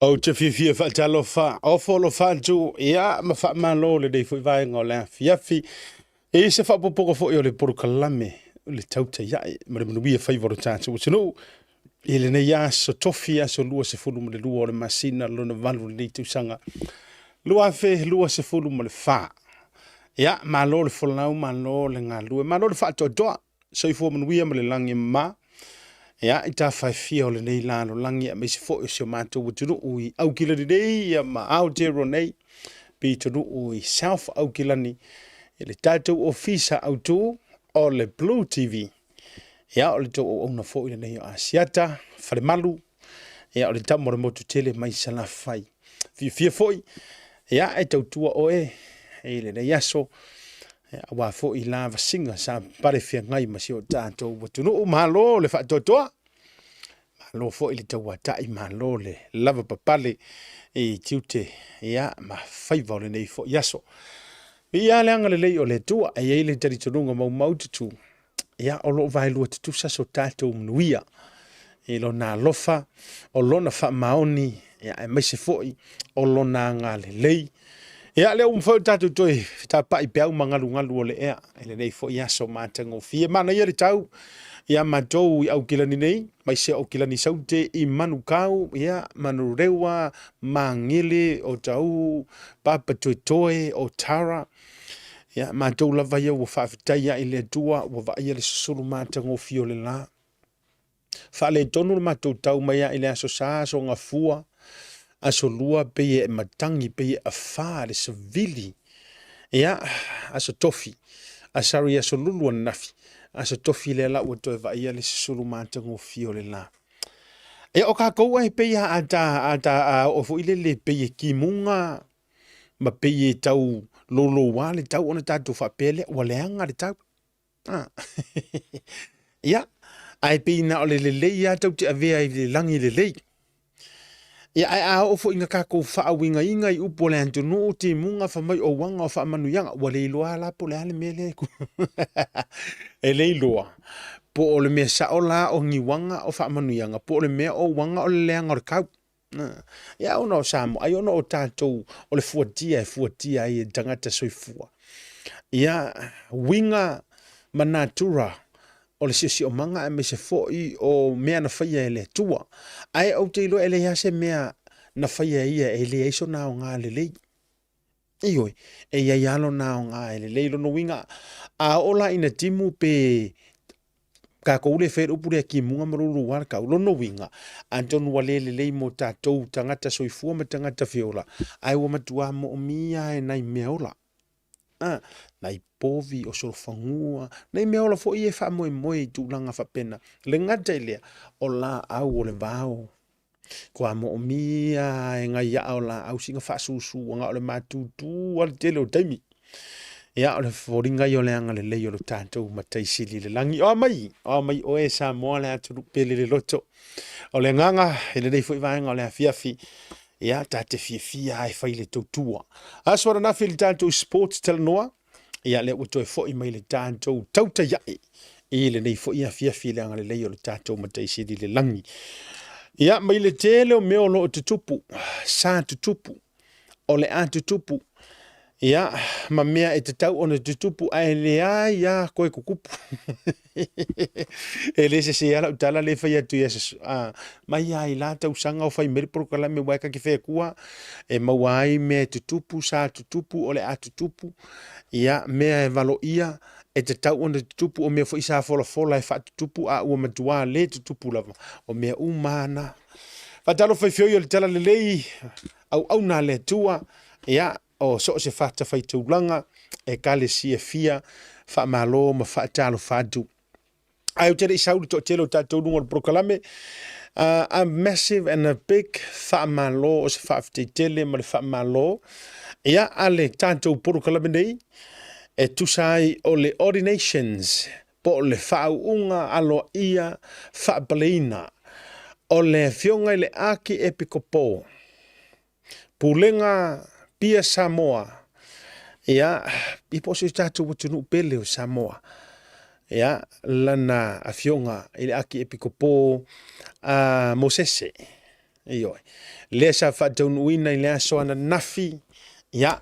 Ou te fiafia faatalofa, ofo alofa atu, ia, ma faamalo lenei foi vaega o le afiafi. I se faaopoopoga foi o le polokalame o le Tautai Ae ma le Manuia Faiva o le tatou atunuu i lenei aso tofi, aso 22 o le masina lona valu o lenei tausaga 2024. Ia, malo le folau, malo le galue, malo le faatoatoa, soifua manuia ma le lagi e mama. Ia, i tafa e fia o lenei lalolagi aemaise foi o si o matou atunuu i Aukilani nei ia ma Aotearoa nei, pitonuu i South Aukilani, i le tatou ofisa autu o le Blue TV. Ia, o le tou auauna foi lenei o Asiata Falemalu, ia o le tama o le motu tele mai Salafai. Fiafia foi, ia, e tautua oe i lenei aso, aua foi lavasiga sa pale feagai ma si o tatou atunuu. Malo le faatoatoa, malo foi le tauatai, malo le lavapapale i tiute ia ma faiva o lenei foi aso. Viia le agalelei o le Atua, e i ai le talitonuga maumaututu, ia o lo o vaelua tutusa so tatou manuia i lona alofa, o lona faamaoni, ia aemaise foi o lona agalelei. Ia, lea ua mafai ona tatou toe fetapai peau ma galugalu o le ea i lenei foi aso matagofie. Manaia le tau ia matou i Aukilani nei, mai se Aukilani Saute i Manukau, ia, Manurewa, Magele, Otahuhu, Papatoetoe, Otara. Ia, matou lava ia ua faafetai i le Atua ua vaaia le susulu matagofie o le la. Faaletonu le matou tau mai lava i le Aso Sa, Aso Gafua, Aso Lua pei e matagi, pei e afa le savili. Ia, Aso Tofi, sorry, Aso Lulu ananafi, Aso Tofi lea la ua toe vaaia le susulu matagofie o le la. Ia, o kākou e pei a ta, a ta, a oo foi lele pei e timuga ma pei e tau louloua le tau ona tatou faapea lea ua leaga le tau. Ia, ae pei na o le lelei lava tou te avea i le lagi lelei. Ia, ae a oo foi ina tatou faauigaina i upu o le atunuu, timuga, fai mai o uaga o faamanuiaga, ua le iloa lava la po o le a le mea lea e e le iloa po o le mea sao la o ni uaga o faamanuiaga, po o le mea o uaga o le leaga o le tau. Ia, ona o Samoa, ai ona o tatou o le fuatia e fuatia ai e tagata soifua. Ia, uiga ma natura o le siosiomaga aemaise foi o mea na faia e le Atua. Ae ou te iloa e leai lava se mea na faia e ia e leai sona aoga lelei. Ioe, e i ai lava lona aoga e lelei. Lona uiga, a oo la ina timu pe tatou le faia le upu lea timuga ma louloua le tau, lona uiga, atonu ua le lelei mo tatou tagata soifua ma tagata feola, ae ua matua moomia e nai mea ola. Nai povi o solofanua, nai mea ola foi e faamoemoe i tulaga faapena. Le gata i lea, o laau o le vao, Kua moomia e nai aa o laau sina faasusuaga o le matutu a le tele o taimi. Ia, o le foliga ia o le agalelei o lo tatou Matai Sili i le lagi. O mai, o mai oe Samoa le atunuu pele le loto. O le agaga i lenei foi vaega o le afiafi, ia, ta te fiafia lava e fai le tautua. Aso ananafi i le tatou sports talanoa, ia lea ua toe foi mai le tatou tautai ae i lenei foi afiafi i le agalelei o le tatou Matai Sili i le lagi. Ia, mai le tele o mea o lo o tutupu, sa tutupu, o le a tutupu, ia, ma mea e tatau ona tutupu ae leai lava toe tutupu. E le sese lava lau tala lea e fai atu i aso, mai lava i la tausaga o fai mai le polokalame aua e ta te fai atua e maua ai mea e tutupu, sa tutupu, o le a tutupu, ia, mea e valoia e tatau ona tutupu, o mea foi sa folafola e faatutupu a ua matua le tutupu lava, o mea uma lava na. Faatalofa i feoi o le Talalelei, auauna a le Atua, ia, o so o se fatafaitaulaga, ekalesia fia, faamalo ma faatalofa atu. Ae ou te le i sau le toatele o tatou luga o le polokalame, a massive and a big faamalo, o se faafetai tele ma le faamalo, ia, a le tatou polokalame nei, e tusa ai o le ordinations, po o le faauuga aloaia faapaleina o le Afioga i le Akiepikopo, Pulega Pia Samoa, ia, ia po o si o tatou atunuu pele o Samoa, ia, lana afioga i le Akiepikopo a Mosese. Ioe. Lea sa faataunuuina i le aso ananafi, ia,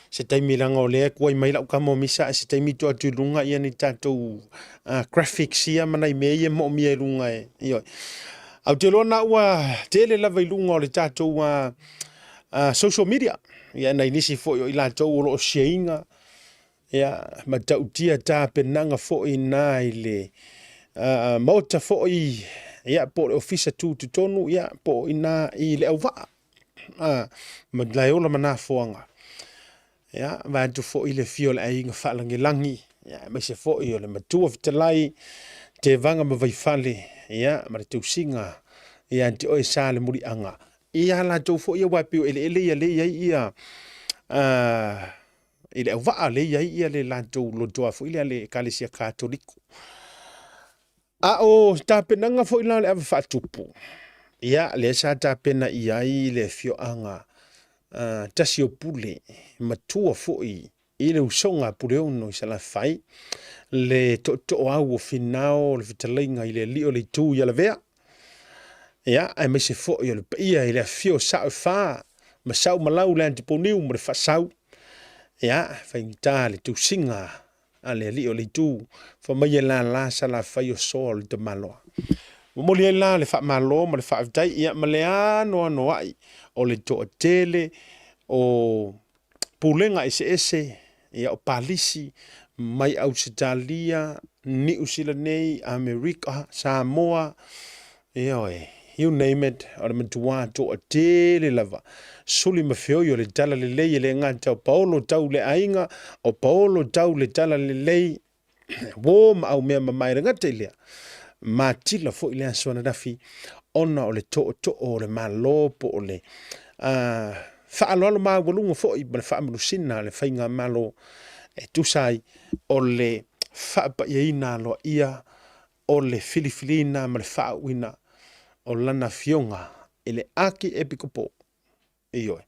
se taimi leaga o lea e kuai mai lau kamo misa, se taimi tuu atu i luga ia ni tatou graphics ia ma nai mea ia e moomia i luga e, ioe. Ae ou te iloa na ua tele lava i luga o le tatou social media, ia nai nisi foi o i latou o lo o share ina, ia, matautia tapenaga foi na i le maota foi, ia, po o le ofisa tutotonu, ia, po o i ina i Leauvaa, Malaeola ma Nafoaga, ia, vaeatu foi le afio o le aiga faalagilagi, ia, aemaise foi o le matua fetalai, Tevaga ma Vaifale, ia, ma le tausiga ia te oe Sa le Muliaga, ia latou foi aua e pei o eleele ia lea e i ai ia, i Leauvaa lea e i ai ia le latou lotoa foi lea le Ekalesia Katoliko. A o tapenaga foi la o le ava faatupu, ia lea sa tapena i ai le afioaga tasi o pule matua foi i le usoga a Puleono i Salafai, le tootooau o Finao, le fetalaiga i le alii o le itu i Alavea, ia, aemaise foi o le paia i le afifio o Sao e Fa ma Sau ma Lau le Atipouniu ma le Faasau, ia, faigata le tusiga a le alii o le itu, fai mai e lala Salafai o Soa o le tamaloa. Momoli ai la le faamalo ma le faafetai, ia, ma le anoanoai o le toatele o pulega eseese, ia, o palisi mai Ausetalia, Niu Sila nei, Amerika, Samoa, ioe, you name it, o le matua toatele lava, suli ma feoi o le talalelei e le gata o paolo tau le aiga, o paolo tau le talalelei, uo ma aumea mamae le gata i lea, matila foi le aso ananafi ona o le tootoo o le Malo po o le faaaloalo maualuga foi ma le faamanusina a le Faigamalo e tusa ai o le faapaiaina aloaia o le filifiliina ma le faauuina o lana afioga i le Akiepikopo. Ioe.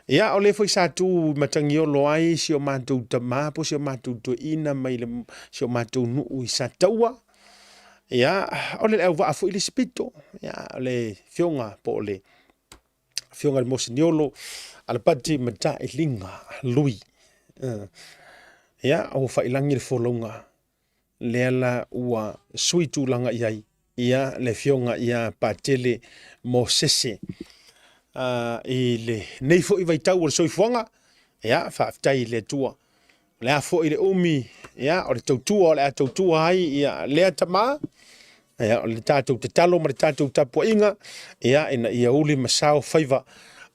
Ia, o lea foi sa tu i Matagiolo ai si o matou tama po o si o matou toeaina mai le, si o matou nuu i Sataua. Ia, o le Leauvaa foi le isi pito. Ia, o le afioga po o le afioga i le Moseniolo Alapati Matailiga Lui. Ia, ua faiilagi le folauga lea la ua sui tulaga i ai ia le afioga ia Patele Mosese i lenei foi vaitau o le soifuaga. Ia, faafetai i le Atua. O le a foi le umi, ia, o le tautua o le a tautua ai ia lea tama, ia, o le tatou tatalo ma le tatou tapuaiga, ia, ina ia uli ma sao faiva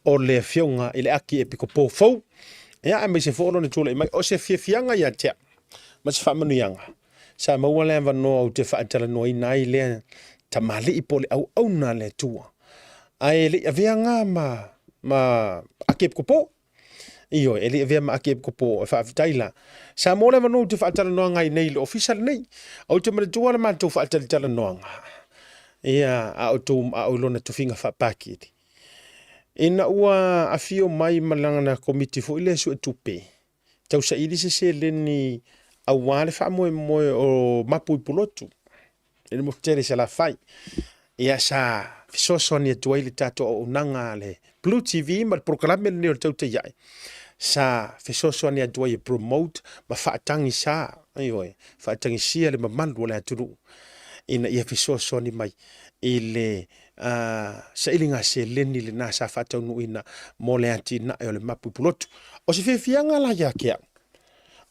o le afioga i le Akiepikopo fou, ia, aemaise foi o lona tulai mai. O se fiafiaga ia te au ma se faamanuiaga, sa maua le avanoa ou te faatalanoaina ai lea tamalii po o le auauna a le Atua, ae le i avea nga ma Akiepikopo. Ioe, e le i avea ma Akiepikopo, e faafetai la. Sa maua le avanoa ou te faatalanoaga ai nei i le ofisa lenei. Ou te manatua le matou faatalitalanoaga, ia, a o tou, a o i lona tofiga faapakili. Ina ua afio mai ma lana komiti foi lea suetupe, tausaili se seleni aua le faamoemoe o mapu i Pulotu i le motu tele i Salafai. Ia sa fesoasoani atu ai le tatou auaunaga a le Blue TV ma le polokalame lenei o le Tautai Ae. Sa fesoasoani atu ai e promote ma faatagisa, ioe, faatagisia le mamalu o le atunuu ina ia fesoasoani mai i le sailiga seleni lena sa faataunuuina mo le atinae o le mapu i Pulotu. O se fiafiaga la ia te au,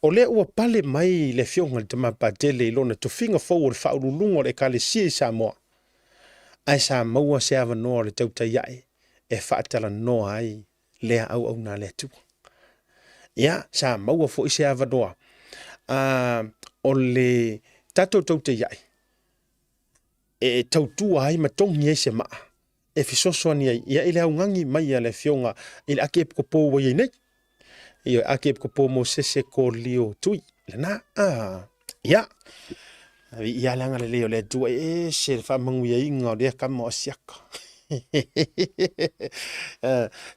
o lea ua pale mai le afioga i le Tama Patele i lona tofiga fou o le faauluuluga o le Ekalesia i Samoa, ae sa maua se avanoa o le tautai ae e faatalanoa ai lea auauna a le Atua. Ia, sa maua foi se avanoa o le tatou tautai ae e tautua ai ma togi ai se maa e fesoasoani ai ia i le augani mai a le afioga i le Akiepikopo ua i ai nei. Ia, Akiepikopo Mosese Kolio Tui, lena. Ia, ia le agalelei o le Atua e ese le faamanuiaina o lea kama o Asiaka.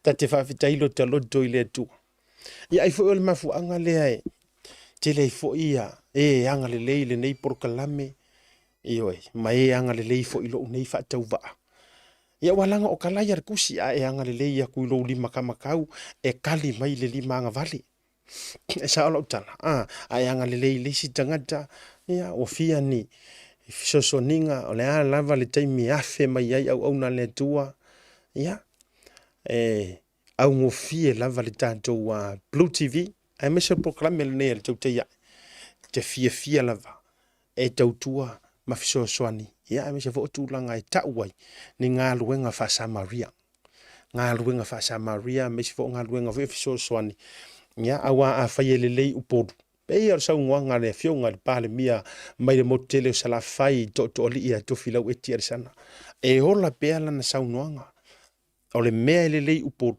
Ta te faafetai lota loto i le Atua. Ia ai foi o le mafuaaga lea e tele ai foi ia e agalelei i lenei polokalame, ioe, ma e agalelei foi i lou nei faatauvaa. Ia ua laga o ka lai a le tusi a e agalelei aku i lou lima kamakau e kali mai le lima agavale. E sao lau tala, a, a e agalelei i le isi tagata, ia, ua fia ni fesoasoaniga, o le a lava le taimi e afe mai ai auauna a le Atua, ia, e augofie lava le tatou Blue TV, aemaise o le polokalame lenei a le Tautai Ae, te fiafia lava e tautua ma fesoasoani, ia, aemaise foi o tulaga e tau ai ni galuega faa-Samaria. Galuega faa-Samaria aemaise foi o galuega foi e fesoasoani, ia, aua afai e lelei Upolu, pei o le saunoaga a le Afioga i le Palemia mai le motu tele o Salafai i Tootooalii ia Tofilau Eti Alesana, e ola pea lana saunoaga. O le mea e lelei i Upolu,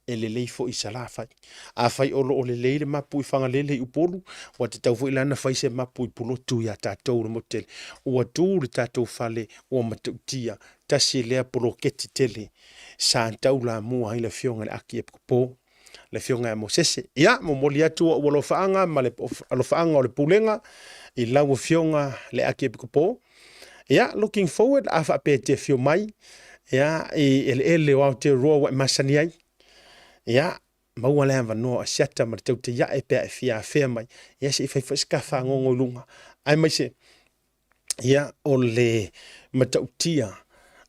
e lelei foi i Salafai. Afai o lo o lelei le mapu i Fagalele i Upolu, ua tatau foi la ona fai se mapu i Pulotu ia tatou le motu tele. Ua tu le tatou fale, ua matautia, tasi lea poloketi tele sa taulamua ai le Afioga i le Akiepikopo, le Afioga ia Mosese. Ia, momoli atu ou alofaaga ma le alofaaga o le Pulega i lau Afioga le Akiepikopo. Ia, looking forward, a faapea e te afio mai, ia, i eleele o Aotearoa ua e masani ai, ia, maua le avanoa o Asiata ma le Tautaiae pe a e fia afea mai, ia se i fai foi se ta fagogo i luga, aemaise, ia, o le matautia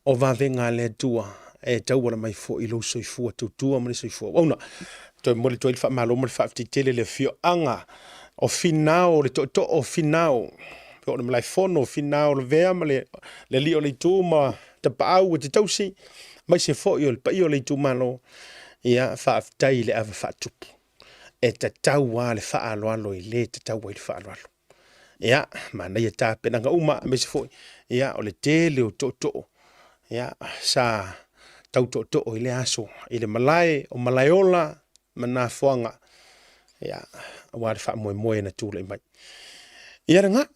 o vavega a le Atua e tauala mai foi i lou soifua tautua ma le soifua auauna. Toe momoli atu ai le faamalo ma le faafetai tele i le afioaga o Finao, le tootoo o Finao, po o le malaefono o Finao Lavea ma le alii o le itu ma Tapaau e te tausi, aemaise foi o le paia o le itumalo. Ia, faafetai i le ava faatupu. E tatau lava le faaaloalo i le tatau ai le faaaloalo. Ia, manaia tapenaga uma, aemaise foi, ia, o le tele o tootoo, ia, sa tau tootoo i lea aso i le malae o Malaeola ma Nafoaga, ia, aua le faamoemoe na tulai mai. Ia lena,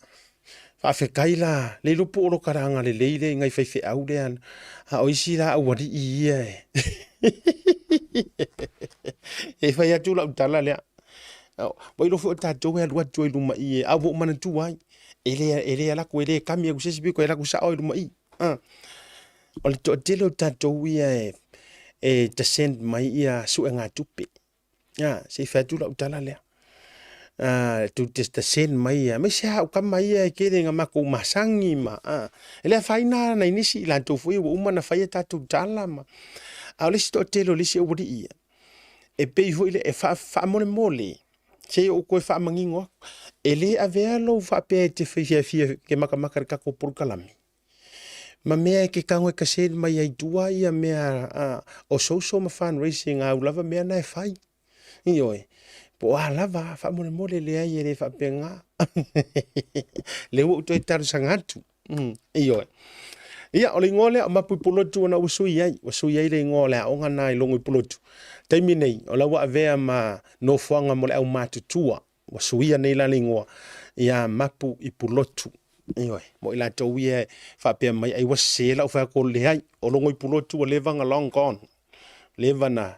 faafetai la, le iloa po o lo ta agalelei lea i nai faifeau lea, a o isi la aualii ia e fai atu lau tala lea. Ua iloa foi o tatou e alu atu ai i luma i e, a ua ou manatua ai, e le alu atu, e le kami atu i se isi pito, e alu atu sao lava i luma i i. O le toatele o tatou ia e ta send mai ia suegatupe. Se i fai atu lau tala lea. Tou te ta send mai ia, aemaise lava au tama ia e tele ina matou masani ma, e le afaina lava nai nisi, latou foi ua uma ona fai a tatou tala ma, a o le isi toatele o le isi aualii ia, e pei foi lea e faamolemole, se i ou toe faamanino atu, e le avea lou faapea e te fiafia e te matamata i le tatou polokalame, ma mea e te tago e te send mai ai i tua ia mea o social ma fundraising a au lava mea na e fai. Ioe, po o a lava, faamolemole, leai e le faapena. Lea ua ou toe talosaga atu. Ioe. Ia, o le igoa lea o Mapu i Pulotu ona ua sui ai. Ua sui ai le igoa o le aoga na i Logo i Pulotu. Taimi nei, o la ua avea ma nofoaga mo le aumatutua. Ua suia nei la le igoa ia Mapu i Pulotu. Ioe, mo i latou ia e faapea mai ai ua sese lau fai atu, leai, o Logo i Pulotu ua leva ona long gone. Leva na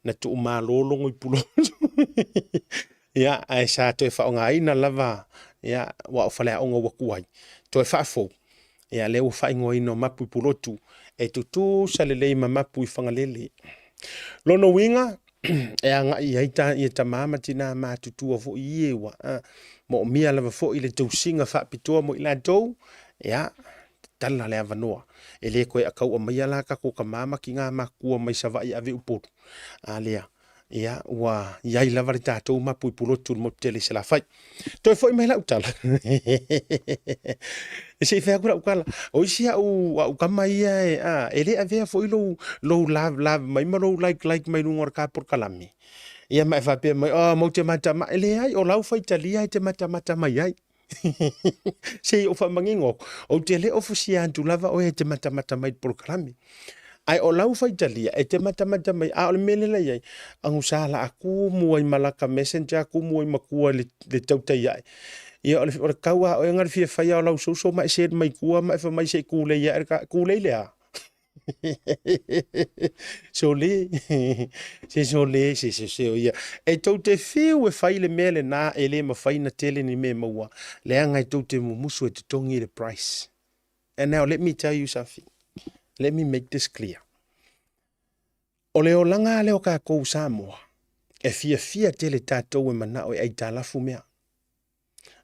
na tuumalo Logo i Pulotu. Ia, ae sa toe faaaogaina lava, ia, aua o faleaoga ua tuai, toe faafou, ia, lea ua faaigoaina o Mapu i Pulotu, e tutusa lelei ma Mapu i Fagalele. Lona uiga, e agai i ai ta, ia tama ma tina matutua foi ia ua moomia lava foi le tausiga faapitoa mo i latou, ia, tatala le avanoa. E le toe tau aumaia la tatou tama ma tina matutua mai Savaii e ave i Upolu, a lea, ia, ua i ai lava le tatou mapu i Pulotu i le motu tele i Salafai. Toe foi mai lau tala. Se i fai atu lau tala. O isi au, au tama ia e, a, e le avea foi lou, lou love, love mai ma lou like, like mai luga o le ka polokalame. Ia ma e faapea mai, oh, matou te matamata. E leai, o lau faitalia e te matamata mai ai. Se i ou faamanino atu, ou te le o fusia atu lava oe e te matamata mai i le polokalame. Ae o lau faitalia e te matamata mai, a o le mea lea la i ai, agusa la a tumu ai ma laka messenger, tumu ai ma tua i le tautai ae. Ia o le, o le tau a oe na le fia faia o lau social ma e send mai tua ma e fai mai se i tulei ae le ka, tulei le a? Sole, se sole, se se se o ia. E tou te fiu e fai le mea lena e le mafai na tele ni mea e maua, leaga e tou te mumusu e totogi le price. And now let me tell you something. Let me make this clear. O le olaga lea o tatou Samoa, e fiafia tele tatou e manao e aitalafu mea.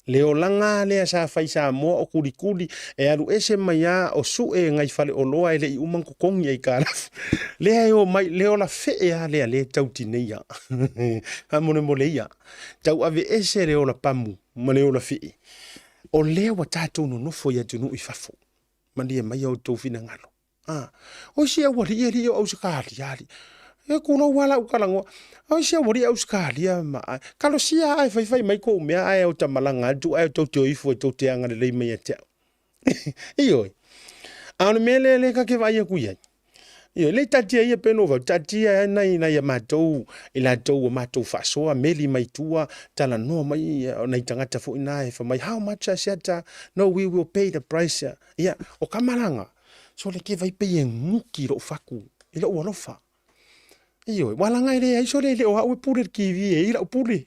Le olaga lea sa fai Samoa o kulikuli e alu ese mai a o sue ngai faleoloa e le i uma ona totogi aitalafu. Lea e o mai le ola fee a lea le tau tineia. Faamolemole ia, tau ave ese le ola pamu ma le ola fee. O lea ua tatou nonofo i atunuu i fafo. Malie mai outou finagalo. A, o isi aualii e alii o Ausetalia alii. E tulou lava lau talanoa. O isi aualii Ausetalia ma ae, talosia ae faifai mai tou mea ae ota malaga atu ae tou te o ifo e tou te agalelei mai ia te au. Ioe. A o le mea lea lea ta te vaai atu i ai, ioe, lea taatia ia pei ona ou fai atu, taatia ai nai nai a matou i latou ua matou faasoa meli mai tua, talanoa mai o nai tagata foi na e fai mai, how much Asiata? No, we will pay the price. Ia, o ka malaga, sole ke vai pei e guki i lou fatu, i lou alofa. Ioe, ua laga e leai sole e le o au e pule i le TV, e i ai lau pule.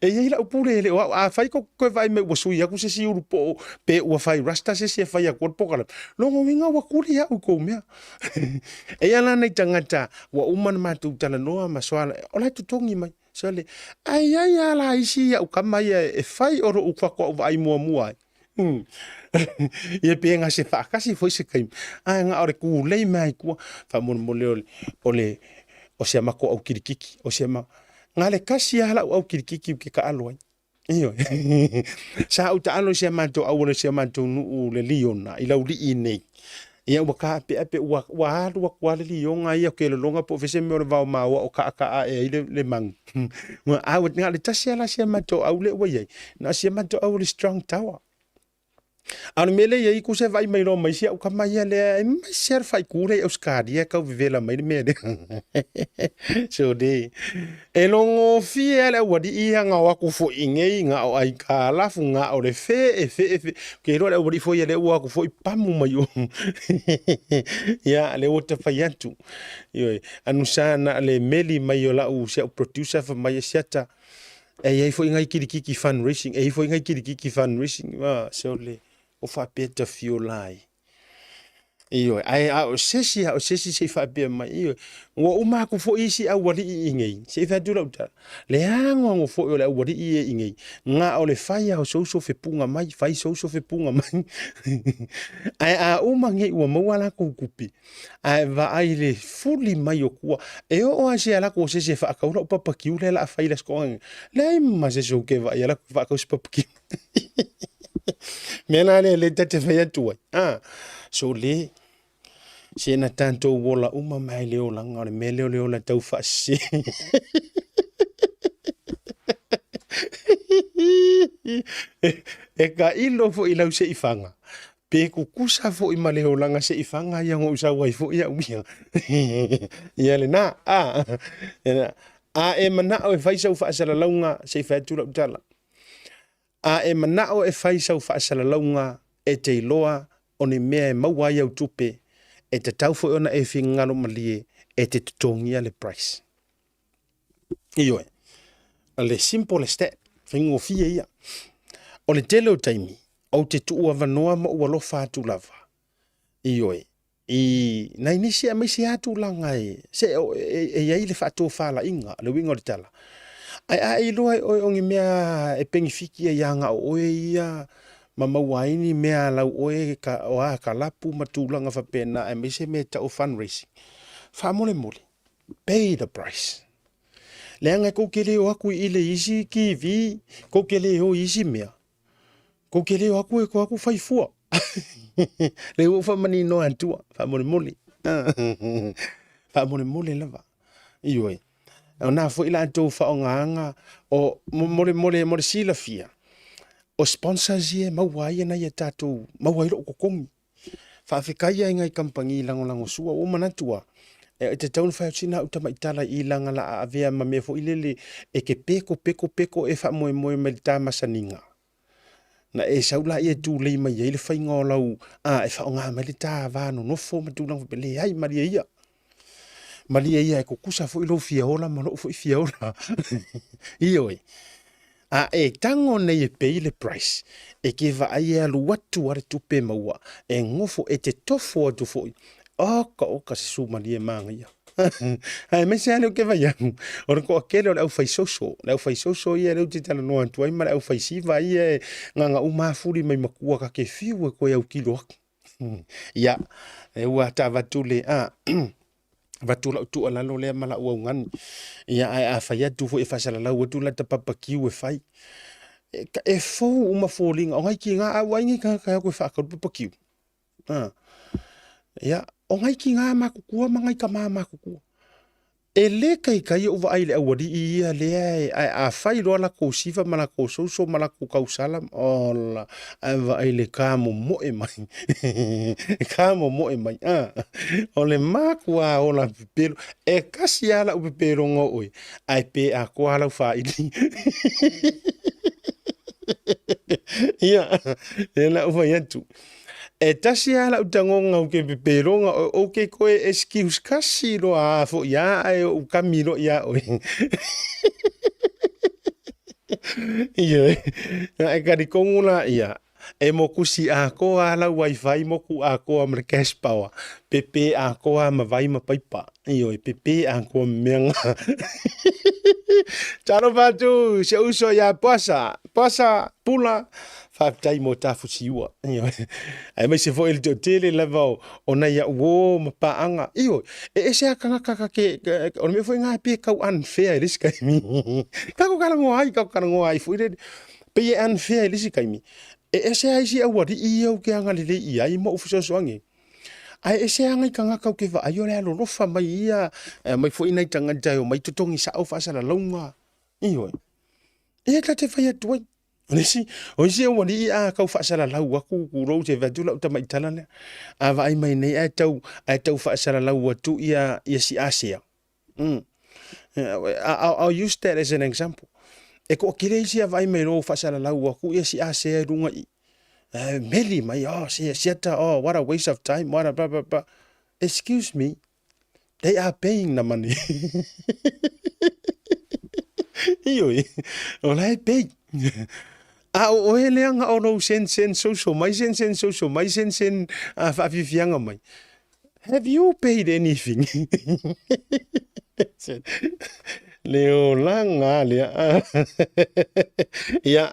E i ai lau pule e le o au. A fai ko koe vaai mai ua sui atu se isi ulu po o pe ua fai rasta se isi e fai atu le polokalame, lona uiga ua kuli au i kou mea. Eia la nai tagata ua uma ona matou talanoa ma soala, o la e totogi mai. Sole, ae i ai lava la isi au kama ia e fai o lou faatoa ou vaai muamua ai. Ia pe gase faatasi foi se taimi, ae na o le tulei mai lava i tua, faamolemole o le, o le, o si a matou au kilikiki, o si a na le tasi lava lau au kilikiki ou te taalo ai. Ioe. Sa ou taalo i si a matou auala i si a matou nuu le Liona i Laulii nei. Ia ua taapeape ua, ua alu atu lava le lioga ia ou te lologa po o fea se mea o le vao maoa o taataa ae ai le, le manu. A ua na o le tasi lava la si a matou au lea ua i ai, na o si a matou au o le Strong Tower. A o le mea lea e i ai, tusa e vaai mai loa ma isi au tama ia lea, aemaise lava le faaitu lea i Ausetalia e tau vevela mai le mea lea. Sole, e logofie lava le aualii ia na o atu foi i inei, na o aitalafu, na o le fee, fee, fee. Ou te iloa le aualii foi ia lea ua o atu foi pamu mai o. Ia, lea ua ta fai atu. Ioe, anusa na o le meli mai o lau, si au producer fai mai e siata, E i ai foi nai kilikiki fundraising, e i ai foi nai kilikiki fundraising, a, sole, o faapea tafiola ai. Ioe, ae a o se isi, a o se isi se i faapea mai, ioe, ua uma atu foi isi aualii i inei, se i fai atu lau tala, le anoano foi o le aualii ia i inei, na o le fai lava o sou sofepuga mai, fai sou sofepuga mai. Ae a uma nei ua maua a latou tupe, Ae vaai i le fuli mai o tua. E oo lava i se alatu o se isi e faatau lau papakiu lea o le a fai i le Aso Toonai. Leai ma se isi ou te vaai alatu e faatau se papakiu. Mea la lea lea ta te fai atu ai. Ah, so le, se na tatou ola uma mai le olaga o le mea lea o le ola tau faasese. E tailo foi i lau seifaga Pe kukusa foi ma le olaga seifaga ia na ou sau ai foi au ia. Ia lena, a, a e manao e fai sau faasalalauga, se i fai atu lau tala. A e manao e fai sau faasalalauga, e te iloa o ni mea e maua ai au tupe, e tatau foi ona e finagalo malie e te totogia le price. Ioe, o le simple as that, faigofie ia. O le tele o taimi, ou te tuuavanoa ma ou alofa atu lava, ioe, i nai nisi aemaise lava tulaga e, se e, e i ai le faatofalaiga, le uiga o le tala. Ae a e iloa e oe o ni mea e penefiti ai ia na o oe ia ma maua ai ni mea a lau oe ka, o a kalapu ma tulaga faapena aemaise mea e tau o fundraising, faamolemole, pay the price. Leaga kou te le o atu i le isi TV, kou te le o i isi mea, kou te le o atu e ko atu fai fua. Le ua faamaninoa atua, faamolemole. Faamolemole lava. Ioe. O na foi latou faaaogaga o mo le, mo le, mo le silafia, o sponsors ia e maua ai nai a tatou, maua ai lou totogi. Faafetai ai nai kamupani lagolagosua, ua ou manatu lava, e tatau ona fai atu sina au tamaitala i laga la a avea ma mea foi lele e te peko peko peko e faamoemoe mai le ta masaniga. Na e sau laia e tulei mai ai le faiga o lau, a, e faaaoga mai le ta va nonofo ma tulaga faapea, leai, malie ia. Malie ia e kukusa foi lou fia ola ma lou foi fia ola. Ioe. A e tago nei e pay le price, e ke vaai e alu atu a le tupe maua, e gofo e te tofo atu foi. Oka oka se sumalie manaia. Aemaise lava lea ou te vaai atu, o le toatele o le aufaisoso, le aufaisoso ia lea ou te talanoa atu ai ma le aufaisiva ia e gaga uma lava fuli mai matua ta te fiu e toe autilo atu. Ia, lea ua avatu le a avatu lau tuualalo lea ma lau augani. Ia, ae a fai atu foi e faasalalau atu lata papakiu e fai, e fou uma foliga o nai tiga, a ua ai nei tagata e o atu e faatau le papakiu. A, ia, o nai tiga matutua ma nai tama matutua. E le taitai ou vaai i le aualii ia lea e, ae a fai loa latou siva ma latou souso ma latou tausala, ola, ae vaai i le tamomoe mai. Tamomoe mai. A, o le matua ola pepelo. E tasi lava lau pepeloga o oe, ae pe atoa lau faili. Ia, lea la ou fai atu. E tasi lava lau tagoga ou te pepeloga oe, ou te toe excuse kasi loa a foi a ae ou kami loa ia oe. Ioe, e talitonu la ia, e mokusi atoa lava lau wifi, moku atoa ma le cash power, pepe atoa ma vai ma paipa. Ioe, pepe atoa ma mea na. Talofa atu si ou uso ia Poasa, Poasa Pula, faafetai mo ta fusiua. Ioe, aemaise foi le toatele lava o nai au uo ma paaga. Ioe, e ese lava tagata ta te, o le mea foi lena pei e tau unfair i le isi taimi. Tatou talanoa ai, tatou talanoa ai foi lele, pei e unfair i le isi taimi. E ese lava isi aualii ia ou te agalelei i ai ma ou fesoasoani ai. Ae ese lava nai tagata ou te vaai o le alolofa mai ia, e aumai foi nai tagata e omai totogi sao faasalalauga. Ioe. Ia ta te fai atu ai. O le isi, o isi aualii a tau faasalalau atu, tulou se fai atu lau tamai tala lea. A vaai mai nei ae tau, ae tau faasalalau atu ia, ia si Asia. I'll use that as an example. E toatele isi a vaai mai loa ua faasalalau atu ia si Asia i luga i i. Meli mai, oh, siata, oh, what a waste of time, what a blah, blah, blah. Excuse me, they are paying the money. Ioe, o la e pay. A o oe lea na o lou sen sen social mai, sen sen social mai, sen sen faafiafiaga mai. Have you paid anything? Le olaga lea. Ia,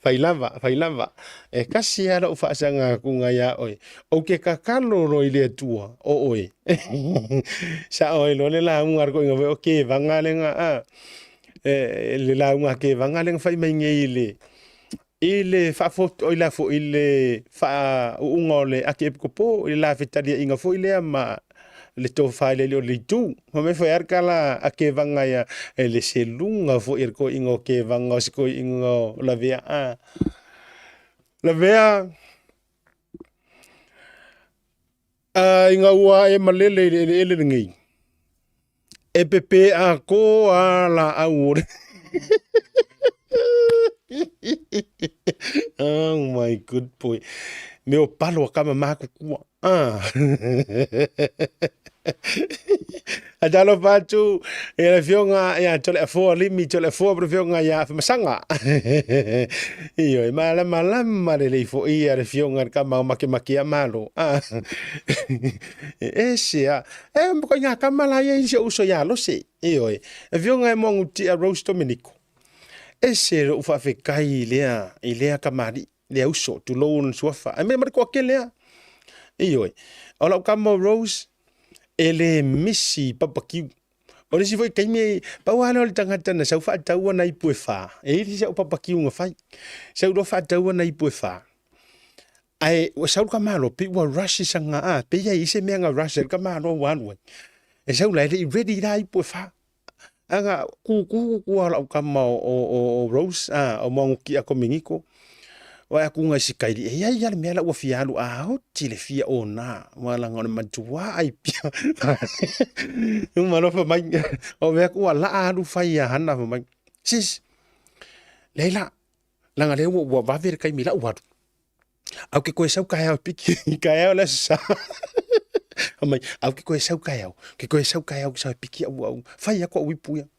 fai lava, fai lava. E kasi lava lou faasaga atuga iā oe. Ou te tatalo loa i le Atua, o oe. Sao ai loa le lauga a le toeaina foi o Kevaga lea, a, le lauga a Kevaga lea na fai mai nei i le, i le faafoto, i la foi i le faauuga o le Akiepikopo, i le la fetaliaiga foi lea ma le tofa i le alii o le itu. Fai mai foi lava le tala a Kevaga ia, e le seluga foi e le toeaina o Kevaga o se toeaina o Lavea. A, Lavea, a ina ua e malele i le eleele lenei, E pepe atoa a laau o le Oh my good boy. Me o palo a kama matutua. Ah. A talofa atu i le afioga ia Toleafoa Limi Toleafoa ma le afioga ia Afamasaga. Ioe, malamalama lelei foi ia le afioga i le kama o makemake a Malo. Ah. E ese a. E ko ngā kama la ia i si ou uso ia Lose. Ioe. Afioga e Moagutia Rose Dominico. Ese lou faafetai i lea, i lea kamali'i, lea uso, tulou ona suafa. Ae mea ma le toatele lava. Ioe. O lau kama o Rose, e le misi i papakiu. O le isi foi taimi, pau lava lea o le tagata na sau faatau ana ipu e whā. E i ai isi au papakiu na fai. Sau loa faatau ana ipu e whā. Ae ua sau le tamaloa pei ua rush i sana a, pei e i ai se mea na rush ai le tamaloa ua alu ai. E sau la e le i ready la ipu e whā. Aga kūkū kua o lau kama o, o, o, o Rose, a, o Moagukia Kominiko, Wae aku ngai si kaili, e iai ia le mea la ua fia alu a oti le fia o nā, ua langa o le matua ai pia. Uma loa mai, o mea ku ua laa alu fai ia hana fa mai. Sis, leai la, langa lea ua, ua vave le taimi lau alu. Au ke koe sau kaeao e piki, kaeao le aso sa. Fa mai, au ke koe sau kaeao, ke koe sau kaeao ke sau e piki au au, fai aku au ipu ia.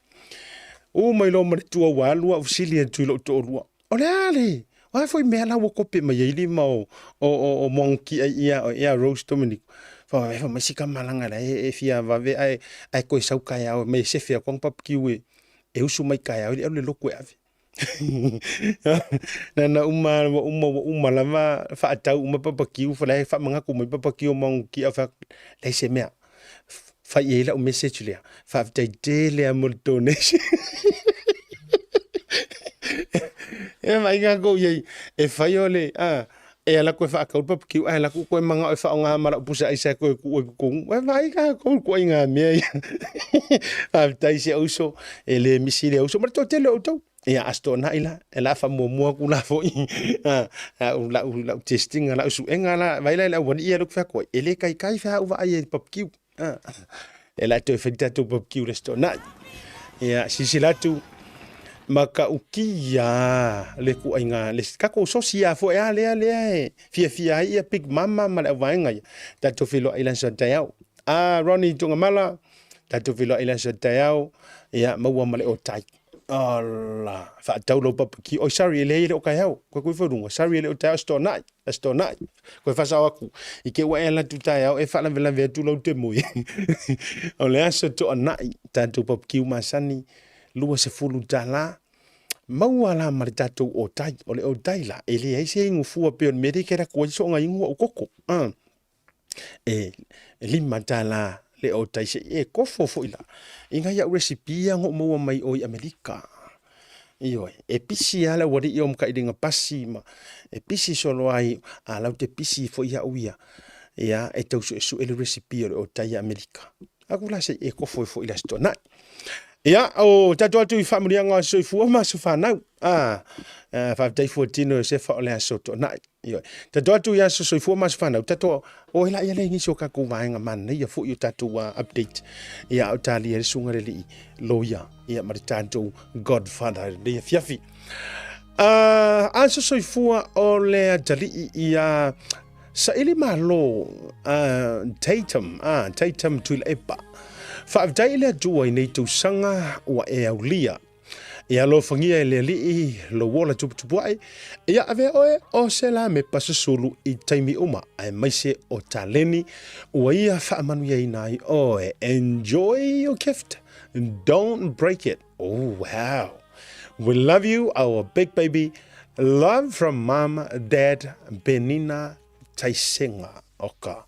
U mai loa ma le tua ua alu au fesili atu i lou toalua, o le a le, o a foi mea la ua kope mai ai lima o, o, o, o Moagukia ia oe, ia Rose Dominic. Fa fa mai si kamalaga la e, e fia vave ae, ae koe sau kaeao mai e sefe aku ang papakiu e, e usu mai kaeao i le alu le lotu e ave. Na na uma ua uma ua uma lava faatau uma papakiu fa la e faamanatu mai papakiu o Moagukia fa leai se mea. Fai i ai lau message lea, faafetai tele lava mo le donation. E vaai tatou i ai, e fai o le, a, e alu atu e faatau le barbecue ae alu atu toe manao e faaaoga ma lau pusa aisa e toe tuu ai i totonu. E vaai tatou i ituaiga mea ia. Faafetai si ou uso, e le misi lea uso ma le toatele o outou. Ia, Aso Toonai la, o le a faamuamua atu la foi lau, lau, lau testing, lau suega la, vaai la i le aualii ia lea ou te fai atu ai, e le taitai fe au vaai ai i le barbecue. E la toe fai le tatou barbecue i le Aso Toonai. Ia, silasila atu, matautia le ituaiga, le tatou sosi lava foi lea lea e fiafia ai ia Big Mama ma le auvaega ia, tatou feiloai i le aso a taeao. Ah, Ronnie Tugamala, tatou feiloai i le aso a taeao, ia maua ma le otai. Ala, faatau lau barbecue. Oi, sorry, e leai e le o taeao. Koe koe ifo i luga. Sorry, e le o taeao, Aso Toonai. Aso Toonai. Koe faasao atu. I te ua e ala atu taeao, e faalavelave atu lau te moe. O le Aso Toonai, tatou barbecue masani, $20. Maua la ma le tatou otai. O le otai la, e leai se inu fua pei o le mea lea e te alu atu ai soona inu au koko. E $5 le otai se i e kofo foi la i nai au recipe ia na ou maua mai o i Amerika. Ioe, e pisi lava le aualii o matailiga pasi ma e pisi solo ai, a lau te pisi foi au ia, ia e tau suesue le recipe o le otai a Amerika. Aku la se i e kofo ai foi i le Aso Toonai. Ia, o tatou atu i faamanuiaga o soifua ma aso fanau. Ah, faafetai Fuatino Iosefa o le Aso Toonai. Ioe. Tatou atu i aso soifua ma aso fanau, tatou o ai laia lea i nisi o tatou vaega manaia foi o tatou update. Ia, o talia le susuga le alii loia, ia, ma le tatou godfather i lenei afiafi. Aso soifua o le atalii ia Saili Malo Tatum, Tatum Tuilaepa. Faafetai i le Atua i nei tausaga ua e aulia. Ia alofagia e le Alii lou ola tuputupuaʻe, ia avea oe o se lamepa susulu i taimi uma, aemaise o taleni ua ia faamanuiaina ai oe. Enjoy your gift, don't break it. Oh, wow. We love you, our big baby. Love from mom, dad, Benina Taisenga. Oka,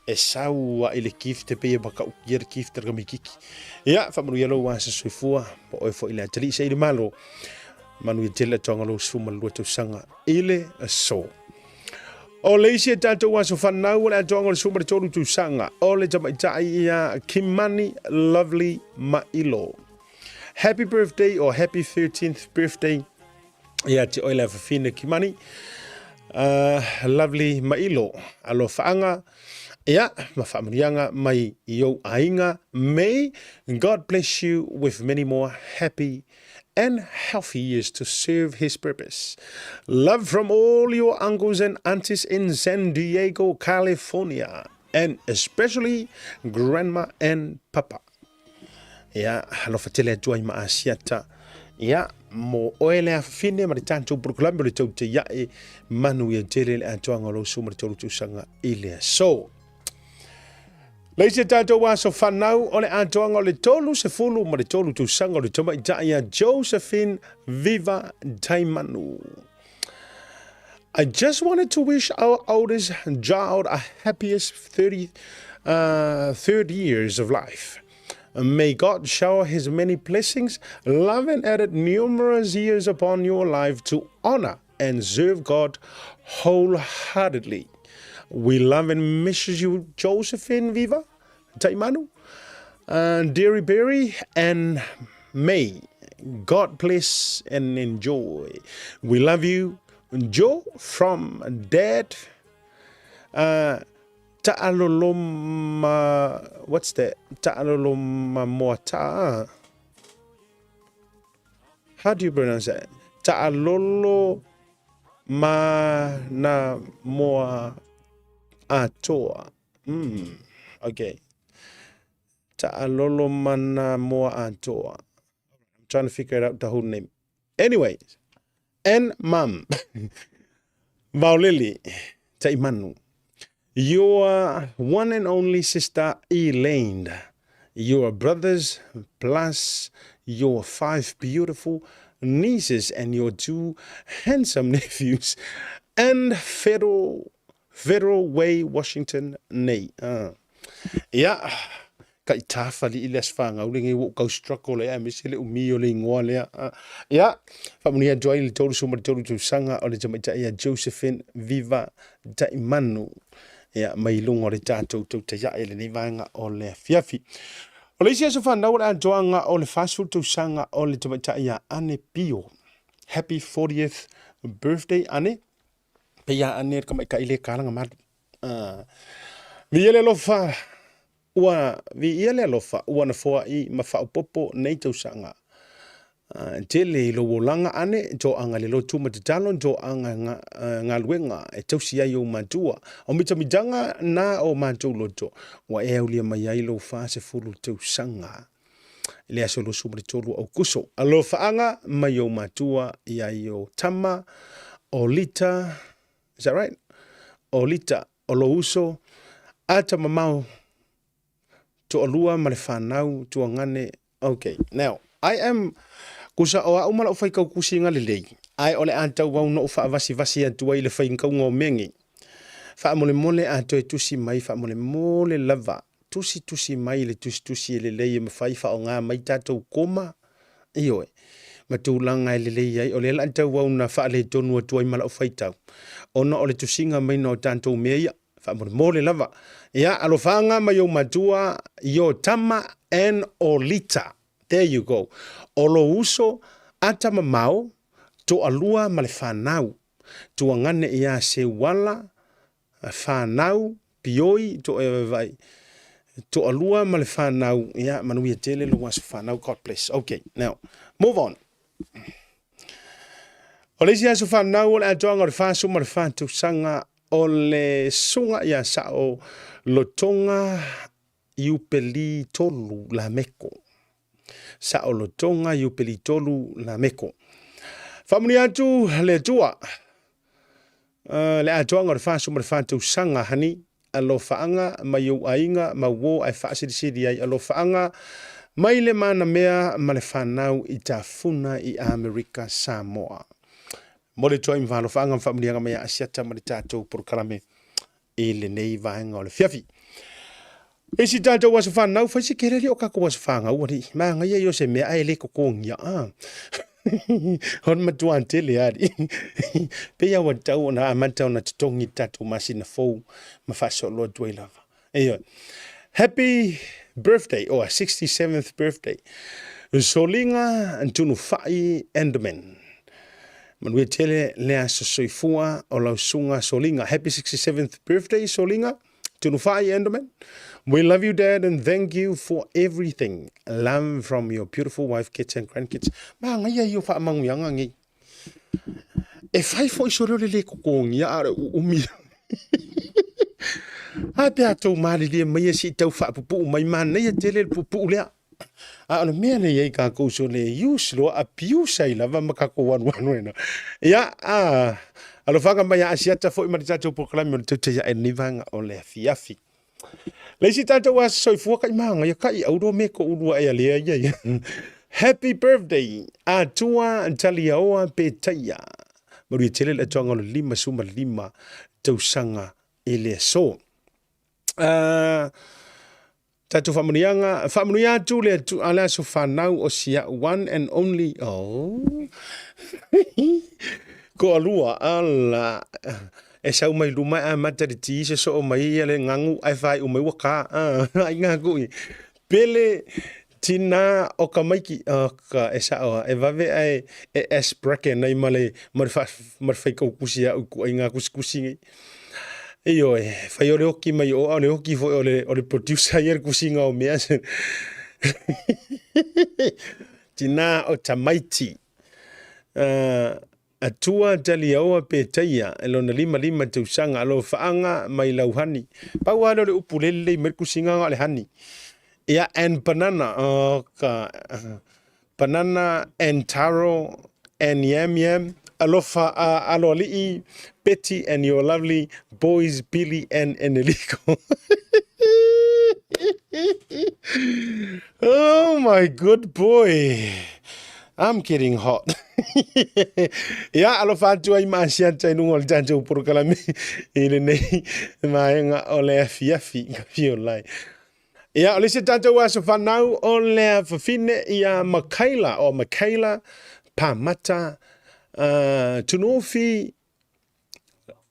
e sau a i le gift e pei e matautia le gift a le tamaititi. Ia, faamanuia lou aso soifua, po oe foi le atalii se i le Malo. Manuia tele le atoaga o lou 12 tausaga i le aso. O le isi e tatou aso fanau o le atoaga o le 13 tausaga o le tamaitai ia Kimani Lovely Mailo. Happy birthday or happy 13th birthday ia te oe le afafine Kimani. Lovely Mailo, alofaaga, ia, ma faamanuiaga mai i ou aiga. May God bless you with many more happy and healthy years to serve his purpose. Love from all your uncles and aunties in San Diego, California, and especially Grandma and Papa. Ia, alofa tele atu ai ma Asiata. Ia, mo oe le afafine ma le tatou polokalame o le tau te iae manuia tele le atoaga o lou 13 tausaga i le aso. Le isi tatou aso fanau o le atoaga o le 33 tausaga o le tamaitai a Josephine Viva Taimanu. I just wanted to wish our oldest child a happiest 30, third years of life. May God shower his many blessings, love and added numerous years upon your life to honor and serve God wholeheartedly. We love and miss you, Josephine Viva, Taimanu, Deary Berry, and May. God bless and enjoy. We love you, Joe, from Dad. Ta'aloloma, what's that? Ta'aloloma Moata. How do you pronounce that? Ta'alolo ma na moa atoa. Okay. Ta'alolo mana moa atoa. trying to figure it out the whole name. Anyway, and mum, Vaolele Taimanu, your one and only sister Elaine, your brothers plus your five beautiful nieces and your two handsome nephews, and Federal, Federal Way, Washington, nei. Ia, ka i tāwhali i le aso whāngau le ngei wau kau struggle e aemaise le umi o le ingoa lea. Ia, faamanuia atu ai le 33 tausaga o le tamaitai ia Josephine Viva Taimanu. Ia, mai luga o le tatou tautaiae i lenei vaega o le afiafi. O le isi aso whanau o le atoaga o le 40 tausaga o le tamaitai ia Ane Pio. Happy 40th birthday, Ane. Pei ia Ane le tamaitai le kalaga malu. Viia le alofa, ua viia le alofa, ua na foai ma faaopoopo nei tausaga. Tele i lou olaga ane, toaga i le lotu ma tatalo, toaga galuega e tausi ai ou matua. O mitamitaga na o matou loto, ua e aulia mai ai lou 40 tausaga. I le aso 23 o Aukuso. Alofaaga mai ou matua ia i o tama, o Lita, Is that right? O Lita, o lou uso, ata mamao, toalua ma le fanau, tuagane. Okay, now, I am, kusa o au ma lau faitau tusiga lelei, ae o le a tauau na ou faavasivasi atu ai i le faitauga o mea nei. Faamolemole a toe tusi mai, faamolemole lava, tusitusi mai le tusitusi e lelei e mafai faaaoga mai tatou koma, Ioe, ma tulaga e lelei ai, o lea la tauau na faaletonu atu ai ma lau faitau, ona o le tusiga maina o tatou mea ia, faamolemole lava. Ia, alofaga mai ou matua, your tama and Olita. There you go. O lou uso, ata mamao, toalua ma le fanau. Tuagane ia Seuala, fanau, pioi, to e vai, toalua ma le fanau, ia, manuia tele lou aso fanau, God bless. Okay, now, move on. O le isi aso fanau o le atoaga o le 44 tausaga o le susuga ia Sao Lotoga Iupeli Tolu Lameko. Sao Lotoga Iupeli Tolu Lameko. Faamanuia atu le Atua le atoaga o le 44 tausaga hani alofaaga mai ou aiga ma uo ae faasilisili ai alofaaga mai le manamea ma le fanau i Tafuna i Amerika Samoa. Mo le atu ai ma alofaaga ma faamanuiaga mai a Asiata ma le tatou polokalame i lenei vaega o le fiafi. Isi tatou aso whanau, whai se kereri o kako aso whangau, ari, maangaia i o se mea ae le kokongia. Ah. Hon matua tele ari. Pe ia ua tau ona amata ona totogi tatou masina fou ma faasolo atu ai lava. Ioe. Happy birthday or 67th birthday. Soliga Tunufai Enderman. Manuia tele le aso soifua o lau susuga Soliga. Happy 67th birthday Soliga Tunufai Enderman. We love you dad and thank you for everything. Love from your beautiful wife, kids and grandkids. Maangaia ia o faamanuiaga nei. E fai foi sole o le le kokogia a o le uumi. A pe a tou malilie mai se i tau faapupuu mai manaia tele le puupuu lea. A o le mea lea i ai kākou sole use loa abuse ai lava ma kākou alualu ai loa. Ia, a, alofaga mai a Asiata foi ma le tatou polokalame o le tautai ae lenei vaega o le afiafi. Le isi tatou aso soifua kai maangaia kai auro me ko ulua e alea ia ia. Happy birthday Atua Taliaoa Petaia. Manuia tele le atoaga o le 55 tausaga i le aso. Tatou faamanuiaga, faamanuia atu le atu a le aso fanau o si au one and only oh. Toalua ala e sau mai luma e amata le ti sosoo mai ia le gagu ae faaiu mai ua ka ai ngā kui. Pele tina o ka maiki o ka e sao e vave ae e S bracket nei ma le ma le fa ma le faikaukusi au ku ai ngā kusikusi nei. Ioe, fai o le oki mai o, a o le oki foi o le, o le producer ia le kusiga o mea. Tina o tamaiti. Atua taliaoa pe taia e lona 55 tausaga alofaaga mai lau hani. Pau lava lea o le upu lea e lelei mai le kusiga o le hani. Ia, and banana, oh ka, Banana and taro and yam yam. Alofa a Aloalii, Betty and your lovely boys Billy and Eneliko. Oh my good boy. I'm getting hot. Ia, alofa atu ai ma Asiata i luga o le tatou porokalame i lenei vaega o le afiafi ka fio lai. Ia, o le isi tatou aso fanau o le fafine ia Makaila, o Makaila Pamata Tunuofi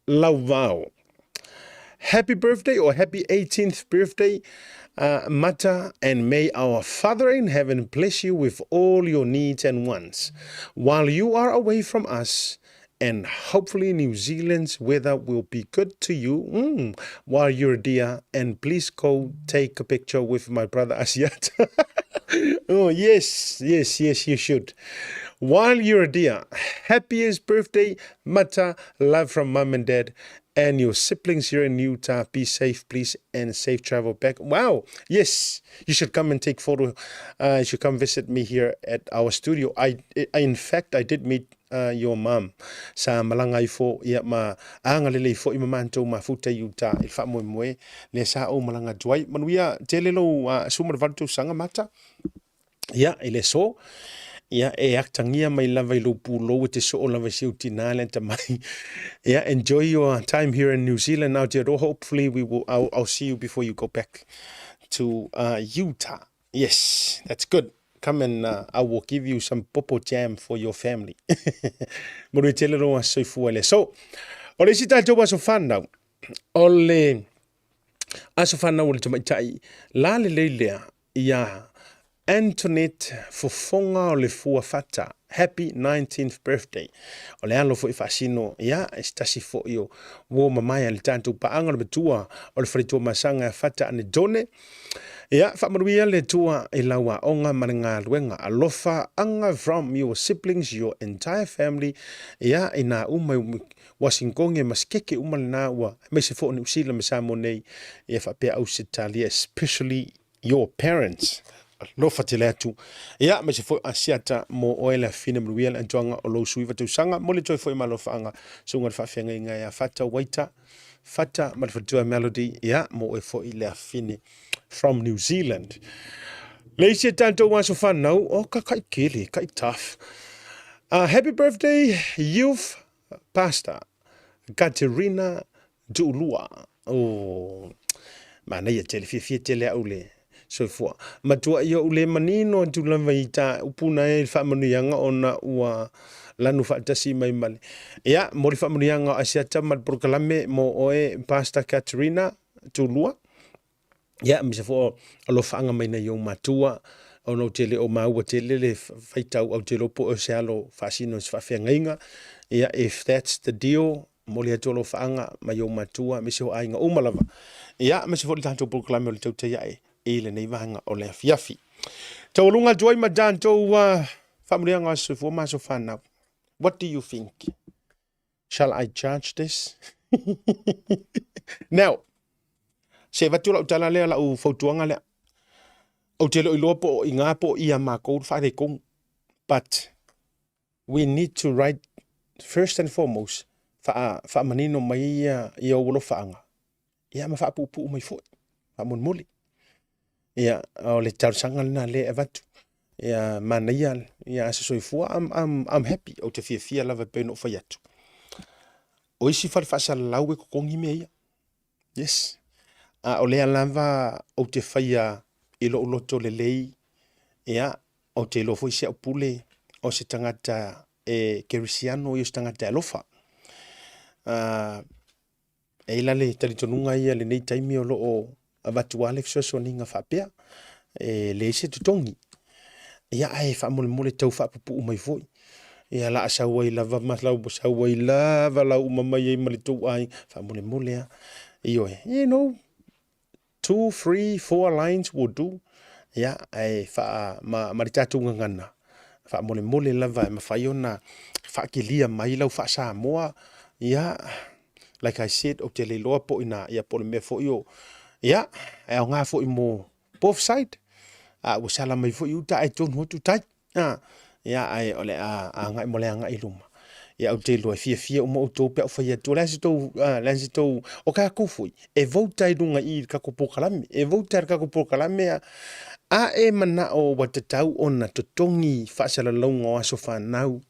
Lauvao. Happy birthday or happy 18th birthday, Mata, and may our Father in heaven bless you with all your needs and wants while you are away from us and hopefully New Zealand's weather will be good to you while you're there and please go take a picture with my brother Asiata. Oh, yes, yes, yes, you should. While you're there, happiest birthday, Mata, love from mum and dad and your siblings here in Utah. Be safe, please, and safe travel back. Wow, yes, you should come and take photo. You should come visit me here at our studio. I in fact, I did meet your mum. Sa malaga ai fo, ia ma agalelei foi ma matou mafuta i uta i le faamoemoe lea sa ou malaga atu ai. Manuia tele lou 18 tausaga Mata. Ia, i le aso, ia e atagia mai lava i lou pulou e te soo lava i si ou tinā le atamai. Ia, enjoy your time here in New Zealand, Aotearoa. Hopefully we will, I'll see you before you go back to Utah. Yes, that's good. Come and I will give you some popo jam for your family. Manuia tele lou aso soifua i le aso. O le isi tatou aso fanau, o le aso fanau o le tamaitai la lelei lea ia Antoinette Fofoga o le Fuafata. Happy 19th birthday. O le alo foi faasino, ia, e se tasi foi o uo mamae a le tatou paaga o le matua o le faletua masaga e Fata Anetone. Ia, faamanuia le Atua i lau aoga ma le galuega. Alofa aga from your siblings, your entire family. Ia, i nā uma i Wasingtonge ma Sikeke uma lena ua, aemaise foi o Niu Sila ma Samoa nei, ia faapea Ausetalia, especially your parents. Alofa tele atu. Ia, aemaise foi o Asiata mo oe le afine manuia le atoaga o lou sui tausaga. Mo le toe foi ma alofaaga, susuga i le faafeagaiga ia Fata Waita. Fata ma le faletua Melody, ia, mo oe foi le afine from New Zealand. Le isi e tatou aso fanau, o ka kai kele, kai tough. Happy birthday, youth pastor Katerina Tuulua. Oh, manaia tele, fiafia tele au le soifua. Matua ia ou le manino atu lava i ta upu na e faamanuiaga ona ua lanu faatasi mai ma le. Ia, mo le faamanuiaga o Asiata ma le polokalame mo oe Pastor Katerina Tuulua. Ia, aemaise foi o alofaaga mai nai ou matua, ona ou te le o maua tele le faitau au te iloa po o se alo faasino i se faafeagaiga. Ia, if that's the deal, momoli atu alofaaga mai ou matua, aemaise o aiga uma lava. Ia, aemaise foi le tatou polokalame o le tautai ae i lenei vaega o le afiafi. Taualuga atu ai ma tatou faamanuiaga o aso soifua ma aso fanau. What do you think? Shall I charge this? Now, se avatu lau tala lea, lau fautuaga lea. Ou te le o iloa po o i ngā po o ia mākou le faaletonu. But we need to write first and foremost, faa, faamanino mai ia, ia ou alofaaga, ia ma faapuupuu mai foi, faamolemole. Ia, o le talosaga lena lea e avatu. Ia, manaia, ia aso soifua, I'm, I'm, I'm happy. Ou te fiafia lava e pei ona ou fai atu. O isi fale faasalalau e totogi mea ia. Yes. A o lea lava ou te faia i lou loto lelei, ia, ou te iloa foi si au pule o se tagata e kerisiano ia o se tagata e alofa. Uh, E i ai la le talitonuga ia i lenei taimi o lo o avatu lava le fesoasoaniga faapea, e leai se totogi. Ia ae faamolemole tau faapupuu mai foi. Ia la a sau ai lava ma lau sau ai lava lau uma mai ai ma le tou aiga, faamolemole lava. Ioe, you know, two, three, four lines will do. Ia, ae faa, ma, ma le tatou gagana, faamolemole lava e mafai ona faakilia mai lau faa-Samoa, ia, like I said, ou te le iloa po o ina, ia po o le mea foi o, ia, e aoga foi mo both side. A ua sala mai foi uta ae tonu atu tai. A, ia, ae o le a agai mo le agai i luma. Ia, ou te iloa e fiafia uma outou pe a ou fai atu, o le a se tou, a, o le a se tou, o tatou foi, e vote i luga i i le tatou polokalame, e vote i le tatou polokalame a, a e manao ua tatau ona totogi faasalalauga o aso fanau,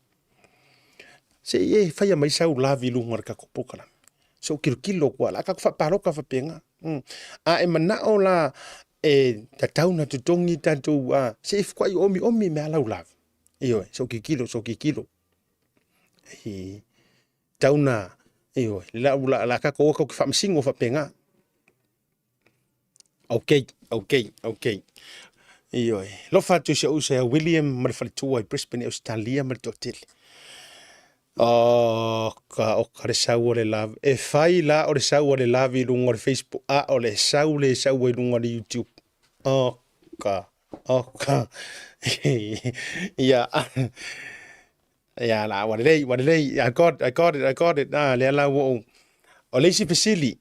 se i e faia mai sau love i luga o le tatou polokalame. Se i ou tilotilo atu lava, o le a tatou faapalota faapena. A e manao la e tatau ona totogi tatou, a, se i fukai omiomi mea lau love. Ioe, se i ou tilotilo, se i ou tilotilo. E tau na, ioe, la, la, la tatou o tatou te faamasino faapena. Ok, ok, ok. Ioe, lofa atu i si ou uso ia William ma le faletua i Brisbane i Ausetalia ma le toatele. Oka, oka le sau o le love. E fai la o le sau o le love i luga o le Facebook, a o le sau le sau ai luga o le YouTube. Oka, oka. Ia, ia la, ua lelei, ua lelei. I got, I got it, I got it. Ah, lea la ua ou. O le isi fesili,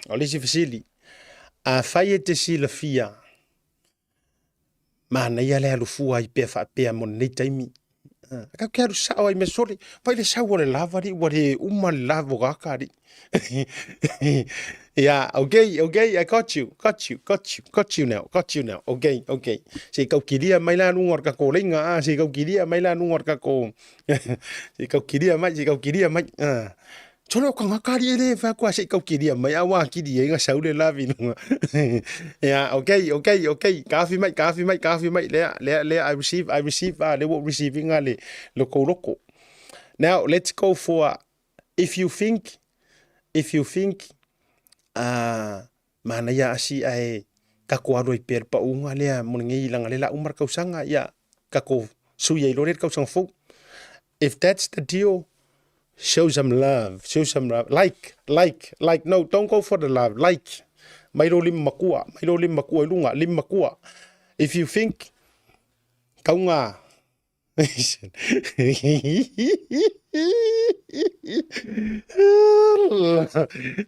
o le isi fesili, afai e te silafia Manaia le alu fua ai pea faapea mo lenei taimi. Ah, tatou te alu sao ai mea sole. Fai le sau o le lava alii, ua le uma le lava o gaka alii. Yeah, okay, okay, I got you, got you, got you, got you now, got you now. Okay, okay. Se i taukilia mai la luga o le tatou leiga, ah, se i taukilia mai la luga o le tatou, se i taukilia mai, se i taukilia mai. Ah. Sole o kangaka ali e le fai atu a se i taukilia mai a ua atili ai na sau le lavi luga. Yeah, okay, okay, okay. Taofi mai, taofi mai, taofi mai. Lea, lea, lea, I receive, I receive, ah, lea ua ou receive ina le, lo kou loko. Now, let's go for, if you think, if you think, ah, manaia asi ae tatou alu ai pea le pauga lea mo lenei leaga lea la uma le tausaga, ia, tatou sui ai loa lea i le tausaga fou. If that's the deal, show some love, show some love, like, like, like, no, don't go for the love, like, mai lou lima makua, mai lou lima makua i luga, lima makua. If you think, tauga,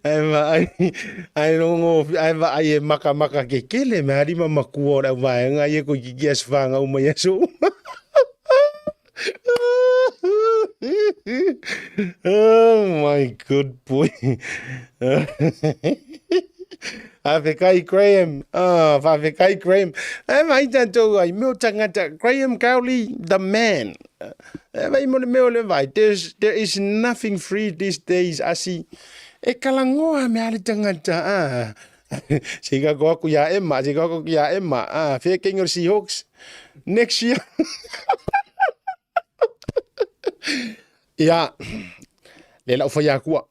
Ae vaai, ae logo, ae vaai e makamaka kekele me a lima makua o le auvaega ia toeitiiti aso fanau mai aso uma. Oh my good boy. Faafetai Graham. Oh, faafetai Graham. E vai tatou ai mea o tagata. Graham Cowley, the man. E vai mo le mea o le vai. There's, there is nothing free these days, asi. E kalangoa mea le tagata. Ah. Se i kako aku iā Emma, se i kako aku iā Emma. Ah, fair king o le Seahawks. Next year. Ia, le lau fai akua.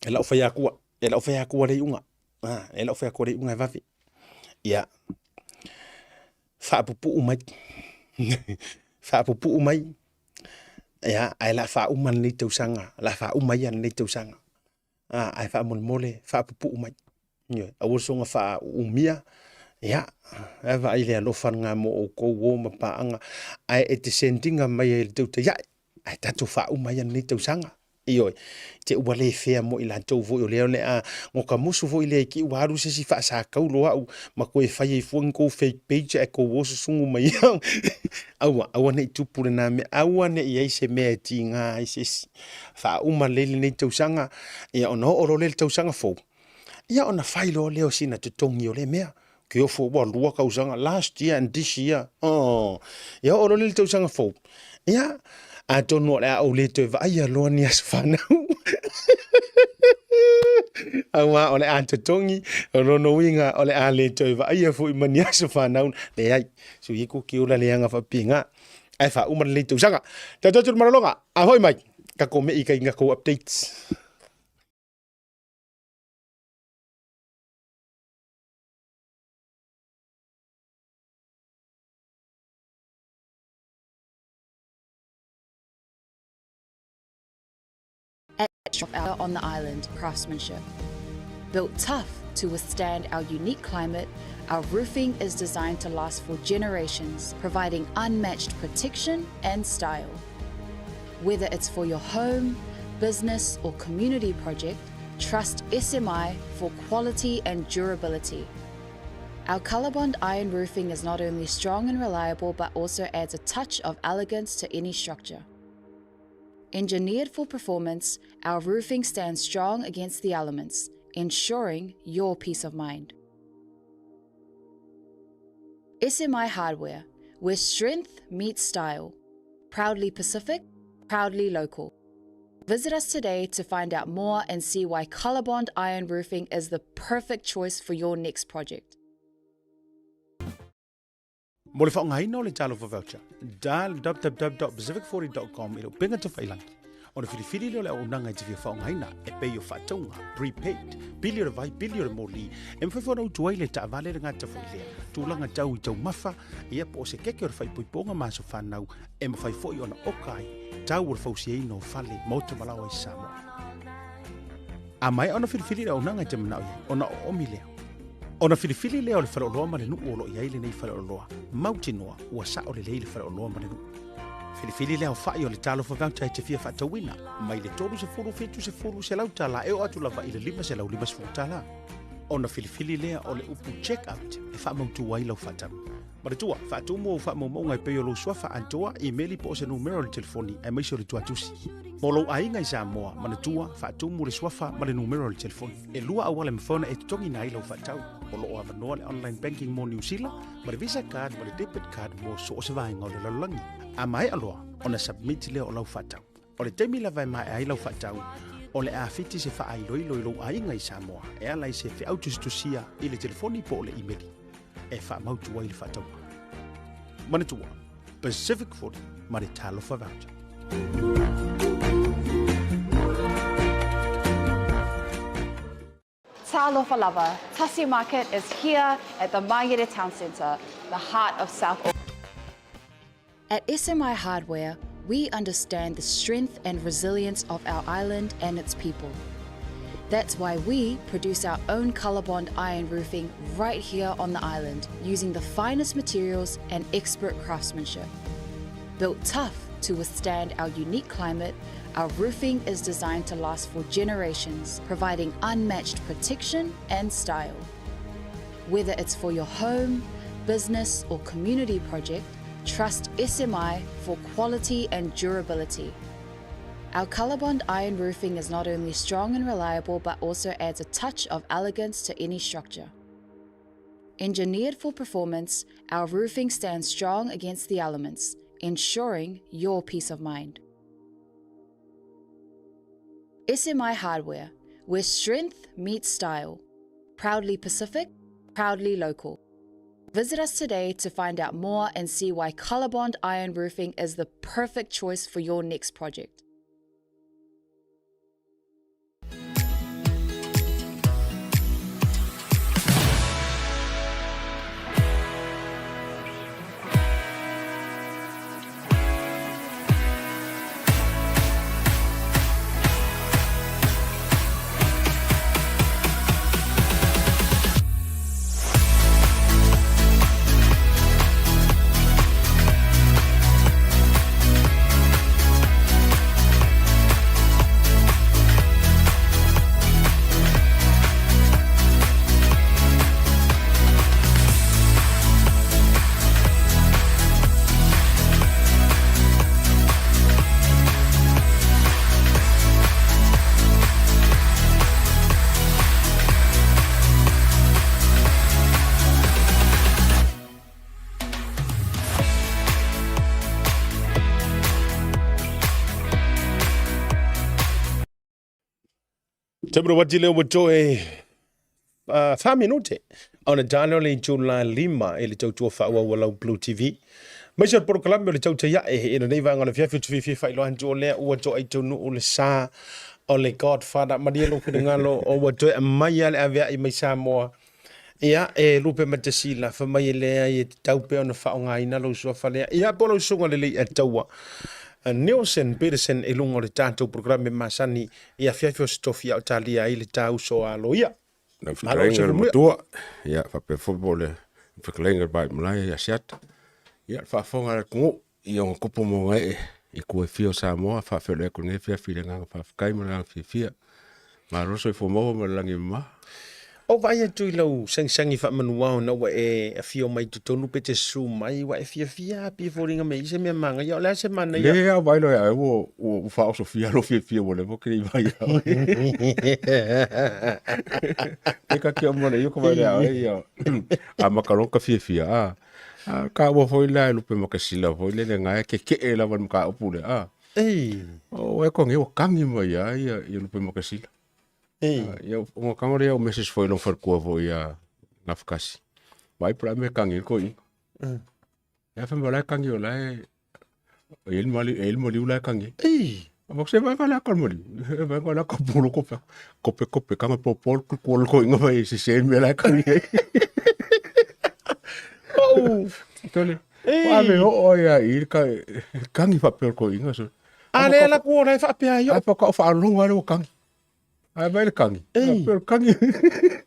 E lau fai akua. E lau fai akua le iuga. Ah, e lau fai akua le iuga e vave. Ia, faapupuu mai. Faapupuu mai. Ia, ae la faauma lenei tausaga. La faauma ia lenei tausaga. A, ae faamolemole, faapupuu mai. Ioe, aua le soona faauumia, ia, ae vaai le alofa lena mo outou uo ma paaga, ae e te send ina mai ai i le teutaiae, ae tatou faauma ia lenei tausaga. Ioe, te ua le fair mo i latou foi o lea o le a goka musu foi lea i ki ua alu se isi faasakaulo au ma toe fai ai fua ni kou fake page ae tou o susugu mai au. Aua, aua ne i tupu lena mea, aua ne i i ai se mea e tiga ai se isi. Faauma lelei lenei tausaga, ia ona oo loa lea i le tausaga fou, ia ona fai loa lea o sina totogi o lea mea. Ke ofo ua lua tausaga, last year and this year, oh. Ia oo loa lea i le tausaga fou, ia, atonu o le a ou le toe vaaia loa ni aso fanau. Aua o le a totogi, o lona uiga o le a le toe vaaia foi ma ni aso fanau. Leai, sui ku ki ola leaga faapena. Ae faauma lenei tausaga. Tau atu le malologa, a hoi mai, tatou mei kai ngakou updates. On the island craftsmanship. Built tough to withstand our unique climate, our roofing is designed to last for generations, providing unmatched protection and style. Whether it's for your home, business or community project, trust SMI for quality and durability. Our Colorbond iron roofing is not only strong and reliable but also adds a touch of elegance to any structure. Engineered for performance, our roofing stands strong against the elements, ensuring your peace of mind. SMI Hardware, where strength meets style. Proudly Pacific, proudly local. Visit us today to find out more and see why Colorbond Iron Roofing is the perfect choice for your next project. Mo le faaaogaina o le Talofa Voucher, dial www.pacific40.com i le upega tafailangi. Ona filifili lea o le auaunaga e te fia faaaogaina e pei o faatauga, prepaid, pili o le vai, pili o le moli, e mafai foi ona utu ai le taavale le gata foi lea, tulaga tau i taumafa, ia po o se keke o le faaipoipoga ma aso fanau, e mafai foi ona oka ai tau o le fausiaina o fale, maota ma laoa i Samoa. A maea ona filifili le auaunaga e te manao i ai, ona oomi lea. Ona filifili lea o le faleoloa ma le nuu o lo o i ai lenei faleoloa, mautinoa ua sao lelei le faleoloa ma le nuu. Filifili le aofai o le Talofa Voucher e te fia faatauina, mai le 30, 70, 100 tala e oo atu lava i le 550 tala. Ona filifili lea o le upu check out e faamautu ai lau faatau. Manatua, faatumu ou faamaumauga e pei o lou suafa atoa, imeli po o se numera o le telefoni aemaise o le tuatusi. Mo lou aiga i Samoa, manatua, faatumu le suafa ma le numera o le telefoni. E lua auala e mafai ona e totogiina ai lau faatau. O lo o avanoa le online banking mo Niu Sila, ma le Visa card ma le debit card mo so o se vaega o le lalolagi. A maea loa ona submit lea o lau faatau. O le taimi lava e maea ai lau faatau, o le a fiti se faailoilo i lou aiga i Samoa e ala i se feau tusitusia i le telefoni po o le imeli e faamautu ai le faatauga. Manatua, Pacific 40 ma le Talofa Voucher. Talofa lava, Tasi Market is here at the Mangere Town Centre, the heart of South Auckland. At SMI Hardware, we understand the strength and resilience of our island and its people. That's why we produce our own Colorbond iron roofing right here on the island using the finest materials and expert craftsmanship. Built tough to withstand our unique climate, our roofing is designed to last for generations, providing unmatched protection and style. Whether it's for your home, business, or community project, trust SMI for quality and durability. Our Colorbond iron roofing is not only strong and reliable, but also adds a touch of elegance to any structure. Engineered for performance, our roofing stands strong against the elements, ensuring your peace of mind. SMI Hardware, where strength meets style. Proudly Pacific, proudly local. Visit us today to find out more and see why Colorbond Iron Roofing is the perfect choice for your next project. Tamu wati leo mo toe wha minute ona tano le itula lima e le tautua whaua lau Blue TV. Mai se porokalame o le tautai ae ina nei vaega o le fiafi o te fiafia faailoa atu o lea ua toai taunuu le sa o le Godfather malie lou finagalo o ua toe aumai lava le aveai mai Samoa ia e lupe matasila fai mai e leai e tatau pea ona faaaogaina lou suafa lea ia po o lau susuga lelei ataua Nielsen Peterson i luga o le tatou porokalame masani i afiafi o se tofi a o talia ai le tāuso a loia. Lau fetalaiga le matua, ia faapea foi po o le fetalaiga le Vaimalae ia Asiata. Ia le faafofoga a le atunuu i ona tupu ma ona ee i tua e fia o Samoa, faafeiloai atu i lenei afiafi i le agaga faafetai ma le agaga fiafia. Malo le soifua maua ma le lagi e mama. O vaai atu i lau sagisagi faamanuao ina ua e afio mai i totonu pe te susu mai, ua e fiafia lava pei e foliga mai ai se mea manaia. O le a se manaia? Le a vaai loa ia oe ua faaosofia lou fiafia ua leva ou te le i vaai ia oe. Pe ta te oo mai ia ou te vaai loa ia oe ia amata loa ona ta fiafia a. A o le taua foi la e lupe makesila foi lele na e keke'e lava i le mataupu lea a. O oe nei ua tagi mai lava ia lupe makesila. Ia ona tago lea o message foi i lona faletua foi ia Gafatasi. Vaai po o le a le mea e tagi ai le toeaina. Ia fai mai o la e tagi o la e e i ai le maliu, e i ai le maliu la e tagi ai. Fai atu, se vaai le ata o le maliu. Vaai le ata o pulu kope. Kope kope tago e popo le tua o le toeaina fai e sese le mea la e tagi ai. Tole. Ave oo ai lava i i le tagi faapea o le toeaina. A lea la ku o la e faapea ai. Ae faatoa ou faalogo lava lea ua tagi. Ae vai le tagi. Ei. Faapea o le tagi.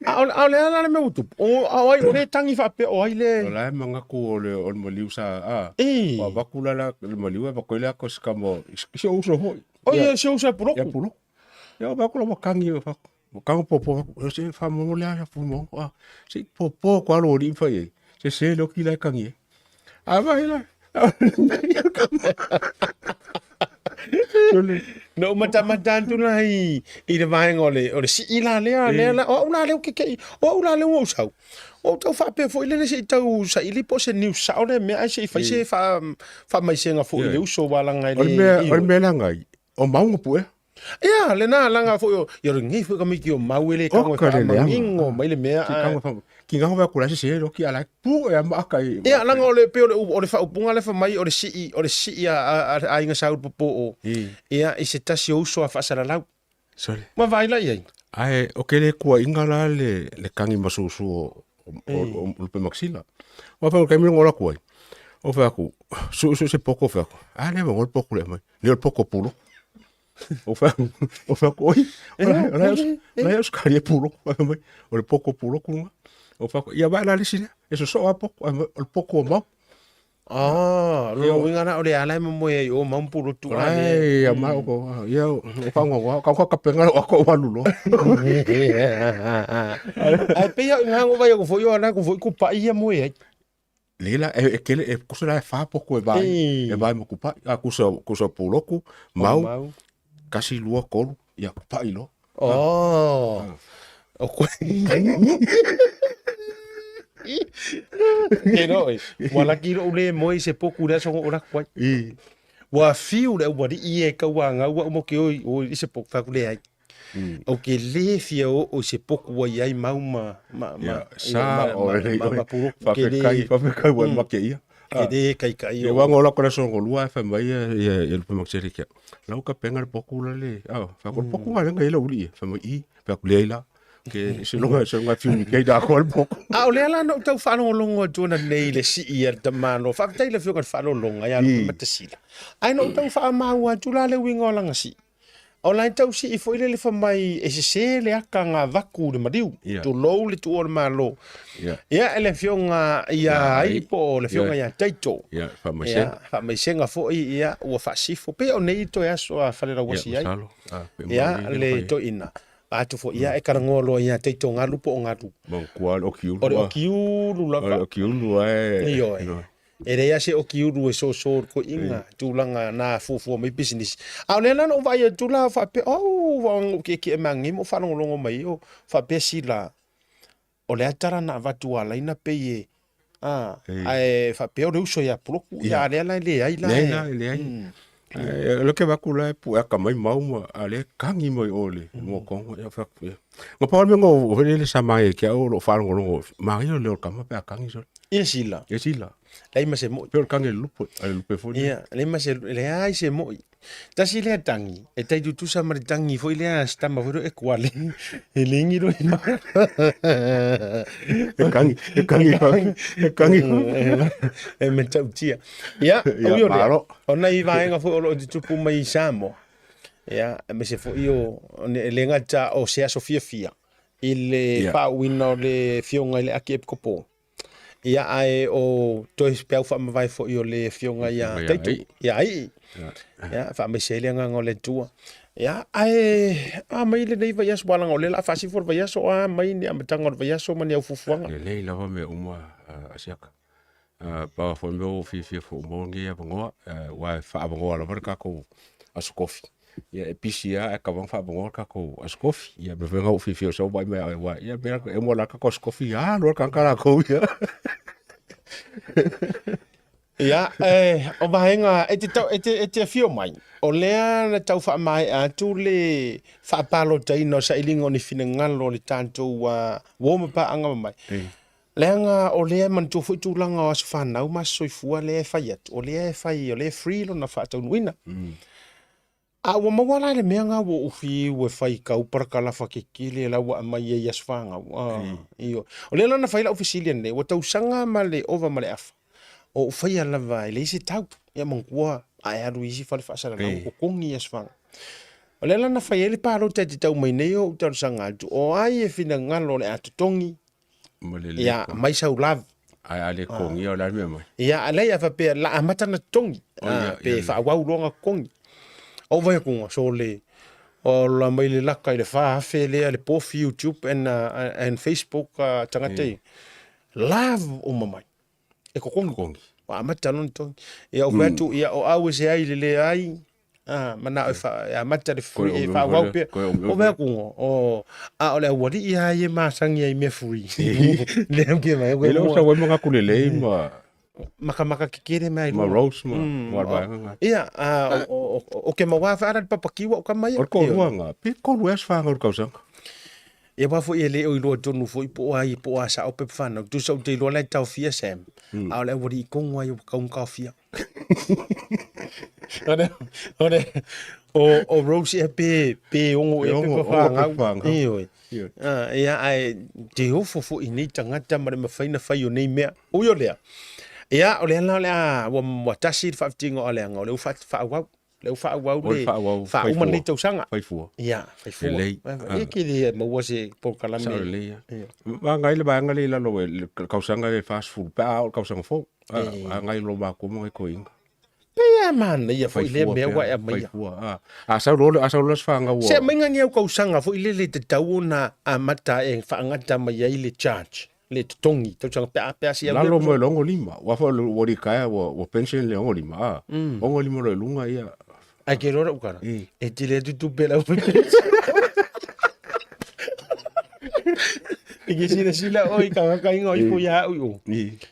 A o a o le a la le mea ua tupu? O a o ai o le tagi faapea o ai le. O la e manatu o le o le maliu sa a. Ei. Ua avatu la la le maliu e avatu ai le ata o si tama o si ou uso foi. O ia si ou uso e Puloku. Ia Puloku. Ia o vaai atu la ua tagi ua fai atu, ua tago popo atu, se faamolemole lava Fuaimogo a, se i popo atu lava lou alii ma fai i ai, sese le oti la e tagi ai. A vai la. Na ou matamata atu la i, i le vaega o le, o le sii la lea, lea la, o au la lea ou te kei, o au la lea ua ou sau. Ua ou tau faapea foi lele se i tau saili po o se news sao lea mea ae se i fai se faa, faamaisega foi i le uso ua laga e O le mea, o le mea leaga ai, o mau na puea. Ia, lena laga foi o, ia lenei foi tamaiti o mau e le tago e faamanino mai le mea. Ki ngā wea kura se se ro ki ala pu e ama aka i. Ia, laga o le pe o le o le faaupuga lea fai mai o le sii o le sii a a aiga Saul popo o. Ia, i se tasi o uso a faasalalau. Sorry. Ua vaai la i ai. Ae o ke le kuaiga la le le tagi masusu o o Lupe Makasila. Ua fai o le taimi lea na ola atu ai, ou fai atu, sue se poko fai atu, a lea ua le poko lea mai. Lea o le poko pulo. Ou fai atu, ou fai atu, oi, o la e Ausetalia pulo. Fai mai, o le poko puloku lena. Ou fai atu, ia vaai la le isi lea, e sosoo lava poko, ae o le poko o mau. Ah, lona uiga la o le ala e momoe ai o mau ma pulotu a le. Ai, ia mau ko, ia o whangawa, ka ka kapenga o ako walu loa. Ai pei au ngā ngo vai o foi o ala ko foi ku pai ia moe ai. Leila e kele e kusa la e wha poko e vai, e vai mo kupai, a kusa kusa puloku, mau, kasi lua kolu, ia kupai loa. Oh. O koe. Ke roe, ua laki lou le moe i se poku i le aso na ou alu atu ai. Ua fiu le aualii e tauanau au ma ou te o i i se poku, fai atu leai. Ou te le fia oo i se poku ua i ai mau ma ma ma Sa ma ma ma puloku. Faafetai, faafetai ua e make ia. E le kaikai o. Ia ua ngola ko le aso lua e fai mai ia ia Lupe Makasele kia. Lau kapenga le poku la le, ah, fai atu le poku nga lenga i lau alii e. Fai mai i, fai atu leai la. Ke se longa se longa fiu ni kei da ko le poku. A o lea la na ou tau faalogologo atu ananei i le sii a le tamaloa. Faafetai i le Afioga i le Faalologa ia Lupe Matasila. Ae na ou tau faamaua atu la le uiga o lana sii. O la e tau sii foi lele fai mai e sese le aka na avatu i le maliu, tulou le tuua o le Malo. Ia, e le Afioga ia Ai po o le Afioga ia Taito. Ia, faamaisega. Ia, faamaisega foi, ia, ua faasifo. Pei o nei toe aso a Falelauasi ai. Ia, le toeaina. Atu foi, ia, e talanoa loa ia Taito Galu po o Galu. Manatua le okiulu. O le okiulu lava. O le okiulu ae. Ioe. E leai lava se okiulu e soso i le toeaina, tulaga na fuafua mai pisinisi. A o lea la na ou vaai atu la faapea, oh, ua ou kiekie mai ma ou faalogologo mai o faapea sila, o le a tala na avatu a laina pei e, a, ae faapea o le uso ia Puloku, ia a lea la e leai la. Leai la, e leai. O lea ke vaai atu la e pue aka mai mau ma, a lea e tagi mai o le moakoga, ia fai atu, ia. Na pau le mea na foi lele sa manaia ia te au o lou faalogologo, manaia le leo o le tama pe a tagi sole. Ia sila. Ia sila. Leai ma se moi. Pei o le tagi a le lupe, a le lupe foi lea. Ia, leai ma se, leai se moi. Tasi lea tagi, e tai tutusa ma le tagi foi lea a si tama foi lea e kuale, e legi loa i ma. E tagi, e tagi, e tagi. E matautia. Ia, Ia, ui o lea, malo. o nai vaega foi o lo o tutupu mai i Samoa, Ia, aemaise foi o, e le gata o se aso fiafia i le yeah. faauuina o le afioga i le Akiepikopo. Ia, ae o toe peau faamavae foi o le afioga ia Taito, ia Aii. Ia, faamaise ai le agaga o le Atua. Ia, ae a mai lenei vaiaso, aua leaga o lea o le a faasifo le vaiaso, o a mai ni amataga o le vaiaso ma ni au fuafuaga? Lelei lava mea uma, Asiata. Pau foi mea ua fiafia foi maua lenei avanoa, aua e faaavanoa lava le tatou Aso Tofi. Ia e pisi lava ae tatau lava ona faaavanoa le tatou Aso Tofi. Ia mea foi na ua ou fiafia sau vaai mai aua ia mea e uma loa le tatou Aso Tofi, ia alu lava le tagata latou ia. Ia, o vaega e te, tau, e te, e te afio mai, o lea na tau faamaea atu le faapalotaina o sailiga o ni finagalo o le tatou uo ma paaga ma mai. Leaga o lea e manatua foi tulaga o aso fanau ma aso soifua lea e fai atu, o lea e fai, o lea e free lona faataunuuina. A ua maua la le mea na ua ou fiu e fai kau parakalafa kekele la ua aumai ai i aso fanau. Ioe. O lea la na fai lau fesili ananei, ua tausaga ma le ova ma le afa, o ou faia lava e leai se tau. Ia manatua a e alu i isi fale faasalalau ua totogi i aso fanau. O lea la na fai ai le palota e te tau mai nei o ou talosaga atu, o ai e finagalo o le a totogi Ma le le Ia, aumai sau love. Ae a le totogia o le a le mea mai? Ia, a leai a faapea la amata ona totogi. Oh, ia, Pe ia. faaauau loa ona totogi. Ou vaai atu, sole, ola mai le laka i le 4,000 lea le pofi YouTube and, and Facebook tagata ia. Love uma mai. E totogi. Totogi. Ua amata loa ona totogi. Ia, ou fai atu, ia, o au e se ai le leai, manao e e amata le free e faaauau pea. O mea kuga, o, a o le aualii lava ia e masani ai i mea free. Lea ke mai, E le o sau ai manatu lelei ma makamaka kekele mai ma Rose ma ma le vaega nga. Ia, o ke maua whaara le papakiwa o kama ia. O le toalua nga, pe tolu ea se whāngau i le tausaga. Ia aua foi e le o iloa tonu foi po o ai po o a sao pepa whanau. Tusa ou te iloa la e taofia Sam. A o le aualii tonu ai ua tatau ona taofia. O le, o, o Rose ia pe, pe ono ea pepa whāngau. Ioe. Ia, ae te ofo foi i nei tagata ma le mafai ona fai o nei mea. Ui o lea, ia, o lea la o le a, ua, ua tasi le faafitiga o Aleaga, o lea ua faaauau. Lea ua faaauau le faauma lenei tausaga. Faifua. Ia, faifua. Lelei. Ia ke le maua se polokalame. Sao lelei ia. Agai le vaega lea i lalo e le tausaga lea e 40 pe a oo i le tausaga fou. Agai lo matou ma nai toeaiina. Pei a manaia foi lea mea ua e aumaia. Faifua. A sau loa a sau loa se fanau ua. Se aumaiga ni au tausaga foi lele e tatau ona amata e faagata mai ai le charge. le totogi tausaga pe a pe a si au Lalo mai le 65. Ua foi ua retire ua ua pension le 65. Ah. 65 loa i luga ia. Ai ke loa lau kala. E tele atu tupe lau E ke sila sila o i kangaka inga o ifo ia au i o.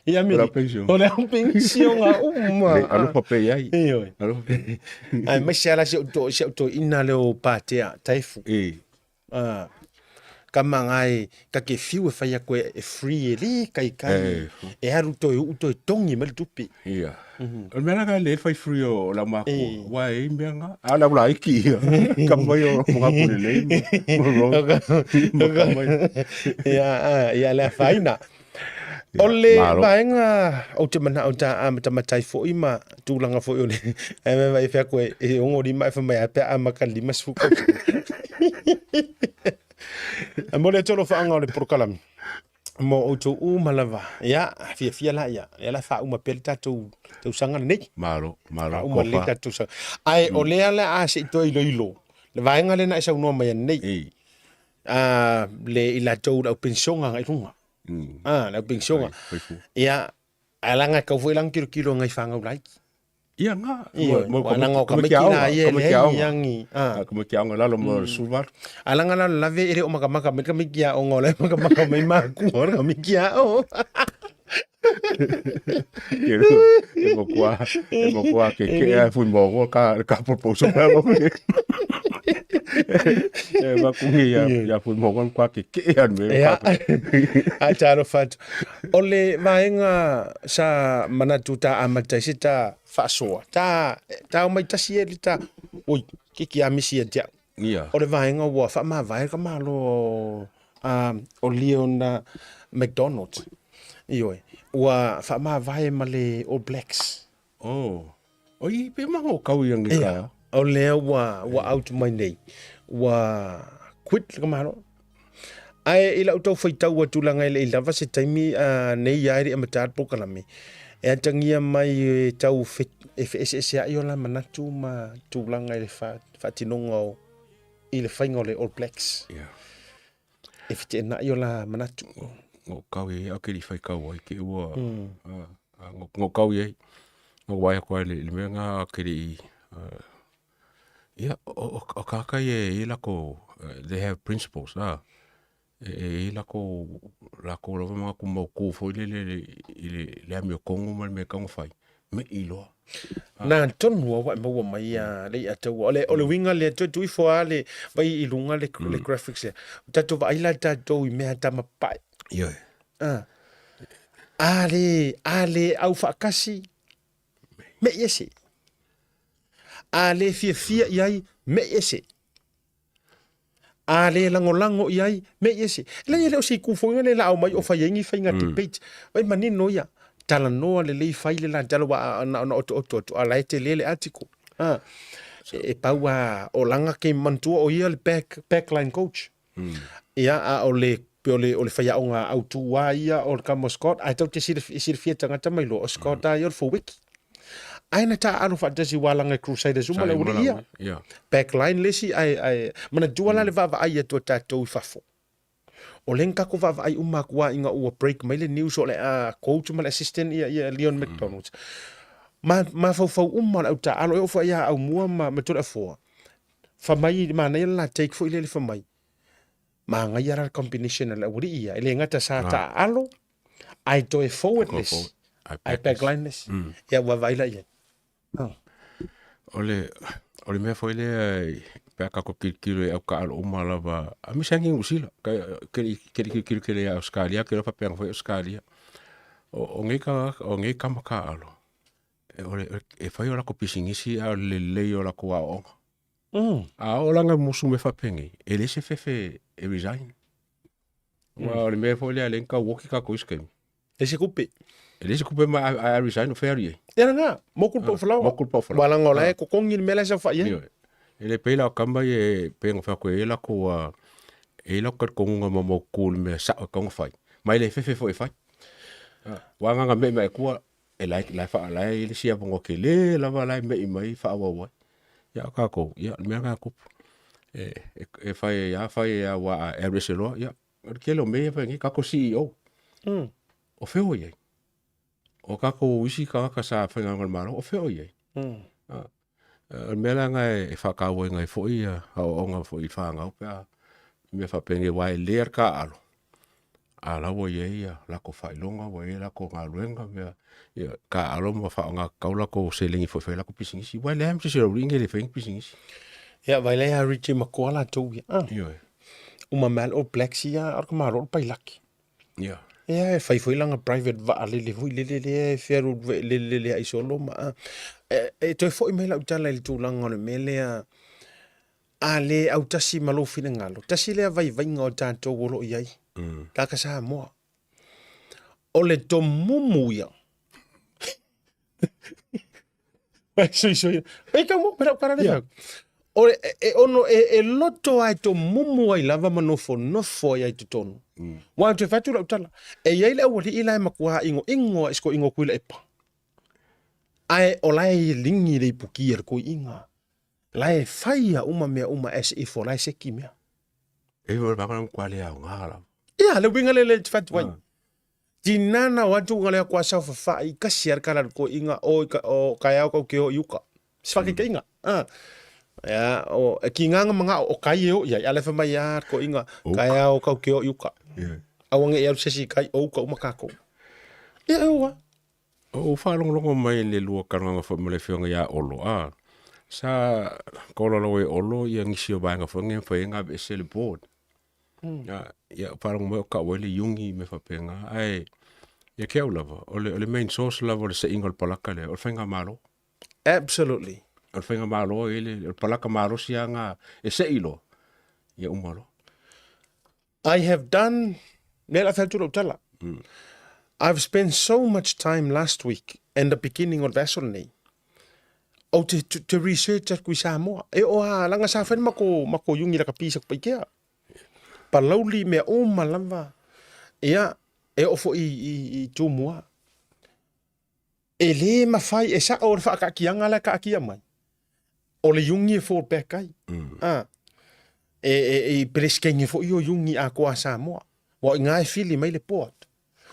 I Amerika. O lau pension. O lau pension a uma. Le alofa pe iai. Ioe. Alofa pe. Ai mai se ala si o to si o to ina leo patea taifu. Ka mangae ka ke fiu e whai aku e free e le kai kai e aru toe uu toe tongi mai le tupe. Ia. O le mea la ka le whai free o la makua. Wa e mea nga. A la ula iki ia. Ka mai o mga kule lei. Ma mai. Ia, ia le whaina. O le vaega ou te manao ta amatamata ai foi ma tulaga foi o le e me mai fea koe e 65 e fai mai a pe a maka 50 tausaga. E momoli atu alofaga o le polokalame mo outou uma lava. Ia, fiafia la ia. Lea la e faauma pea le tatou tausaga lenei. Malo, malo, Faauma lelei le tatou tausaga. Ae o lea la a se i toe iloilo le vaega lea na e saunoa mai ananei. Le i latou le au penisiona agai i luga. Le au penisiona. Ia, ae leaga e tatau foi la ona tilotilo i nai fanau laiti. Ia nga. Ioe, aua leaga o tamaiti la ia e leai ni agi. Tamaiti aoga lalo mo le 18. Ae leaga la lalave e le o makamaka mai le tamaiti aoga o la e makamaka mai matua o le tamaiti aoga. E matua, e matua ke ke a fui mo ka ka proposal ka lo. E ma kungi ya ya fui mo ka ke ke a me. Ia. Ae talofa atu. O le vaega sa manatu ta amata i se ta faasoa, ta ta omai tasi e le ta, oi, ke ki a misi ia te au. Ia. O le vaega ua faamavae ka Malo o Leon McDonald. Ioe. Ua faamavae ma le All Blacks. Oh. Oi, pe maga o kau ia ngi ka. O lea ua, ua out mai nei. Ua quit le ka Malo. Ae i lau tau faitau atu leaga e le i lava se taimi nei ia e le i amata le polokalame, e atagia mai e tau e feeseeseai o la manatu ma tulaga i le faatinoga o i le faiga o le All Blacks. Yeah. E feteenai o la manatu. Ngo kau i au ke li fai kau ai ke ua ngo ngo kau i ai. Ngo wai ko ai le le mea ngā ke li ia o o kaka i e la ko they have principles ah. E e i la ko la ko lava ma ku mau ku foi le le i le le amiokongo ma le mea kaunga fai. Me i loa. Na tonu au e maua mai a le ia taua. O le, o le uiga lea, toe tuu ifo lava le vai i luga le, le graphics lea. O tatou vaai la tatou i mea tamapae. Ioe. A, a le, a le aufaatasi, me'i ese. A le fiafia i ai, me'i ese. A le lagolago i ai, me i ese. E leai e le o se itu foi lea la aumai o fai ai ni faiga debate. Vai manino ia, talanoa lelei fai le la tala ua na ona otooto atu, a la e tele le article. A, e pau a o langa ke manatua o ia le back, backline coach. Ia, a o le pe o le, o le faiaoga autū a ia o le kama o Scott, ae tatou te silafia tagata mai loa, o Scott a ia o le Foweki. Ae na taaalo faatasi ua alaga e Crusaders uma le aualii ia. Yeah. Backline le isi ae, ae manatua la le vaavaai atu a tatou i fafo. O lea na tatou vaavaai uma atu lava ina ua break mai le news o le a coach ma le assistant ia, ia Leon McDonald's. Ma, mafaufau uma o le au taaalo e oo foi ia Aumua ma, ma Toleafoa. Fai mai, manaia le la take foi lele fai mai. Manaia la le combination a le aualii ia. E le gata sa taaalo, ae toe forwardless, ae backlineless. Ia ua vaai la i ai. O le, o le mea foi lea pe a tatou tilotilo i au taaalo uma lava, aemaise lava Niu Sila, ke le tilotilo tele ia Ausetalia, ke iloa faapena foi Ausetalia. O nei tagata, o nei tama taaalo, e fai o latou pisinisi a o le lelei o latou aoaoga. A oo la ina musu mea faapenei, e leai se fefe e resign. Aua o le mea foi lea lea na tau oti tatou i isi taimi. Leai se tupe. E leai se tupe ma a resign o fea alu i ai? Ia lena, moku le pau falaoa. Moku le pau falaoa. Aua leaga o la e totogi le mea la e saofai ai. Ioe. E le pei la o tama ia e pei ona fai atu e i ai latou e i ai latou talitonuga maumaututu i le mea sao e tatau ona fai, ma e le fefe foi e fai. Aua na ona me'i mai tua, e la e la e i ai le isi avanoa tele lava la e me'i mai faaauau ai. Ia a o tatou, ia o le mea lena e tupu. E fai ai lava fai ai lava aua a alu ese loa, ia, o le tele o mea ia e fai nei, tatou CEO, o fea o i ai? O tatou isi tagata sa faigaluega i le Malo, o fea o i ai? O le mea la lena e faatauaina ai foi aoaoga foi i fanau pe a mea faapenei aua e lelei lava le taaalo, a o la ua i ai latou faailoga, ua i ai latou galuega, mea, ia taaalo ma faaaoga tatau latou seleni foi e fai ai latou pisinisi. Aua e leai lava ma se isi o le aualii lenei e le faia ni pisinisi. Ia, vaai la ia Richie Makoa latou ia. Ioe. Uma mai lava le All Blacks ia, a o le tamaloa o le pailaki. Ia. Ia, e fai foi lana private vaalele foi lele lea e fealualuai solo ma a. E toe foi mai lau tala i le tulaga o le mea lea, a le autasi ma lou finagalo, tasi lea vaivaiga o tatou o lo o i ai, tagata Samoa, o le tomumu ia. Ai, sui, sui. E tau mo, pera ukara le O le, e, ono, e, e loto ai to mumu ai lava ma nofo nofo ai ai totonu. Wa te fatu lau tala. E iai le aualii la e matua ingo ingo ai sko ingo kui le epa. Ae o la e lingi le ipuki e le koi inga. La e whaia uma mea uma as if o la e seki mea. E wa ba ka kwa le au ngā la. Ia, le winga le le te fatu ai. Tinana o atu nga lea kua sau fawhai kasi ar kala ko inga o ka o kai au kau ke o iuka. Se whakekeinga. Ah. Ia, o e ki nganga manga o kai e o ia ale fa mai a ko inga kai au kau ke o iuka. Yeah. Awange i alu sesi kai o uka uma kako. Ia e ua. O faalogologo mai le lua talanoaga foi ma le afioga ia Olo, a sa tolaulauina e Olo ia nisi o vaega foi nei e mafai ai ona aveese le board. Ia faalogo mai o tau ai le iugi ma mea faapena, ae ia te au lava, o le, o le main source lava o le seiga o le palaka lea, o le faigamalo. Absolutely. O le faigamalo e i ai le, o le palaka malosi lava lena e sei loa, ia uma loa. I have done, lea o le a fai atu lau tala. I've spent so much time last week and the beginning o le vaiaso lenei, ou te, te, te research atu i Samoa. E oo lava, leaga sa fai le matou, matou iugi lakapi i Satupaitea. Palauli, mea uma lava. Ia, e oo foi i, i, i Tumua. E le mafai, e sao le faakaakiaga la e kaakia mai, o le iugi e fall back ai. Ah. E, e, e Peresetene foi o iugi atoa a Samoa. Ua o i ina e fili mai le board.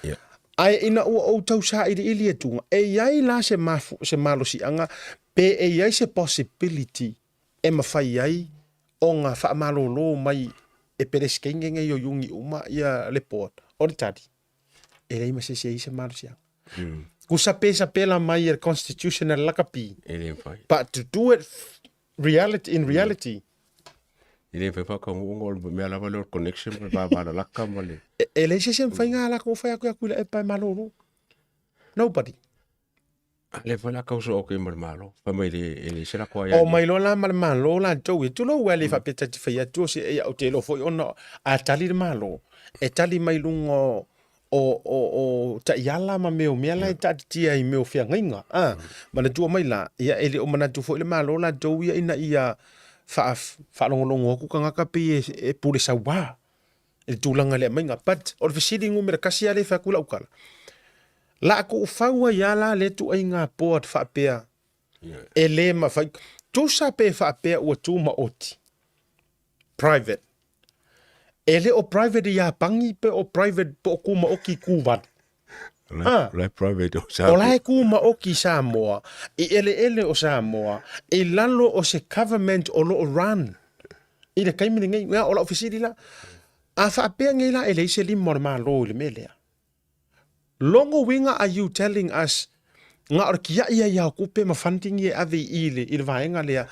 Yeah. Ae ina ua ou tau sailiili atuga, e i ai la se mafu, se malosiaga pe e i ai se possibility e mafai ai ona faamalolo mai e Peresetene nei o iugi uma ia le board. O le tali, e leai ma se isi e i ai se malosiaga. Kusa pe sapela mai e le constitution a le lakapi. E le mafai. But to do it reality, in reality. E le mafai faataunuuga o le mea lava lea o le connection ma le vavalalaka ma le... E, e leai se isi e mafai na latou fai atu ia Tuilaepa e malolo. Nobody. A lea foi la tau soo atu ma le Malo. Fai mai le, e leai se latou aiaiga. O mai loa la ma le Malo latou ia. Tulou ae le faapea ta te fai atu o se, ia ou te iloa foi ona a tali le Malo, e tali mai luga o, o, o, o taiala ma mea o mea la e taatitia i mea o feagaiga. A, manatua mai la, ia e le o manatu foi le Malo latou ia ina ia faa, faalogologo atu tagata pei e, e pule sauā i le tulaga i le aumaiga. But o le fesili numera tasi lava lea e fai atu lau tala, la tuufau ai lava la lea ituaiga board faapea e le mafai, tusa pe faapea ua tumaoti, private. E le o private i Iapani pe o private po o tumaoti i Tuvalu. Ah. O la e private o Samoa. O la e tumaoti i Samoa, i eleele o Samoa, i lalo o se government o lo o run i le taimi lenei. Ia, o lau fesili la, a faapea nei la e leai se lima o le Malo i le mea lea, Lono uiga are you telling us na o le tiai ai lava o tupe ma funding ia e ave i i le, i le vaega lea,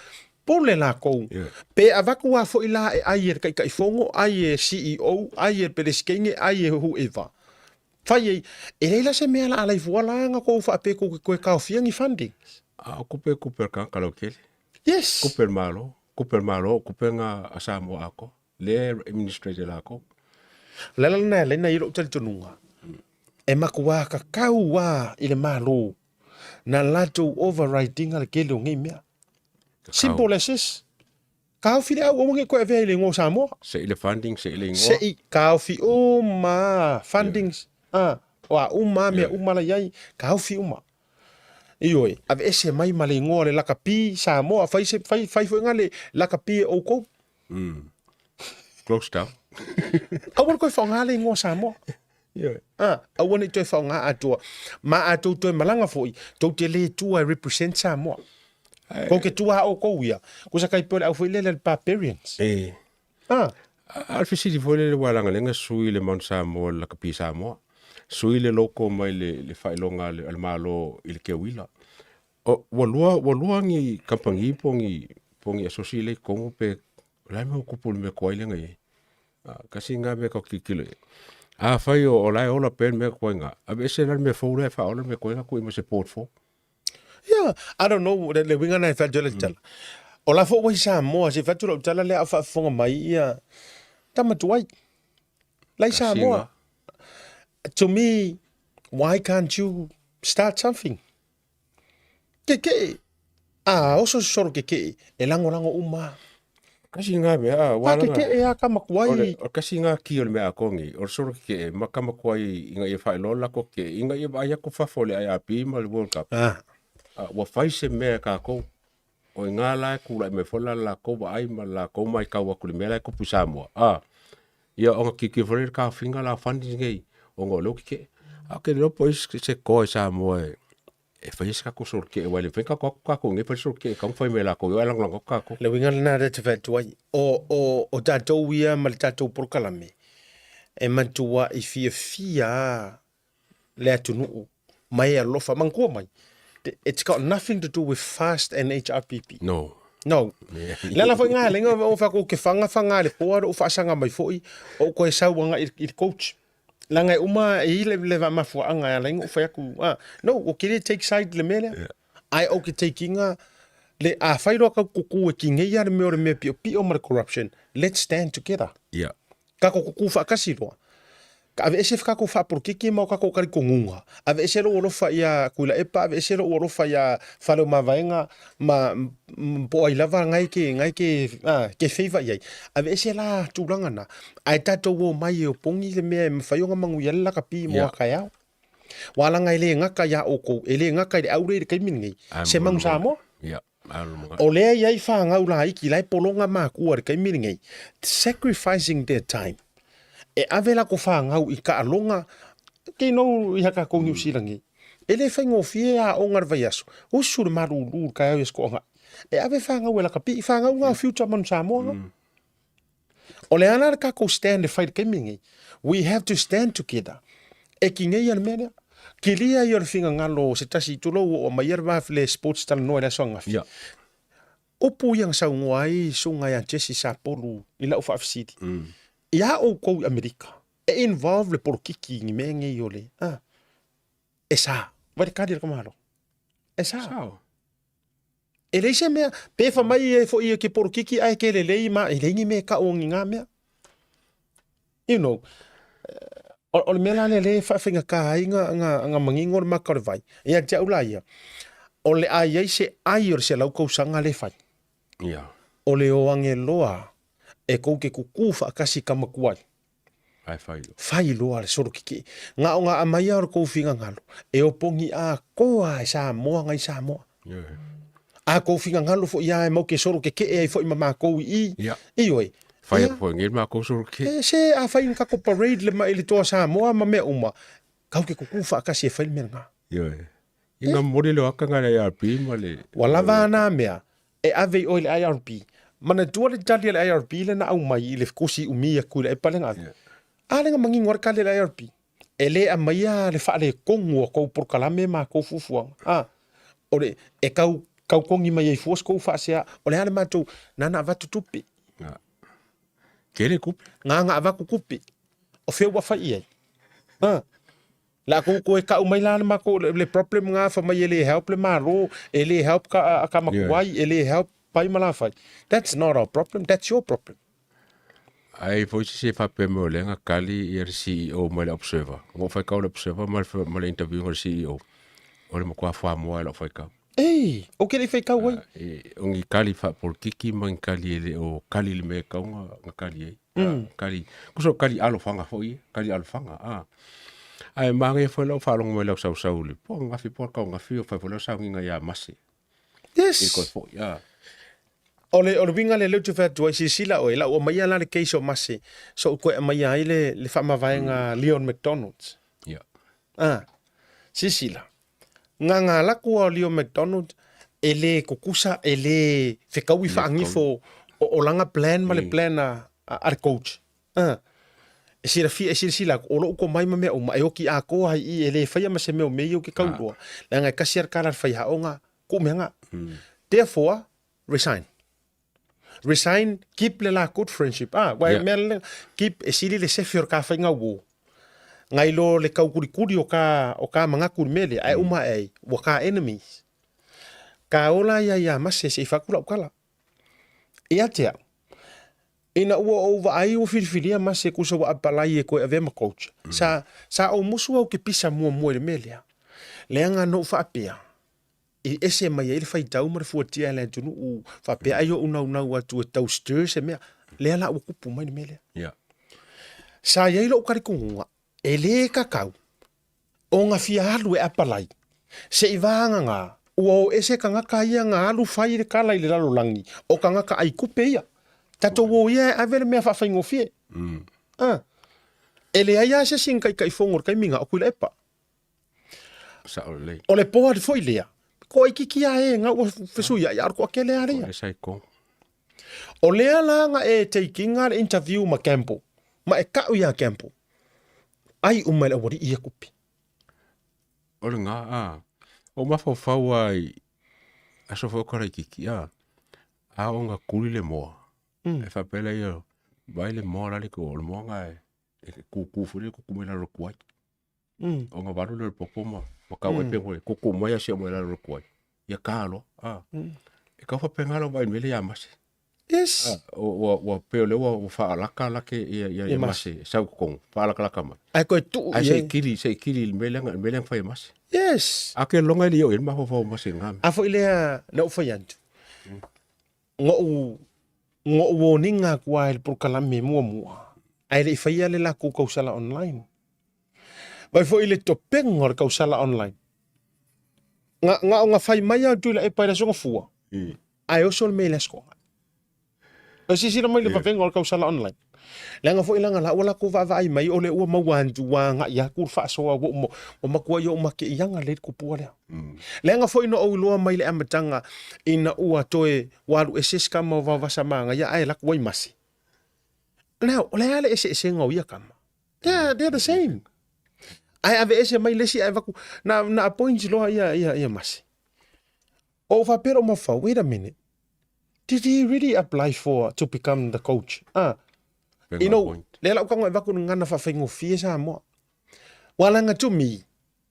pule latou. Yeah. Pe avatu lava foi la e ai e le Taitaifono, ai e CEO, ai e le Peresetene, ai e whoever. Fai ai, e leai la se mea la a laifua la na tou faapea tou te toe taofia ni fundings. A o kupe kupe a le tagata lautele. Yes. Kupe a le Malo, kupe a le Malo, o kupe na a Samoa atoa. Lea e administrate e lakou. O le ala lena e ala ai ona i ai lou talitonuga, e matua kakau lava i le Malo na latou override ina le tele o nei mea. Simple as this. Taofi le au, aua ne i toe avea i le igoa o Samoa. Se i le funding, se i le igoa. Se i taofi uma lava fundings, a, o a uma lava mea uma la i ai, taofi uma. Ioe, aveese mai ma le igoa o le lakapi Samoa, fai, se, fai, fai foi nga le lakapi e oukou. Close down. Aua le toe faaaoga le igoa Samoa. Ioe. Ah, aua ne i toe faaaoga atoa. Ma a tou toe malaga foi, tou te le tua e represent Samoa. Kou te tua a outou ia. Kusa kai pea o le au foi lele a le barbarians. E. Ah. A o le fesili foi lele ua lagalega sui le Mount Samoa i le lakapi Samoa. Sui le logo mai le, le faailoga a le, a le Malo i le keuila. O, ua lua, ua lua ni kamupani po o ni, po o ni asosi lea i totonu pe o le a le mea ua tupu i le mea tuai lea na i ai? Tasi lena mea tatou te tilotilo i ai. Afai o, o la e ola pea le mea tuai lena, aveese la le mea fou lea e faaola le mea tuai lena tuu i ai ma se board fou. Yeah, I don't know le, le uiga lena e fai atu ai le tala. O la foi ua i Samoa, se i fai atu lau tala lea a o faafofoga mai ia tama tuai. La i Samoa. To me, why can't you start something? Kekeʻe, a oso solo kekeʻe, e lagolago uma a. Kasi ngā mea, a, wā ranga. Kekeʻe a ka makuai. O le, o kasi ngā ki o le mea a kongi, o le solo kekeʻe, ma ka makuai i ngā ia whaeloa lako kekeʻe, i ngā ia vaai aku fafo le IRB ma le World Cup. Ah. A, ua fai se mea e kākou, o i ngā la e kūlaʻi mai foi la lākou vaai ma lākou maitau aku i le mea la e kupu i Samoa. A, ia ona tilotilo foi lea i le taofiga la funding nei, ona o lea ua kekeʻe. A ou te le iloa po o ai se toa i Samoa e e fai ai se tatou solo kekeʻe aua e le mafai ona tatou o atu tatou nei fai le solo kekeʻe e tatau ona fai mai e latou e lagolago atu tatou. Le uiga lena lea te fai atu ai, o, o, o tatou ia ma le tatou polokalame, e matuai fiafia lava le atunuu ma e alofa. Manatua mai, it's got nothing to do with FAST and HRPP. No. No. Le ala foi ngā lenga o whako ke whanga whanga le poa o whaasanga mai foi o koe sauanga i, i le coach. Langa e uma e i le, le va mafuaanga e ala inga o whai aku. Ah, no, o kere take side le mea lea. Yeah. Ai o ke take inga le a whai roa kau kuku e ki ngei a le mea o le mea pio pio ma le corruption. Let's stand together. Yeah. Kako kuku whaakasi roa. Ka aveese kako whaapolokiki ma o kako karikoguga. Aveese lou alofa ia Tuilaepa, aveese lou alofa ia Faleomavaega ma po o ai lava ngai ke ngai ke ke favour i ai. Aveese la tulaga na, ae tatou o mai e opogi le mea e mafai ona manuia ai le lakapi mo a taeao. Ua alaga e le gata ia outou, e le gata i le aure i le taimi lenei, se manu Samoa. Yeah. O lea e i ai fanau laiti la e pologa makua i le taimi lenei, sacrificing their time e ave latou fanau i taaloga, you know i ha tatou Niu Sila nei, e le faigofie aoga i le vaiaso, usu le malulu i le taeao i Aso Toonai, e ave fanau e lakapi, fanau na o future manu Samoa na. O le a la le tatou stand e fai i le taimi lenei? We have to stand together. E tineia le mea lea. Kilia ia o le finagalo o se tasi, tulou ua oo mai ia le va le sports talanoa i le aso ananafi. Yeah. Upu ia na saunoa ai susuga ia Jesse Sapolu i lau faafesili. Ia outou i Amerika, e involve le polokiki i ni mea nei o le, ah, e sa. Vai le kali a le tamaloa. E sa. Sao. E leai se mea, pe fa mai e foi e ke polokiki ae ke lelei ma e leai ni mea e kau o ni ngā mea. You know, o, o le mea la lea lea e faafaigata ai nga, nga, nga manino o le maka o le vai. Ia te au la ia, o le a i ai se ai o le 100 tausaga le fai. Yeah. O le o angeloa e kou te kukū whaakasi ka makuai. Ae fai loa. Fai loa le solo kikii. Nga o nga amaia o le kou finagalo, e opongi atoa e Samoa ngai Samoa. Ioe. A kou finagalo foi ia e mau ke solo keke'e ai foi ma makou i i. Ia. Ioe. Fai Ia. atu foi ngei makou solo keke'e. E se a fai ni kako parade le ma i le toa Samoa ma mea uma, kau ke kukū whaakasi e fai le mea nga. Ioe. I nga momoli le waka nga le IRB ma le... Ua lava ana mea e ave i oe i le IRB. Manatua le tali a le IRB lea na aumai i le kosi umi atu i le epa lea na ave. A lea na manino lava le tali a le IRB. E le aumaia le faaletonu o tou polokalame ma tou fuafuaga. A, o le, e tau, tau togi mai ai fua se tou faasea. O le a le matou, na na avatu tupe. Tele tupe. Na na avatu tupe. O fea ua fai i ai? A. La kou koe kau mai la le makou le problem nga fa mai e le help le malo, e le help ka ka makuai, e le help pai ma la fai. That's not our problem, that's your problem. Ai foi se se faapea mai o lea na kali ia le CEO mai le Observer. Na ou faitau le Observer ma le, ma le interview nga le CEO. O le matua fuamoa e lau faitau. Ei, o ke le faitau ai. E, o ni kali faapolokiki ma ni kali e le o kali le mea e kau na, na kali ai. Mm. Kali, kuso kali alofaga foi ia, kali alofaga, a. Ae manaia foi lau faalogo mai lau sausau le po gafi po kau gafi o fai foi lau sauniga ia Mase. Yes. I koe foi, a. O le, o le uiga lea lea ou te fai atu ai, silasila oe, la ua aumaia la le case o Mase, so ou toe aumaia ai le, le faamavaega mm. Leon McDonald's. Yeah. Ah, silasila, nga nga laku a Leon McDonald, e le kukusa, e le fekaui faagifo o, o langa plan ma le plan a, a, a le coach. Ah. E silafia, e silasila atu, o lou komai ma mea uma, e oki atoa ai i, e le faia ma se mea o mea ia ou ke kauloa. Leaga e kasi a le kala le faiaoga, ku mea nga. Therefore, resign. Resign, keep le la good friendship. Ah, wa yeah. mea le, keep, e sili le sefe o ka whainga wo. Ngai lo le kaukurikuri o ka, o ka mangaku le mele, ai uma ai, ua ka enemies. Ka ola ia ia mase se i whakula ukala. Ia te au, ina ua ou vaai ua filifilia mase kusa ua apalai e koe avea ma coach. Sa, sa ou musu au ke pisa muamua i le mea lea. Leaga na ou faapea, i ese mai ai le faitau ma le fuatia e le atunuu faapea ai ou naunau atu e tau stir se mea, lea la ua kupu mai le mea lea. Yeah. Sa i ai lou talitonuga, e lē tatau ona fia alu e apalai, se'i vagagā ua o ese tagata ia na alu fai le kala i le lalolagi, o tagata ai tupe ia. Tatou o ia e ave le mea faafaigofie. Ah. E leai lava se isi na taitaifono i le taimi na o Tuilaepa. Sao lelei. O le board foi lea, ko itiiti a e nga ua fesuiai, a o le toatele lava lea. O le saiko. O lea la na e take ina le interview ma Campbell, ma e kau ia Campbell, ai uma e le aualii ia tupe. O le ga, a, o mafaufau a i aso foi o Karaikiki, a, a o nga kuli le moa. E faapea lea ia, vai le moa la le o le moa nga e, e kūkū foi le kuku mai lalo le kuai. O nga valu le popo ma, ma kau e pengo e kuku mai a sia mai lalo le kuai. Ia ka loa, a. E kau faapena lau vaai mele ia Mase. Yes. A, ua, ua pei o lea ua, ua faalaka lake ia, ia, ia Mase, sau i totonu, faalakalaka mai. Ae koe tuu Ae se i kili, se i kili i le mea lea, le mea lea na fai e Mase. Yes. A ke loga e le i oo i ai le mafaufau o Mase i lena mea. A foi lea na ou fai atu, na ou warning atu lava i le polokalame muamua, ae le i faia le latou tausala online. Vaai foi i le topega o le tausala online. Na, na o na fai mai lava o Tuilaepa i le Aso Gafua. Ae oso le mea i le Aso Toonai. E silasila mai le vavega o le tausala online. Leaga foi leaga la ua latou vaavaai mai o lea ua maua atu ua agai atu le faasoa ua uma ua matuai ou mateiaga lelei le tupua lea. Leaga foi na ou iloa mai le amataga ina ua toe ua alu ese si tama o Vaovasa Manaia ae alu atu ai Mase. Now, o le a le eseesega o ia tama? They are the same. Ae aveese mai le isi ae avatu na na appoint loa ia ia ia Mase. Ou faapea lou mafaufau, wait a minute, did he really apply for to become the coach? Ah, you know, lea la ou tago e avatu le gagana faafaigofie Samoa. Ua laga to me,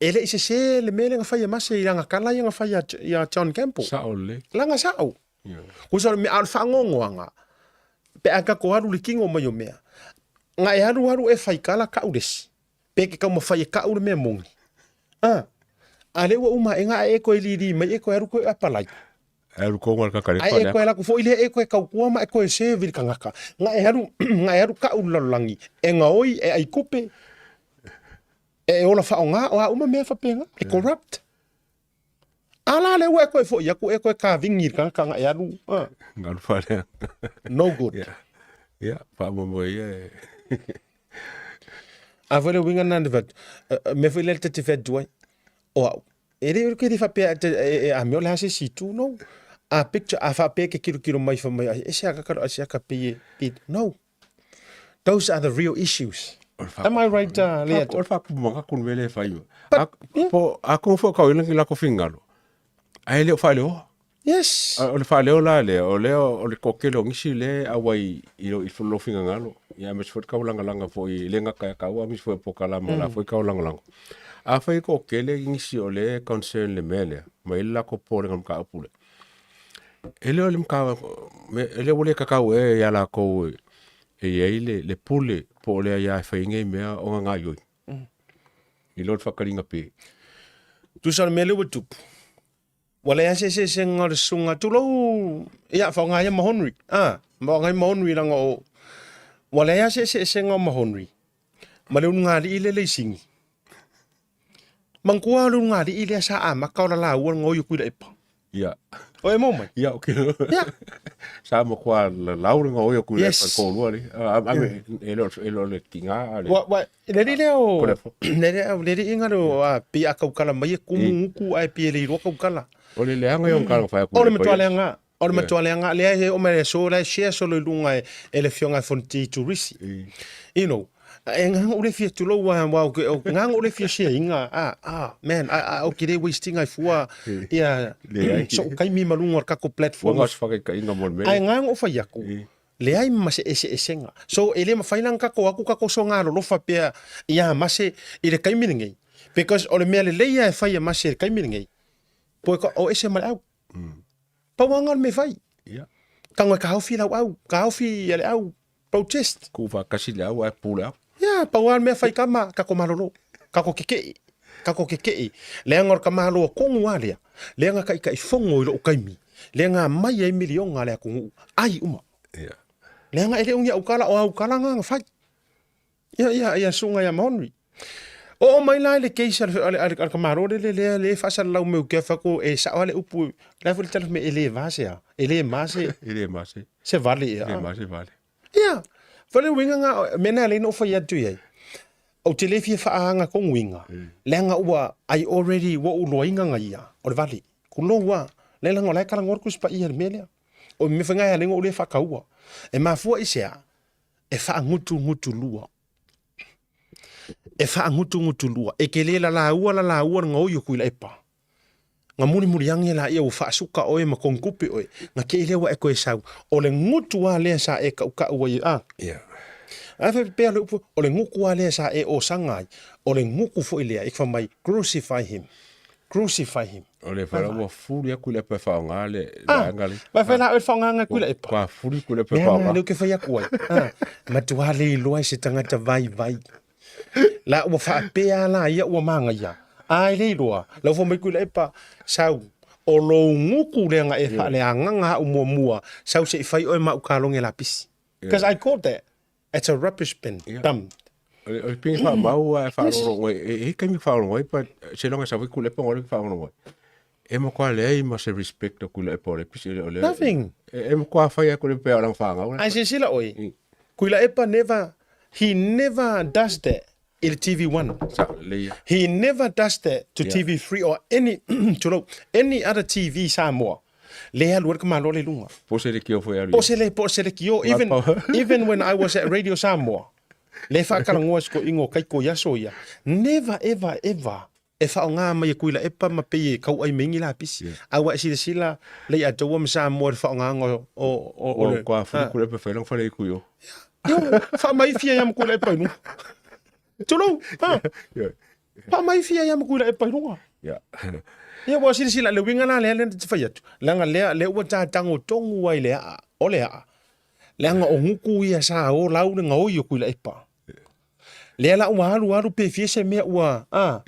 e le i sese le mea lea na fai e Mase i lana tala ia na fai ia John Campbell. Sao lelei. Laga sao. Yeah. Kusa o le mea, a o le faagogoaga, pe a tatou alu i le tino mai o mea, na e alualu e fai tala tau le isi, Pe ke taumafai e kau le mea moni. A, a lea ua uma aʻe ae e toe lili mai e toe alu toe apalai. E alu kou ngā kakare Ae e toe alu atu foi lea e toe tautua ma e toe serve i le tagata. Na e alu, na e alu kau le lalolagi, e gaoi, e ai tupe, e ola faaaoga, o a uma mea faapena, e corrupt. A la lea ua e toe foi atu e toe kavini i le tagata na e alu, a. Galu faalea. No good. Yeah. Yeah, faamoemoe ia e. A foi le uiga lena na fai atu, mea foi lea ta te fai atu ai, o au, e le e le faapea e a mea o le a se isi itu, no. A picture, a faapea e ke kilokilo mai fai mai, e se aka e se aka pei e, no. Those are the real issues. Am I right, Lea? O le faakumaga ku le mea lea e fai. Po, a kongo foi kau ina lako fingalo. Ae le o faaleoa. Yes. O le faaleo la lea, o lea o le toatele o nisi lea e auai i lo, i lo finagalo. Ia aemaise foi le taulagalaga foi e le gata ia taua, nisi foi o polokalame o la foi taulagalaga. Afai e toatele nisi o lea e concern i le mea lea, ma e i ai le latou popolega i le mataupu lea, E le o le e le ua le tatau ea ia latou e i ai le pule po o le aia e fai ai nei mea o na gaoioi. I lo le faataliga pe. Tusa o le mea lea ua tupu, ua leai lava se eseesega o le susuga, tulou, ia, faaaoga ia Mahonri, a, faaaoga ia Mahonri leaga o, ua leai lava se eseesega o Mahonri ma le ulugalii lea e Leisini. Manatua o le ulugalii lea sa amata ona laua le gaoi o Tuilaepa. Ia. O e maua mai? Ia, ok. Ia. Sa matua lalau le gaoi o Tuilaepa Yes. toalua le. E le o e le o le tiga a le. Ua, ua, le alii lea o, Ko le fo- le alii le alii ina le, a, pei a tautala mai e kumu gutu ae pei e le iloa tautala. O le leaga ia o na fai atu. O le matua leaga, o le matua leaga, lea e oo mai le aso, la e share solo i luga e, e le afioga e Fonoti Turisi. You know, e nganga o le fia tulou a, wa, o, o nganga o le fia share inga, ah, ah, man, a, a, o ke le wasting ai fua, ia, so'u taimi ma luga o le tatou platform. Ua se whakaikainga mo le mea. Ae nganga o fai atu, leai ma se eseesega. So, e le mafai la ona tatou atu tatou soga lolofa pea ia Mase i le taimi lenei. Because o le mea lelei lava e fai e Mase i le taimi lenei, po e o ese ma le au. Pau lava lena o le mea e fai. Ia. Tago e taofi lau au, taofi ia le au protest. Tuu faatasi le au ae pu le au. Ia, pau lava le mea fai tama, tatou malolo, tatou kekeʻi, tatou kekeʻi. Leaga o le tamaloa tonu lava lea, lea na taitaifono i lou taimi, lea na aumai ai miliona a le atunuu, ai uma. Ia. Leaga e le o ni aukala, o aukala na na fai. Ia, ia, ia susuga ia Mahonri. Oo mai la i le case a le, a le, a le, a le tamaloa lele lea lea e faasalalau mai ou te fai atu e sao lava le upu, la e foi le tala fai mai e le va se a, e le ma se, E le ma se. se vale ea. E le ma se vale. Ia, fa le uiga nga, mea na lea na ou fai atu i ai. Ou te le fia faaagaga kou uiga, leaga ua, I already, ua ou iloaina nga ia, o le vale. Kulou lava, leaga o la e talanoa le Tusi Paia i le mea lea. O le mea foi lena e ala ai ona ou le faataua. E mafua i se a? E faagutugutulua. E faagutugutulua. E te le lalaua lalaua le gaoi o Tuilaepa. Na mulimuli ane laia ua faasuka oe ma konukupe oe. Na te i lea ua e toe sau. O le gutu lava lea sa e kaukau ai a. Yeah. A fai pea le upu, o le gutu lava lea sa e osaga ai. O le gutu foi lea e fai mai, crucify him. Crucify him. O le fala ua fuli atu i le epa e faaaoga le Ah, vaega le. vai fai la oe le faaaogaga atu i le epa. Ua fuli atu i le epa e Mea na faaaoga. lea ou te fai atu ai. Ah, matua le iloa i se tagata vaivai. La ua faapea la ia ua magaia. Ai le iloa, lau fai mai Tuilaepa, sau, o lou gutu lea na e faaleagaga au muamua, sau se i fai oe ma au kaloge lapisi. Because I called that, it's a rubbish bin, dumped. O le pigi faamau a e faalogologo ai, e i ai taimi faalogologo ai, but seiloga e sau foi Tuilaepa ona o lea e faalogologo ai. E matua leai ma se respect o Tuilaepa o le pisi o le Nothing. E, e matua fai aku le pea o lana whangau. Ai silasila oe, Tuilaepa never, he never does that i le TV1. Sa lelei ia. He never does that to TV3 or any, tulou, any other TV Samoa. Le alu ai le tamaloa le i luga. Po o se lekiō foi e alu i Po o se le, po o se lekiō. Even, even when I was at Radio Samoa, le faatalanoa si toeaina o Kaiko i aso ia, never ever ever e faaaoga mai e Tuilaepa ma pei e tauai mai ni lapisi. A ua e silasila le ia outou ma Samoa i le faaaogaina o, o, o, o le... Ua fuli Tuilaepa fai lana fale i Kuio. Io, faamaifia ia ma Tuilaepa i luga. Tulou, ha? Faamaifia ia ma Tuilaepa i luga. Ia ua silasila le uiga la lea lea na te fai atu, leaga lea, lea ua ta tago tonu ai le aa, o le aa. Leaga o gutu ia sa o lau le gaoi o Tuilaepa. Lea la ua alu alu pe fia se mea ua, a,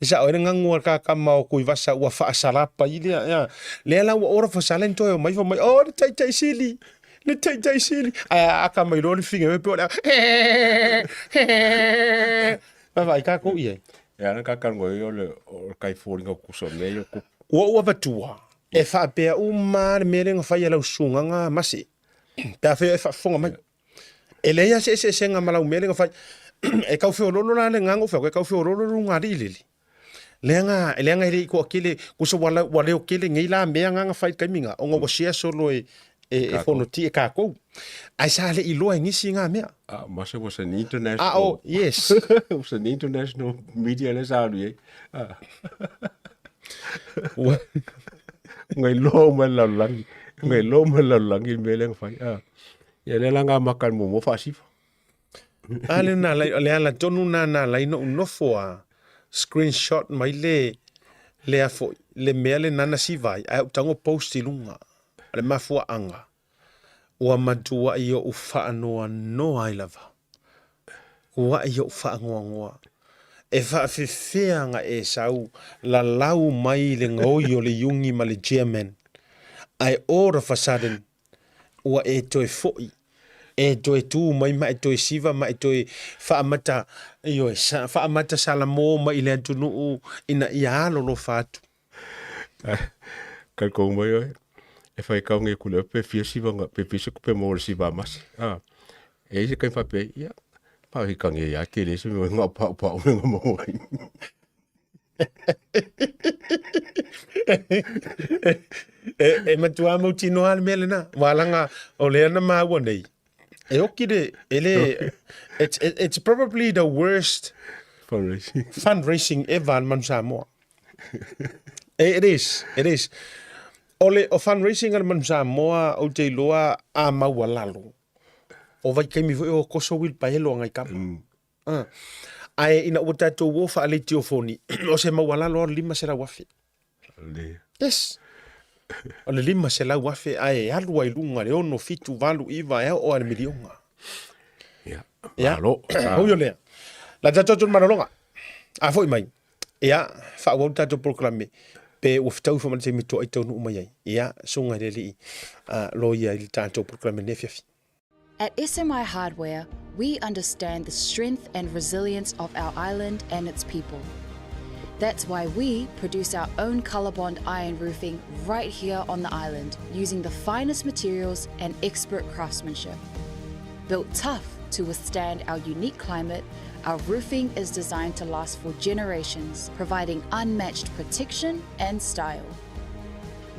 e sao ai le gagu a le kakama o Tuivasa ua faasalapa i lea, ea. Lea la ua ora fasala ni toe omai fai mai, oh le taitai sili, le taitai sili. Ae aka mai loa le figa e pei o le Vaavaai tatou i ai. E ala ka kalongo i o le o kai fōringa o kuso me i o kupu. Ua ou avatua, e faapea uma lava le mea lea na fai e lau susuga Mase, pe afai o e faafofoga mai. E leai lava se eseesega ma lau mea lea na fai. E tau feoloolo la le agaga o fai atu, e tau feoloolo luga alii lele. Leaga, leaga e le i toatele, tusa ua, ua leo tele nei la mea na na fai i le taimi na, ona ua share solo e, e, e fonotia e tatou. Ae sa le i iloa e nisi na mea. Ah, mase was an international. Ah, oh, yes. was an international media le sa alu i ai. Ah. Ua, Ngai loa uma le lalolagi. Ngai loa uma le lalolagi i le mea lea na fai. Ah. Ia lea la nga maka i le muamua faasifa. A le na lai, le ala tonu na na lai no nofo a screenshot mai le le a foi le mea le nana siva ai, ae ou tago post i luga. O le mafuaaga, ua matuai oʻu faanoanoa ai lava. Uaʻi oʻu faanoanoa. E faafefea na e sau lalau mai le gaoi o le Iuni ma le Chairman, ae all of a sudden, ua e toe foi, e toe tu mai ma e toe siva ma e toe faamata, ioe, faamata salamo mai i le atunuu ina ia alolofa atu. Kalikau mai oe, e whai kau nge kule pe fia siva nga, pe fia se kupe mo le siva masi. Ah, e ise kai whape, ia, pa hi kange ia ke le se me ngā pau pau me ngā mo ai. E, e matua mautinoa le mea lena. Ua alaga o lea na maua nei. E oki le, e le, it's, it's probably the worst Fundraising. fundraising ever a le Manu Samoa. It is, it is. O le o fundraising a le Manu Samoa ou te iloa a maualalo. O vaitaimi foi o koso wheelbarrow a ngai kama. Ah. Ae ina ua tatou o faaleitiofoni, o se maualalo o le 500,000. Le. Yes. O le 500,000 ae alu ai luga le 6, 7, 8, 9 e oo lava i le miliona. Ia. Ia. Malo. Ui o lea. La tatou atu i le malologa. A foi mai. Ia, faaauau le tatou polokalame pe ua fetaui foi ma le taimi toa i taunuu mai ai. Ia, susuga i le alii loia i le tatou polokalame i lenei afiafi. At SMI Hardware, we understand the strength and resilience of our island and its people. That's why we produce our own Colorbond iron roofing right here on the island using the finest materials and expert craftsmanship. Built tough to withstand our unique climate, our roofing is designed to last for generations, providing unmatched protection and style.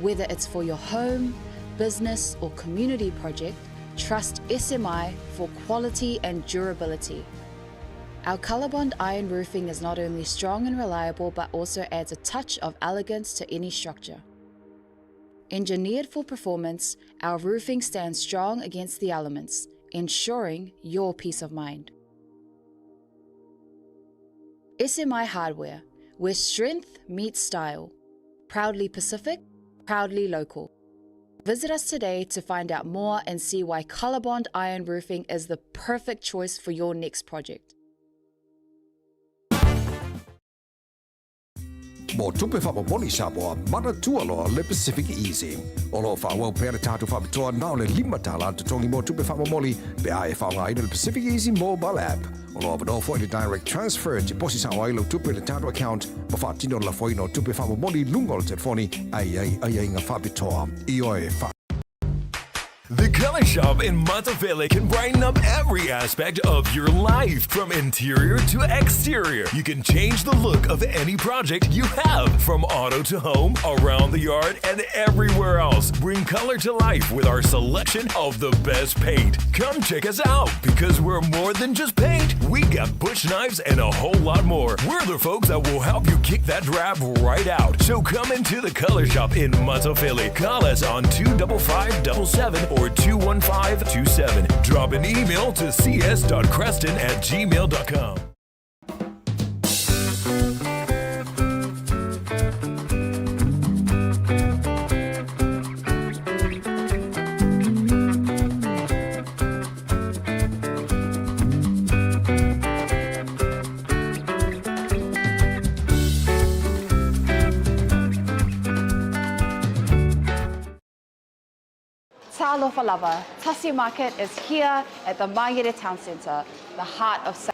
Whether it's for your home, business, or community project, trust SMI for quality and durability. Our Colorbond iron roofing is not only strong and reliable, but also adds a touch of elegance to any structure. Engineered for performance, our roofing stands strong against the elements, ensuring your peace of mind. SMI Hardware, where strength meets style. Proudly Pacific, proudly local. Visit us today to find out more and see why Colorbond Iron Roofing is the perfect choice for your next project. Mo tupe faamomoli Samoa, manatua loa le Pacific Easy. O lo o faaauau pea le tatou faapitoa na o le $5 le totogi mo tupe faamomoli pe a e faaaogaina le Pacific Easy mobile app. O lo o avanoa foi le direct transfer e tiposi sao ai lau tupe i le tatou account ma faatino le lafoina o tupe faamomoli i luga o le telefoni a i ai aiaiga faapitoa. Ioe, fa. The Color Shop in Matafele can brighten up every aspect of your life, from interior to exterior. You can change the look of any project you have, from auto to home, around the yard, and everywhere else. Bring color to life with our selection of the best paint. Come check us out because we're more than just paint. We got bush knives and a whole lot more. We're the folks that will help you kick that drab right out. So come into the Color Shop in Matafele. Call us on 25577 or 21527. Drop an email to cs.creston at gmail.com. Talofa lava, Tasi Market is here at the Mangere Town Centre, the heart of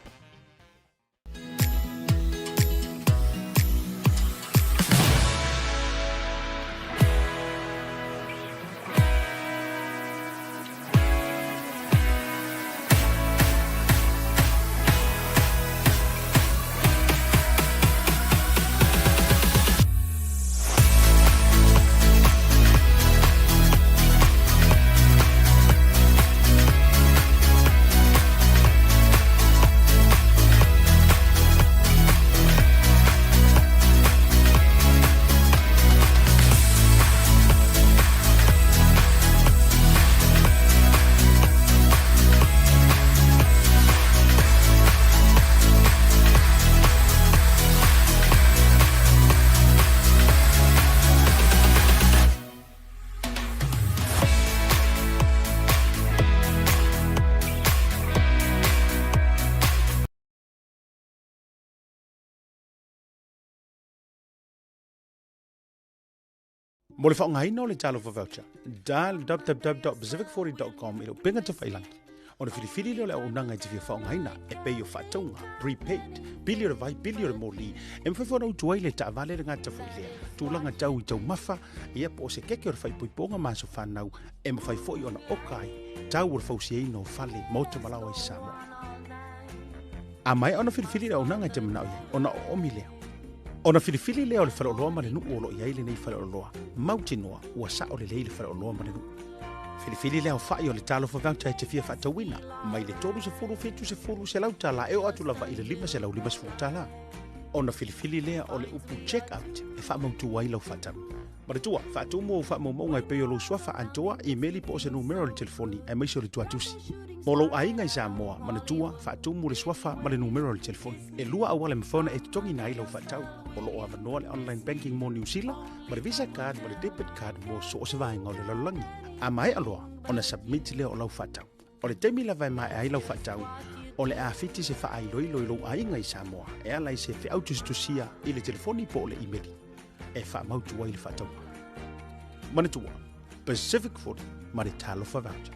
Mo le faaaogaina o le Talofa Voucher, dial www.pacific40.com i le upega tafailangi. Ona filifili lea o le auaunaga e te fia faaaogaina e pei o faatauga, prepaid, pili o le vai, pili o le moli, e mafai foi ona utu ai le taavale le gata foi lea, tulaga tau i taumafa, ia po o se keke o le faaipoipoga ma aso fanau, e mafai foi ona oka ai tau o le fausiaina o fale, maota ma laoa i Samoa. A maea ona filifili le auaunaga e te manao i ai, ona oomi lea. Ona filifili lea o le faleoloa ma le nuu o lo o i ai lenei faleoloa, mautinoa ua sao lelei le faleoloa ma le nuu. Filifili le aofai o le Talofa Voucher e te fia faatauina, mai le 30, 70, $100 e oo atu lava i le $550. Ona filifili lea o le upu check out e faamautu ai lau faatau. Manatua, faatumu ou faamaumauga e pei o lou suafa atoa, imeli po o se numera o le telefoni aemaise o le tuatusi. Mo lou aiga i Samoa, manatua, faatumu le suafa ma le numera o le telefoni. E lua auala e mafai ona e totogiina ai lau faatau. O lo o avanoa le online banking mo Niu Sila, ma le Visa card ma le debit card mo so o se vaega o le lalolagi. A maea loa ona submit lea o lau faatau. O le taimi lava e maea ai lau faatau, o le a fiti se faailoilo i lou aiga i Samoa e ala i se feau tusitusia i le telefoni po o le imeli e faamautu ai le faatauga. Manatua, Pacific 40 ma le Talofa Voucher.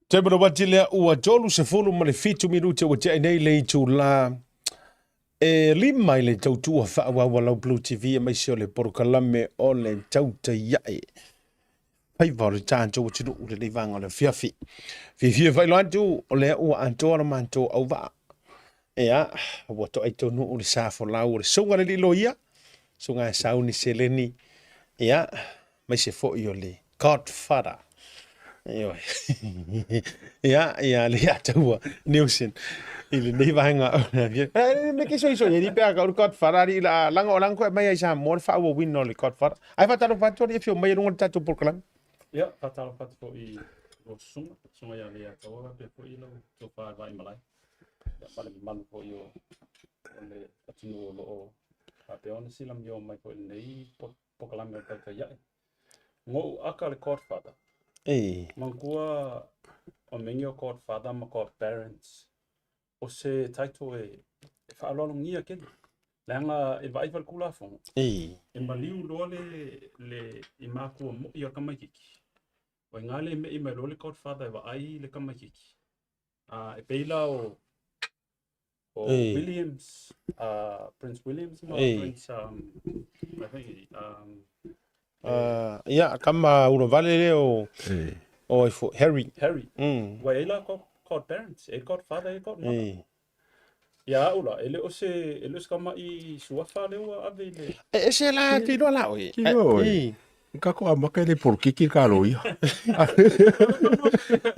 Te manawati lea ua 37 minute ua tea nei le itula e lima i le tautua faaauau a lau Blue TV aemaise o le porokalame o le tautaiae faiva o le tatou atunuu lenei vaega o le afiafi. Fiafia faailoa atu o lea ua atoa la matou auvaa. Ea, ua toai tonu le sa folau o le susuga le loia, susuga e sauni seleni, ea, maise foi o le Godfather. Ioe. Ia, ia, le ia taua, Nielsen. I lenei vaega o le afiafi. Eh, me ke soiso i pe a ka o Godfather ari la langa o langa koe mai ai sa mo le faaauauina o le Godfather. Ai whātalo whātua i whio mai e runga le tātou porokalame. Ia, whātalo whātua i o sunga, sunga ia le ia taua, pe foi lau tofa e vai malai. Ia, ma le mamalu foi o le atunuu o lo o faapea ona silamio mai foi i lenei polokalame o le tautai ae. Ngo'u aka le godfather. Ei. Manatua o mengi o godfather ma godparents. o se title e e faaaloalogia tele. Leaga e vaai foi le Tulafono, e maliu loa le le i matua moi o le tamaitiiti, o i ina le me'i mai loa le godfather e vaai le tamaitiiti. A e pei la o o Williams, Prince Williams ma Prince I think Ia, kama ulavale lea o o ai foi, Harry. Harry. Ua i ai la godparents, e godfather e godmother. Ia au la, e le o se, e le o se tama'i suafa lea ua ave i le... E ese la te iloa la oe. Ki iloa oe. Ka ko amaka e le polokiki le kaloia.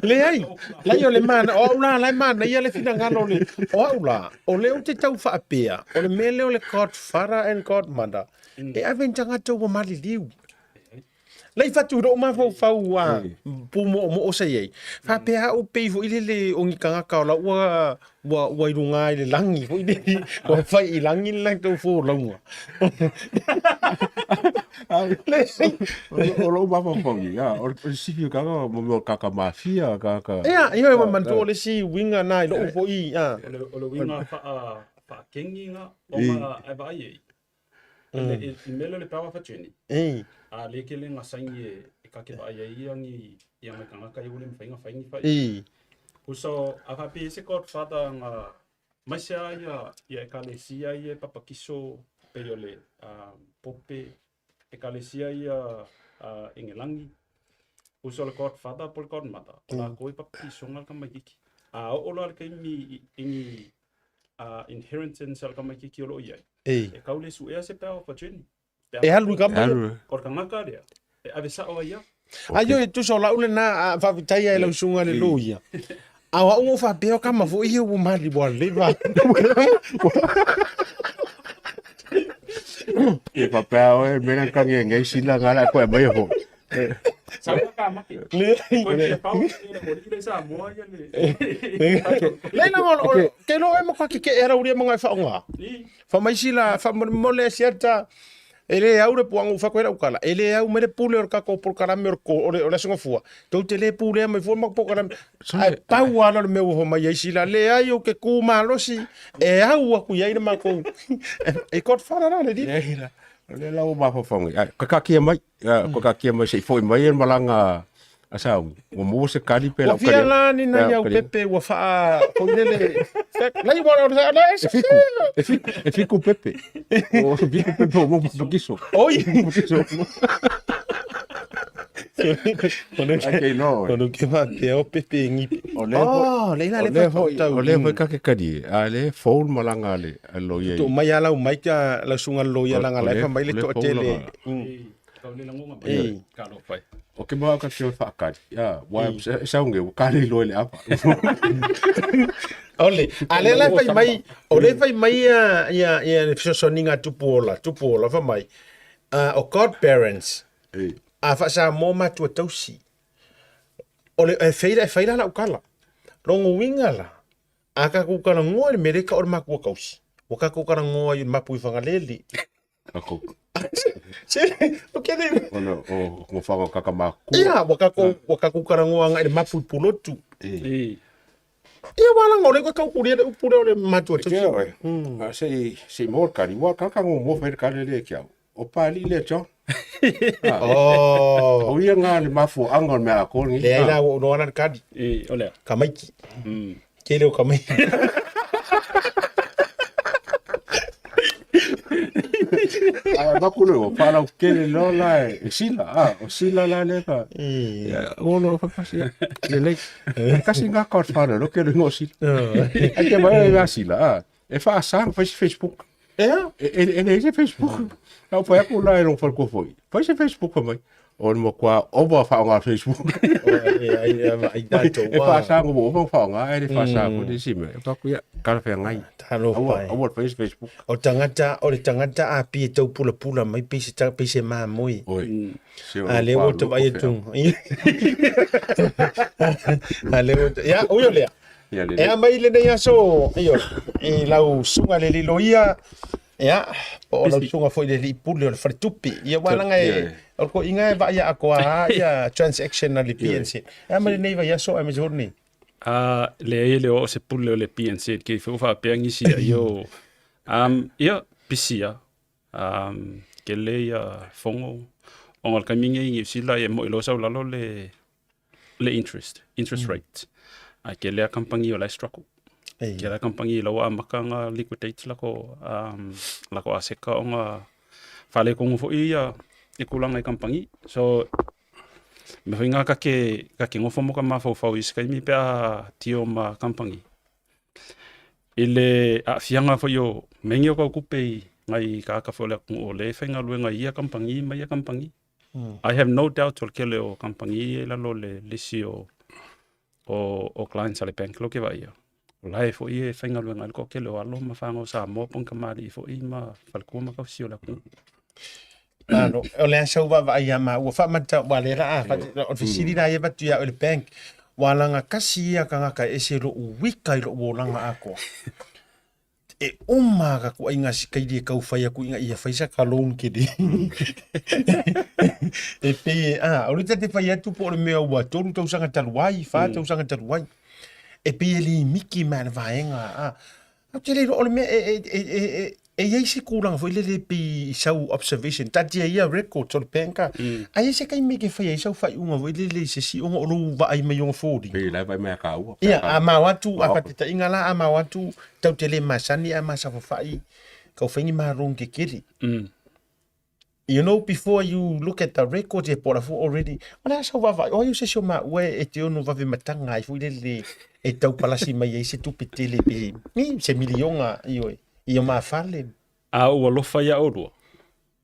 Leai, lai o le mana, o au la, la e manaia le finagalo o le, o au la, o lea ou te tau faapea, o le mea lea o le godfather and godmother, e ave ni tagata ua maliliu. Lei fatu i lou mafaufau a pumoomoo sa i ai. Faapea au pei foi lele o ni tagata o la ua ua ua i luga i le lagi foi lele, ua fai i lagi le latou folauga. O lou mafaufau i, o le sifi o tagata, mo mea o tagata mafia, tagata... Ia, ia ua manatua o le isi uiga na i lou foi, a. O le uiga faakengi na, ona e vaai ai, I le mea lea o le power of attorney, a lea ke le ga saini e ka ke vaai ai ia ni ia ngai tagata ia ua le mafai ona fai ni faaiuga. Pusa a faapea i ai se godfather ga maise lava ia ia ekalesia ia e papakiso pei o le pope ekalesia ia Engelagi. Pusa o le godfather po o le godmother, o lakou e papakisoga le tamaititi. A oo loa le taimi i ni inheritance a le tamaititi o lo o i ai, e tau le suea se power of attorney. E alu i kama ia. O le tagata lea, e ave sao ai ia. Ai oi, tusa o lau lena, a faafetai ai lau susuga i le loia. A o au ua ou faapea o kama foi ia ua mali ua leva. E faapea oe, mea na tangi e nei sila nga la koe mai ho. Sau ka make. Koe fia pau le mo le Samoa ia le. Lei la o ke lo e mo ka ke ke era uria mo ngai whaonga. Fa mai sila fa mo mo le siata e le au le puanga ufa koe lau kala. E le au me le pule o le kako polokalame o le o le o le aso fua. Tou te le pulea mai fua ma polokalame. Ae pau lava le mea ua fai mai ai sila, leai ou te ku malosi e au aku i ai le matou. E godfather la le alii. Leai la, o lea la ua mafaufau nei, ai, koe kakia mai, koe kakia mai se i foi mai le malaga a Sauni, ua maua se kali pe lau kali. Ua fia la ni nai au pepe ua faa, foi lele, lai ua la, la, e fiku, e fiku, e fiku pepe. O fiku pepe o mo pakiso. Oi! Pakiso. Ai no. Ono ke faapea o pepe e ngipe. O lea foi. Oh, le ila le o lea foi ka ke kali, a le phone malanga le loia. To mai ala mai ka la sunga loia langa la fa mai le to tele. Ei. Ka lo fai. O ke mau ka ke whaakari. Ya, wa e saunge o ka le loe le apa. Ole, a le la fai mai, o le fai mai ia ia ia le fesoasoaniga a Tupuola, Tupuola fa mai. O godparents, a faa-Samoa matua tausi. O le, e fai, e fai la lau tala. Lona uiga la, a tatou talanoa i le mea lea e tau o le matua tausi, ua tatou talanoa i le mapu i Fagalele. Tatou. Se, o ke le... Ona o ngo whanga kaka makua. Ia, ua tatou, ua tatou talanoa agai i le mapu i Pulotu. E. Ia, ua laga o lea ua tau kulia le upu lea o le matua tausi. Ke oe, se i, se i mo le kali, ua kaka ngo mo whai le kali le ki au. O pāliʻi lea John. Oh. O ia ngā le mafuaanga o le mea a kō lenei. Leai la, ua ou iloa la le kali. E, o lea. Kamaiki. Tele o kamaiki. Ae avatu le ua faalautele loa la e Sila, a, o Sila la lea ka. Ia, ua loa fai ia, lelei. Kasi ngā godfather, lo ke le ingoa o Sila. Ai te mai ia Sila, a, e faasa, fai se Facebook. Ea? E leai se Facebook. Na ou fai atu la e lou faletua foi, fai se Facebook fai mai. O le matua ova faaaoga Facebook. E faasa ua ova ona faaaoga ae le faasa foi le isi mea. E fai atu, ia, talafeagai. Talofa e. Aua le faia se Facebook. O tagata, o le tagata a pei e tau pulapula mai pei se, pei se mamoe. Oi. Se o A lea ua te vaai atu. A lea ua, ia, ui o lea. Ia lelei. E a mai lenei aso, ioe, i lau susuga le alii loia, ia, po o lau susuga foi le alii pule o le faletupe. Ia aua leaga e, o le toeaiga e vaaia atoa lava ia transaction a le PNZ. E a mai lenei vaiaso aemaise foi lenei. A leai e le o o se pule o le PNZ ke foi faapea nisi ia io ia pisi ia kele ia fogo ona o le taimi nei i Niu Sila e moi loa sau lalo le le interest interest rate ae kele a kamupani o la e struggle. Kele a kamupani la ua amata ona liquidate lako lako aseta ona faaletonu foi ia le tulaga i kamupani. So mea foi na ta te ta te nofo ma ka mafaufau i se taimi pe a tio ma kamupani i le aafiaga foi o mea nei o tau tupe i nai tagata foi o le atunuu o lea e faigaluega i ia kamupani ma ia kamupani. I have no doubt o le tele o kamupani ia i lalo o le lisi o o clients a le bank lea ou te vaaia, o la e foi e faigaluega ai le toatele o alo ma fanau o Samoa po o ni tamalii foi ma faletua ma tausi o le atunuu. Malo, o le a sau vaavaai ia maua faamata ua lea la a o le fesili la ia avatu ia oe le bank ua lagatasi ia tagata e ese lou wika i lou olaga atoa. E uma ka kuaiga sikaili e tau fai aku ina ia fai sa ka loan kele. E pei e, a, o le tate fai atu po o le mea ua tolu tausaga talu ai, fa tausaga talu ai. E pei e limiki mai le vaega, a. Ou te le iloa o le mea e, e, e, e, e, e i ai se tulaga foi lele pei i sau observation, taatia ia records o le bank a, a i ai se taimi e te fai ai sau faaiuga foi lele i se isi ona o lou vaai mai i ona foliga. Pei la e vaai mai a kāua. Ia, a mao atu, a faataitaiga la, a mao atu, tau te le masani ae masafafa'i kau fai ni ma loan kekele. You know, before you look at the records e po o la foi already, o le a sau vaavaai, o ai o se isi o maua e te ono vave mataga ai foi lele e tau palasi mai ai se tupe tele pe ni se miliona ioe i o mafale. A ou alofa iā ʻolua,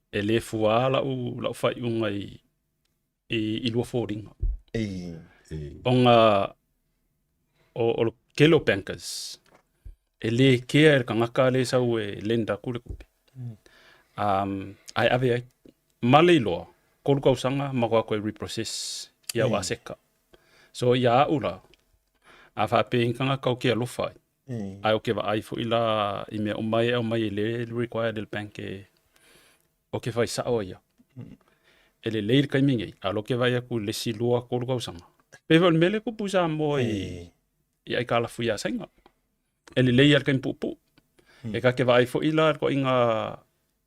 e le fua la'u la'u faaiuga i i, i lua foliga. E. Ona o, o le tele o bankers, e le kea e le tagata lea e sau e lend atu le tupe. Ae ave ai. Ma le iloa, tolu tausaga ma o atu e reprocess i au aseta. So ia a'u la, a faapea i ni tagata ou te alofa ai, ae ou te vaai foi la i mea uma e aumai e le required e le bank e ou te fai sa'o ai au. E lelei le taimi nei, a o lea ou te vaai atu i le isi 2, 3 tausaga. Pei foi o le mea lea e tupu i Samoa i, i aitalafu iā Saina. E lelei lava i le taimi puupuu. E ta te vaai foi la i le ituaiga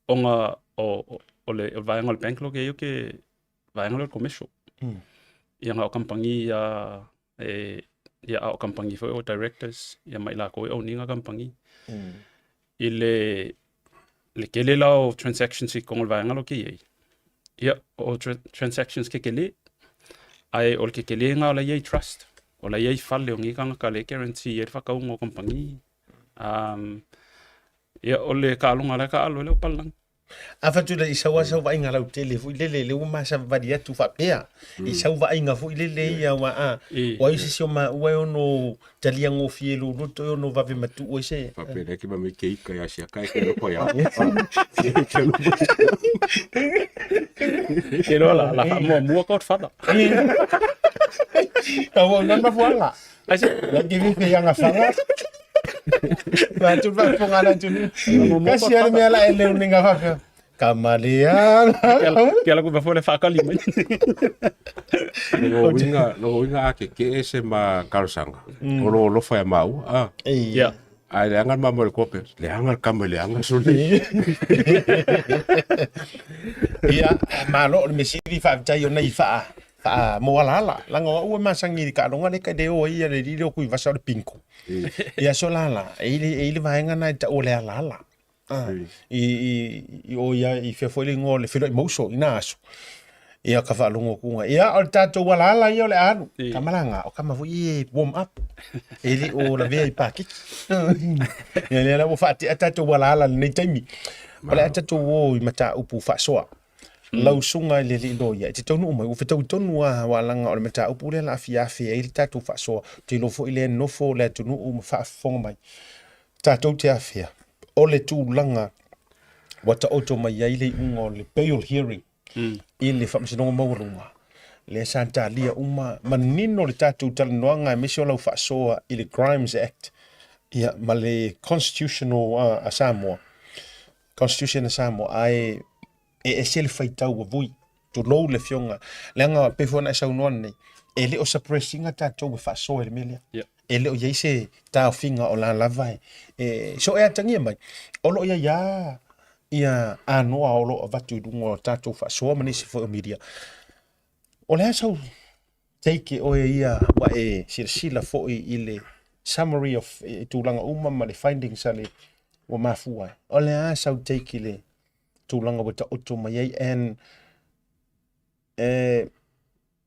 ona o, o, o le, o le vaega o le bank lea ou te i ai, ou te vaega lea o le commercial. Ia na o kamupani ia e, ia a o kamupani foi o directors, ia ma i lakou e own ina kamupani. I le, le tele la o transactions i totonu o le vaega lea ou te i ai, ia, o transactions kekelē, ae o le kekelē lena o la e i ai trust, o la e i ai fale o nei tagata lea e guarantee ai le faatauga o kamupani. Ia, o le taaloga la e taaalo ai le au papalagi. A fatu le i sau a sau vaaiga lautele foi lele le ua masavavali atu faapea i sau vaaiga foi lele ia ua a ua ai se isi o maua e ono talia gofie i lou loto e ono vave matuu ai se Faapea lea ke ma me ke ika ia sia kai ke loko ia. Ke loa la la faamuamua Godfather. Ka ua una mafuanga. Ai se La ke vi fe anga fanga. La tu fa fonga la tu. Ka si ale mea la ele uninga fa fe. Ka malia. Ke ala ku fa le faakali mai. Lo winga, lo winga a ke ke ese ma kalosanga. O lo lofa ya mau. Ah. Yeah. Ai le anga ma mo le kope. Le anga kama le anga sole. Ia, malo o le mesili faafetai ona i faa faa moalaala laga o au e masani i le taaloga lea e le o ai ia le alii lea o Tuivasa o le bingo. I aso lala, e i le, e i le vaega lena e tau o le alaala. I, i, i o ia, i fea foi le igoa o le Feiloai Mauso i na aso. Ia ka faalogo atu ga, ia o le tatou alaala ia o le a alu. Tama la ga, o tama foi ia e warm up. E le o lavea i pakiki. Ia lea la ua faatea tatou alaala i lenei taimi. O le a tatou o i mataupu faasoa. Lau susuga i le alii loia, e te taunuu mai, ua fetaui tonu lava aua leaga o le mataupu lea o le a fia afe ai le tatou faasoa. Ou te iloa foi lea e nofo le atunuu ma faafofoga mai. Tatou te afea, o le tulaga ua taoto mai ai le iuga o le bail hearing i le Faamasinoga Maualuga, lea sa talia uma, manino le tatou talanoaga aemaise o lau faasoa i le Crimes Act ia ma le Constitutional a Samoa. Constitution a Samoa, ae e ese le faitau ua vui, tulou le afioga, leaga pei foi ona e saunoa nei, e le o suppress ina tatou e faasoa i le mea lea. Yeah. E le o i ai se taofiga o la lava e so e atagia mai, o lo o i ai lava ia anoa o lo o avatu i luga o tatou faasoa ma nisi foi o media. O le a sau take e oe ia ua e silasila foi i le summary of i tulaga uma ma le findings a le ua mafua ai. O le a sau take i le tulaga ua taoto mai ai and e,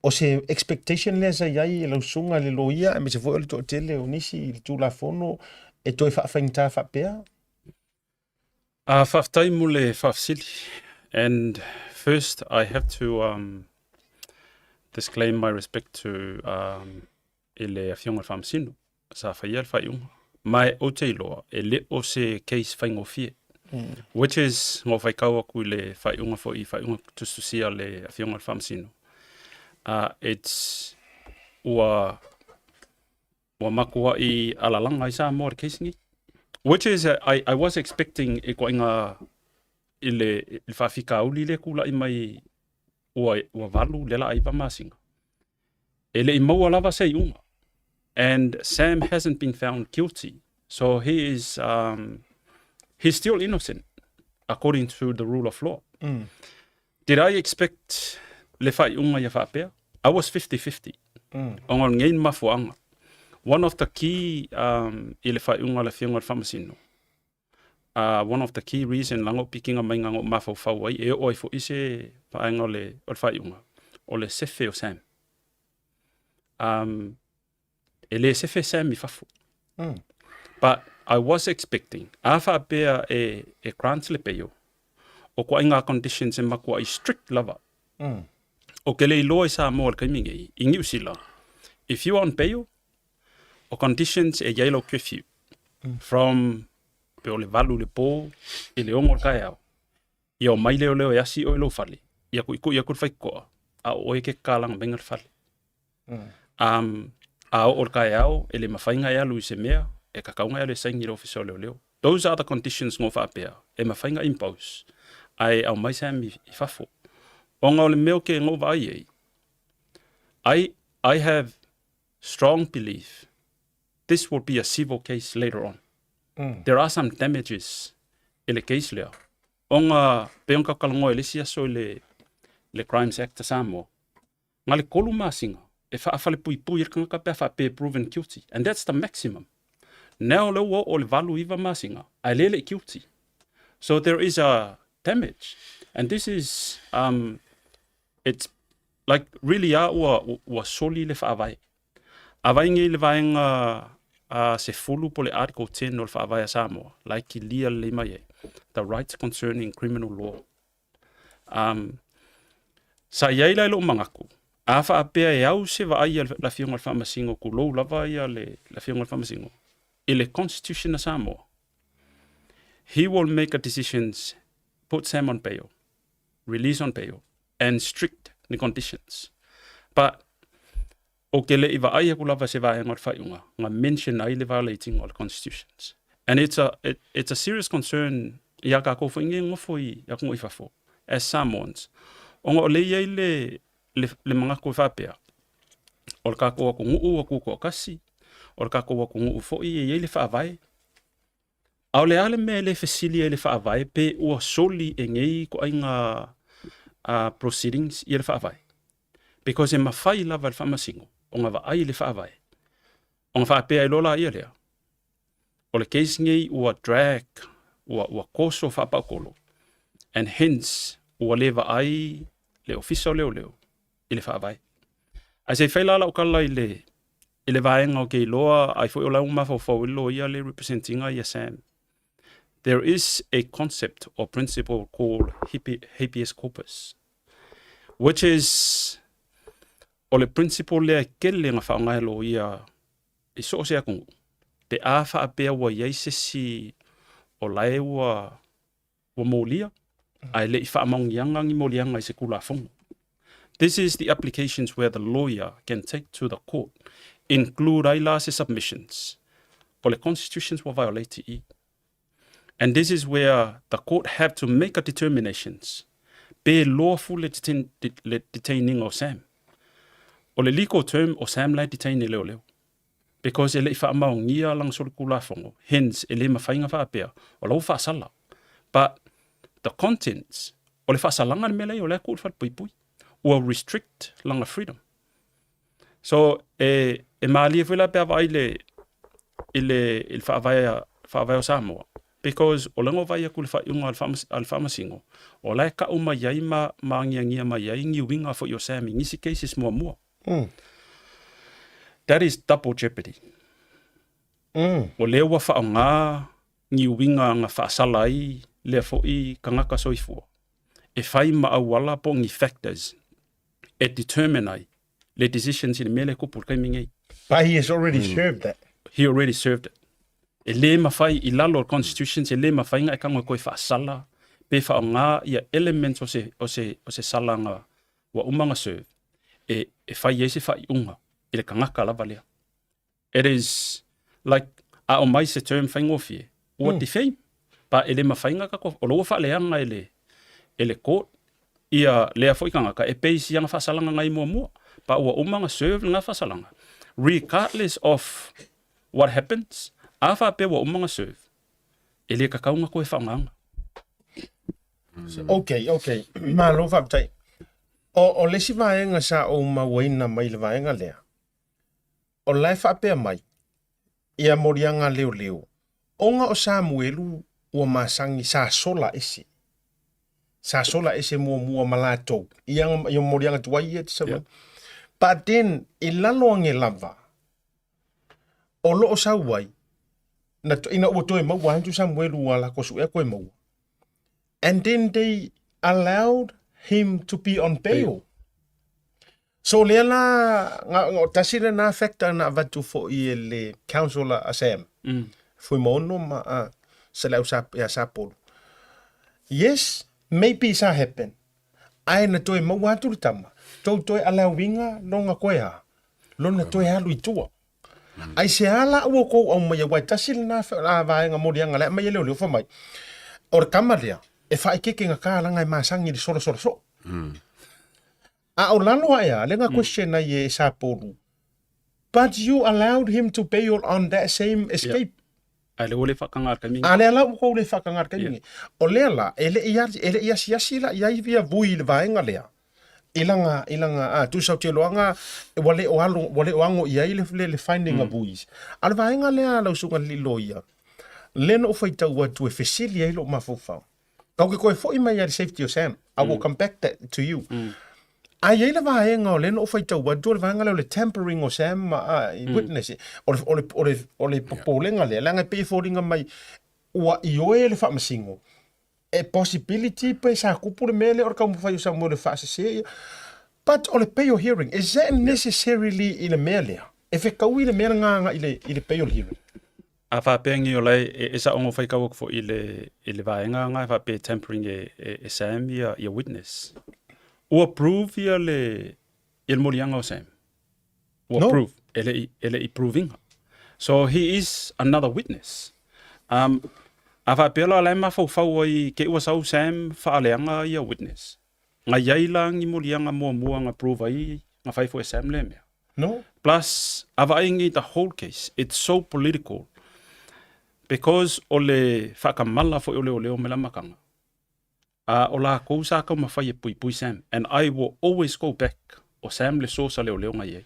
o se expectation lea sa i ai e lau susuga i le loia aemaise foi o le toatele o nisi i le Tulafono e toe faafaigata faapea? Faafetai mo le faafesili. And first I have to um, disclaim my respect to um, i le Afioga i le Faamasino sa faia le faaiuga. Ma ou te iloa, e le o se case faigofie. Which is, na ou faitau atu i le faaiuga foi, faaiuga tusitusia a le Afioga i le Faamasino. It's, ua, ua matuai alalaga ai Samoa i le case lenei. Which is, I was expecting i ituaiga i le, i le faafitauli lea e tulai mai ua, ua 8 lea o le a 9 masina. E le i maua lava se iuga. And Sam hasn't been found guilty. So he is, he's still innocent according to the rule of law. Did I expect le faaiuga ia faapea? I was 50-50. Ona o lenei mafuaaga. One of the key um, i le faaiuga a le Afioga i le Faamasino, one of the key reason laga o pikiga mai na ou mafaufau ai e oo ai foi se vaega o le, o le faaiuga, o le sefe o Sam. Um, e le sefe Sam i fafo. But I was expecting, a faapea e, e grant le bail, o ituaiga conditions e matuai strict lava. Ou te le iloa i Samoa i le taimi nei, i Niu Sila, if you are on bail, o conditions e i ai lau curfew. From pe o le 8 i le po i le 6 o le taeao, ia omai leoleo e asi oe i lou fale, ia tuitui atu le faitotoa, a o oe e ke tatalaga maiga le fale. Um, a oo i le taeao, e le mafai ona e alu i se mea, e tatau ona e alu e saini i le ofisa o leoleo. Those are the conditions na ou faapea, e mafai ona impose, ae aumai Sam i, i fafo. Ona o le mea o ke na ou vaai ai, I have strong belief this will be a civil case later on. There are some damages i le case lea. Ona pei ona tatou talanoa i le isi aso i le, le Crimes Act a Samoa, na le 3 masina e faafalepuipui ai le tagata pe a faapea e proven guilty. And that's the maximum. Now lea ua oo i le 8, 9 masina, ae lea e le i guilty. So there is a damage. And this is, it's like really a ua, ua soli le faavae. A vaai nei le vaega 10 po o le Article 10 o le Faavae a Samoa, la e kilia lelei mai ai, the rights concerning criminal law. Um, sa i ai la i lou manatu, a faapea e au se vaai a le Afioga i le Faamasino, tulou lava ia le, le Afioga i le Faamasino, i le Constitution a Samoa, he will make a decisions, put Sam on bail, release on bail, and strict the conditions. But ou te le i vaai atu lava se vaega o le faaiuga na mention ai le violating o le constitutions. And it's a, it, it's a serious concern iā kākou foi nei e nofo i atunuu i fafo, as Samoans, ona o lea e i ai le, le, le manatu e faapea, o le tatou atunuu ua tutoatasi, o le tatou atunuu foi e i ai le faavae. A o le a le mea e le fesili ai i le Faavae pe ua soli e nei ituaiga proceedings ia le Faavae? Because e mafai lava e le Faamasino ona vaai i le Faavae ona faapea ai loa laia lea, o le case nei ua drag, ua, ua toso faapaukolo and hence ua le vaai le Ofisa o Leoleo i le Faavae. Ae se i fai la lau tala i le i le vaega ou te iloa ai foi o la e ua mafaufau ai le loia lea e represent ina ia Sam. There is a concept or principle called habeas corpus which is o le principle lea e tele na faaaoga e loia i so o se atunuu pe a faapea ua i ai se isi o la e ua ua molia ae le i faamaoniaga ni moliaga i se Tulafono. This is the applications where the lawyer can take to the court, include ai la se submissions o le constitutions ua violate i. And this is where the court have to make a determinations pe lawful le, detain, le detaining o Sam. O le legal term o Sam la e detain e leoleo. Because e le i faamaonia lana solitulafono, hence e le mafai ona faapea o la ua faasala. But the contents o le faasalaga le mea la e i ai o la e tuu i le falepuipui. Ua restrict lana freedom. So e, e malie foi la pe a vaai i le, i le, i le faavae, faavae o Samoa, because o lea na vaai atu i le faaiuga a le, a le faamasino, o la e tau mai ai ma, ma agiagia mai ai ni uiga foi o Sam i nisi cases muamua. Mm. That is double jeopardy. Mm. O lea ua faaaoga ni uiga na faasala ai lea foi tagata soifua e fai ma auala po o ni factors e determine ai le decisions i le mea lea e tupu i le taimi nei. But he has already mm. served that. He already served it. E lē mafai i lalo o le constitutions, e lē mafai ona e tago e toe faasala pe faaaoga ia elements o se, o se, o se salaga ua uma ona serve e, e fai ai se faaiuga i le tagata lava lea. It is like a aumai se term faigofie, ua mm. defame. Pa e le mafai ona tatou, o lo ua faaleaga e le, e le court ia lea foi tagata e base i ana faasalaga nai muamua. Pa ua uma ona serve lena faasalaga. Regardless of what happens, a faapea ua uma ona serve, e le tatau ona toe faaaogaina. Okay, okay. Malo faafetai. O, o le isi vaega sa ou mauaina mai le vaega lea, o la e faapea mai, ia moliaga leoleo, ona o Samuelu ua masani sa sola ese. Sa sola ese muamua ma latou. Ia, ia moliaga tuai ia te sau. Yeah. But then, i lalo ange lava, o loo sau ai, na, ina ua toe maua atu Samuelu ua lako suea koe maua. And then they allowed him to be on bail. So lea la, nga, nga, tasi lena factor na avatu foi e le council a Sam. Mm. Fuimaono ma a Selau sa, ia Sapolu. Yes, maybe sa happen. Ae na toe maua atu le tama. Tou toe allow-inga longa koe a. Lona toe alu i tua. Ai se a la ua kou aumaia aua e tasi lena vaega moliaga le aumai e leoleo fai mai o le tama lea e faaekeeke gata laga e masani i le solasola soo. A o lalo ae a lea na question ai e Sapolu but you allowed him to bail on that same escape. A lea ua le faataga i le taimi A lea la ua kou le faataga i le taimi O lea la e le i e le i asiasi la i ai ia vui i le vaega lea i lana i lana a tusa o te iloaga ua le o alo ua le o ago i ai le le, le finding mm. of buoys. A le vaega lea lau susuga i le loia lea na ou faitau atu e fesili ai lou mafaufau. Kau ke koe foi mai ai le safety o Sam. I will mm. come back that to you. Mm. A i ai le vaega o lea na ou faitau atu o le vaega lea o le tampering o Sam ma mm. witness. O le, o le, o le, o le popolega lea, leaga e pei e foliga mai ua ioe le faamasino e possibility pe sa kupu le mea lea o le taumafai o Samuel e faasese ia. But o le bail hearing, is that necessarily i le mea lea? E fetaui le mea lena agai i le, i le bail hearing? A faapea ngi o la e, e sa ongo whaikau aku fo i le, i le vaenga nga e faapea tampering e, e, e Sam ia, ia witness. Ua prove ia le, ia le moliaga o Sam. Ua no. prove, e le i, e le i provinga. So he is another witness. Um, a faapea la la e mafaufau ai ke ua sau Sam faaleaga ia witness. Nga iai la ngi moliaga muamua nga prove ai nga fai fo e Sam le mea. No. Plus, a vaai ngi the whole case, it's so political. Because o le whaakamala fo o leoleo me la makanga. A o lakou sa taumafai e puipui Sam and I will always go back o Sam le source a leoleo na iai.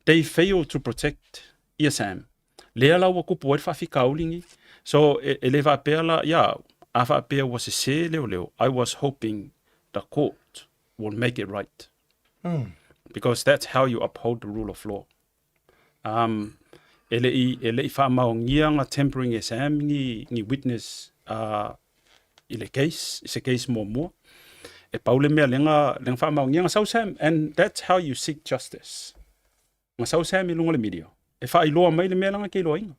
They failed to protect ia Sam. Lea la ua kupu ai le faafitauli ni. So e, e le faapea la ia au, a faapea ua sese leoleo, I was hoping the court will make it right. Mm. Because that's how you uphold the rule of law. Um, e le i, e le i faamaonia nga tampering e Sam ni, ni witness uh, i le case, i se case muamua. E pau le mea lenga, lenga faamaonia nga sau Sam, and that's how you seek justice. Nga sau Sam i lunga le media. E faailoa mai le mea langa ke iloaina.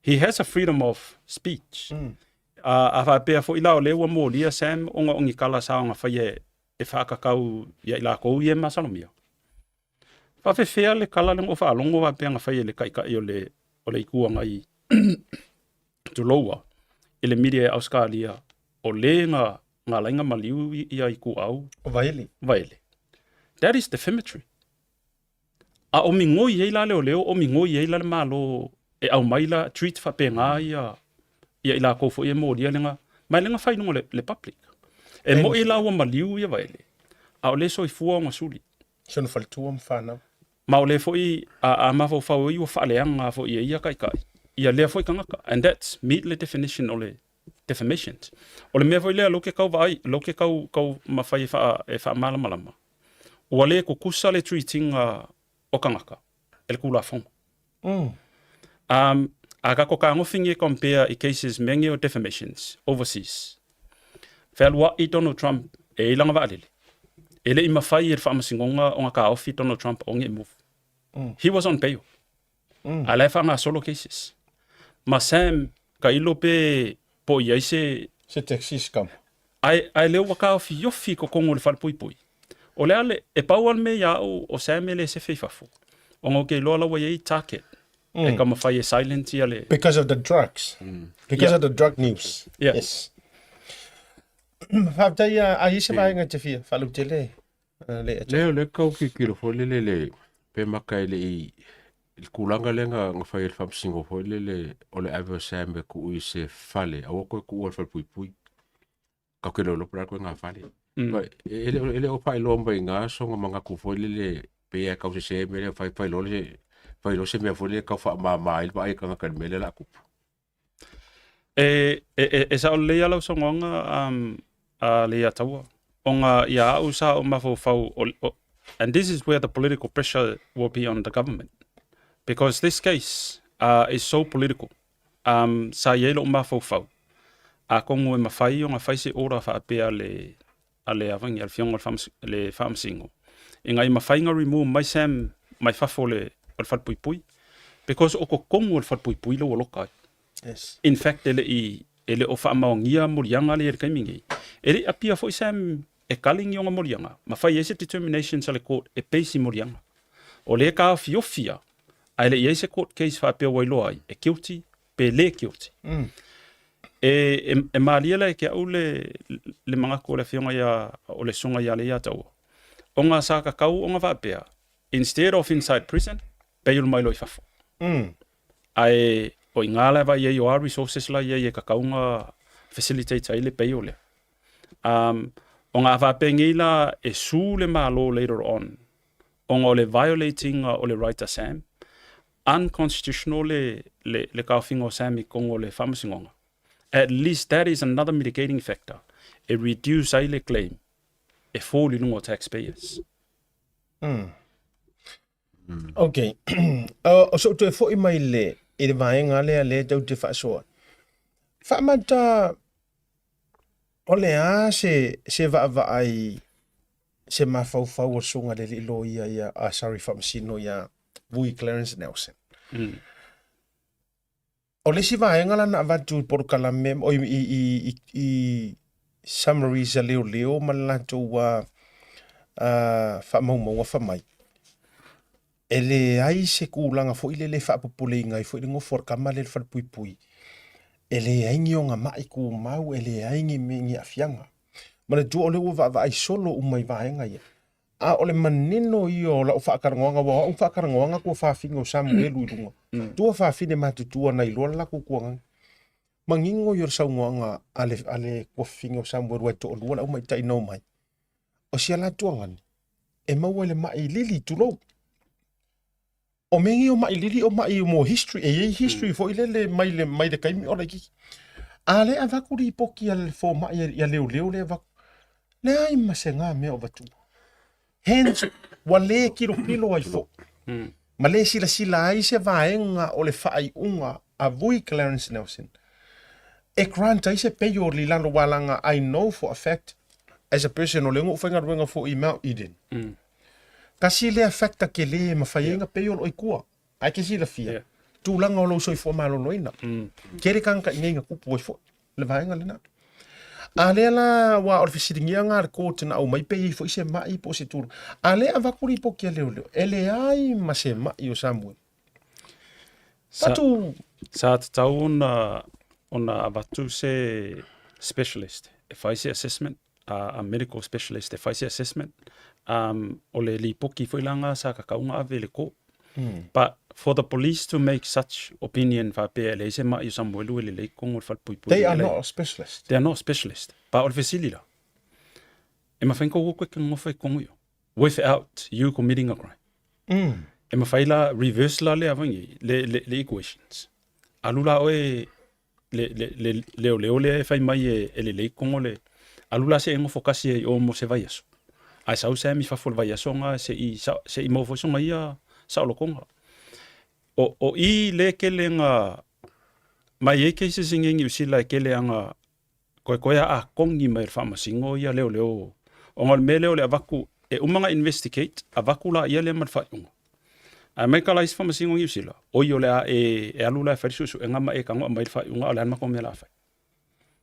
He has a freedom of speech. Mm. A, a faapea foi la o le ua molia Sam onga ongi kala sa onga whai e, e whaakakau ia i lākou i e masalomia. Faafefea le kala lea na ou faalogo faapea na fai e le Taitai o le, o le Itu Agai tuloua i le media i Ausekalia o le na na ala ai na maliu ia ituau O Vaele. Vaele. That is defamatory. A o migoi ai la leoleo, o migoi ai la le Malo e aumai la treat faapena ia ia i lakou foi e molia le ga ma e le gafai i luga o le public. E moi la ua maliu ia Vaele, a o lea e soifua ona suli. Si ona faletua ma fanau. Ma o lea foi a mafaufau ai ua faaleaga foi e ia taitai ia lea foi tagata and that's meet le definition o le defamation. O le mea foi lea lea ou te tau vaai, lea ou te tau tau mafai e faa e faamalamalama, ua le tutusa le treat ina o tagata e le Tulafono. Um, a tatou tagofi nei e compare i cases mea nei o defamations overseas, fealuai Donald Trump e i ai lana vaalele, e le i mafai e le Faamasinoga ona taofi Donald Trump o nei move. He was on bail. A la e faagasolo cases. Ma Sam tailo pe po o i ai se... Se taxi scam. Ae, ae lea ua taofiofi i totonu o le falepuipui. O le a le, e pau lava le mea ia au o Sam e le sefe i fafo, ona ou te iloa la ua i ai target e taumafai e silent ia le... Because of the drugs. Because of the drug news. Yeah. Yes. Faafetai a i ai se vaega e te fia faalautele le Lea o lea kau kikilo foi lele le pe maka e le i le tulaga lea na na fai e le faamasinoga foi lele o le ave o Sam e tuu i se fale aua toe tuua i le falepuipui. Tatou te le iloa po o le a le ituaiga fale. Ma e le e le o faailoa mai i ina sona manatu foi lele pei lava e tausese le mea lea fai fai loa le fai loa se mea foi lele e tau faamama ai le vaai a le tagata i le mea lea o le a tupu. E, e, e, e sao lelei lava lau saunoaga um, a Leiataua, ona ia au sa ou mafaufau, o, o, and this is where the political pressure will be on the government, because this case uh, is so political. Um, sa i ai lou mafaufau, atonu e mafai ona fai se order faapea le, a le avangi, a le Afioga i le Faamasino, ina ia mafai ona remove mai Sam mai fafo o le, o le falepuipui, because o totonu o le falepuipui lea ua loka ai. Yes. In fact, e le i, e le o faamaonia moliaga lea i le taimi nei. E le i apia foi Sam e kali ni ona moliaga, ma fai ai se determinations a le court e base i moliaga. O lea e taofiofi lava, ae le i i ai se court case faapea ua iloa ai, e guilty pe le guilty. E, e, e malie la e ke au le, le manatu o le afioga ia, o le susuga ia Leiataua, ona sa tatau ona faapea, instead of inside prison, bail mai loa i fafo. Ae o i ina la e vaai ai o a resources la i ai e tatau ona facilitate ai le bail lea. Um, ona a faapea nei la e sue le Malo later on, ona o le violate ina o le right a Sam, unconstitutional le, le, le taofiga o Sam i totonu o le Faamasinoga. At least that is another mitigating factor e reduce ai le claim e fall i luga o taxpayers. Ok. O so'u toe fo'i mai le, i le vaega lea lea tou te faasoa. Faamata o le a se, se vaavaai se mafaufau o le susuga i le alii loia ia, ah, sorry, faamasino ia Vui Clarence Nelson. O le isi vaega la na avatu i polokalame, oi, i, i, i, i summaries a leoleo ma le latou faamaumauga fai mai, e leai se tulaga foi lele e faapopoleina ai foi le nofo a le tama lea i le falepuipui, e leai ni ona mai tumau, e leai ni mea, ni aafiaga. Manatua o lea ua vaavaai solo uma i vaega ia. A o le manino ia o lau faatalanoaga, aua o au faatalanoaga tua fafine o Samuelu i luga, tua fafine matutua na iloa le latou tuagaga. Manino ia o le saunoaga a le, a le tuafafine o Samuelu ai toalua le aumaitai na omai. O si a la tuagani, e maua i le mai lili, tulou. O mea nei o maʻi lili o maʻi mo history, e i ai history foi lele mai le, mai le taimi o laitiiti. A lea e avatu lipoti a le fomai ia leoleo lea e avatu, leai ma se na mea o avatua. Hence, ua le kilokilo ai foi, ma le silasila ai se vaega o le faaiuga a Vui Clarence Nelson e grant ai se payor i lalo aua leaga I know for a fact as a person o lea na ou faigaluega foi i Mount Eden, Tasi lea factor tele e mafai ai ona pay o loo i tua. Ae ke silafia, tulaga o lou soifua maloloina. Tele tagata i inei na tupu ai foi le vaega lena. A lea la aua o le fesiligia lena a le court na aumai pe i ai foi se mai po o se tulaga. A lea e avatu lipoti a leoleo, e leai ma se mai o Samuel. Tatu Sa tatau ona ona avatu se specialist e fai se assessment a medical specialist e fai se assessment. Um, o le lipoki foi la nga sa kakau nga ave le court. But for the police to make such opinion faapea e leai se ma'i o Samuelu e lelei kogo i le falepuipui They are not a specialist. They are not specialist. But o le fesili la, e mafai kou koe ke ngofa i kogo io without you committing a crime. E mafai la reverse la le avangi le le le equations. Alu la oe le le le leoleo lea e fai mai e, e lelei kogo le alu la se e ngofo kasi ai o mo se vaiaso. Ae sau Sam i fafo i le vaiaso nga se i se i maua foi songa ia saolokonga. O o i le kele nga mai e cases i ngengi usila e kele anga koekoe a akongi mai le faamasino ia leoleo ona o le mea lea o le avaku e uma ona investigate avaku laia lea ma le faaiuga. Ae mai kala isi faamasino Niu Sila, oi o le a e, e alu la e fai le suesuega ma e tago aumai le faaiuga a o le a le matou mea o le a fai.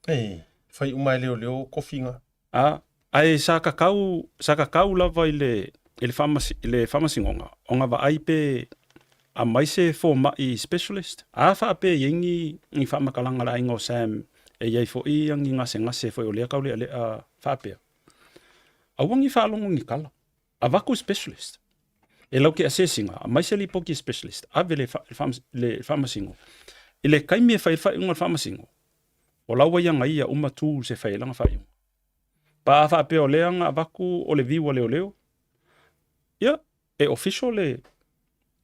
Ei, fai uma e leoleo kofiga. A, ae sa kakau, sa kakau lava i le, i le, faamasi, i le faamasinoga, ona vaai pe aumai se fomai specialist, a faapea i ai ni, ni faamatalaga a le aiga o Sam e i ai foi ni gasegase foi o lea tau lealea faapea. Aua ni faalogo ni tala. Avatu specialist. E lau ke assessing-a, aumai se lipoti specialist, ave le, le faamasino. I le taimi e fai ai le faaiuga a le faamasino, o la ua ia na ia uma tools e fai ai lana faaiuga. Pa a faapea o lea na avatu o le view a leoleo, ia, e official le,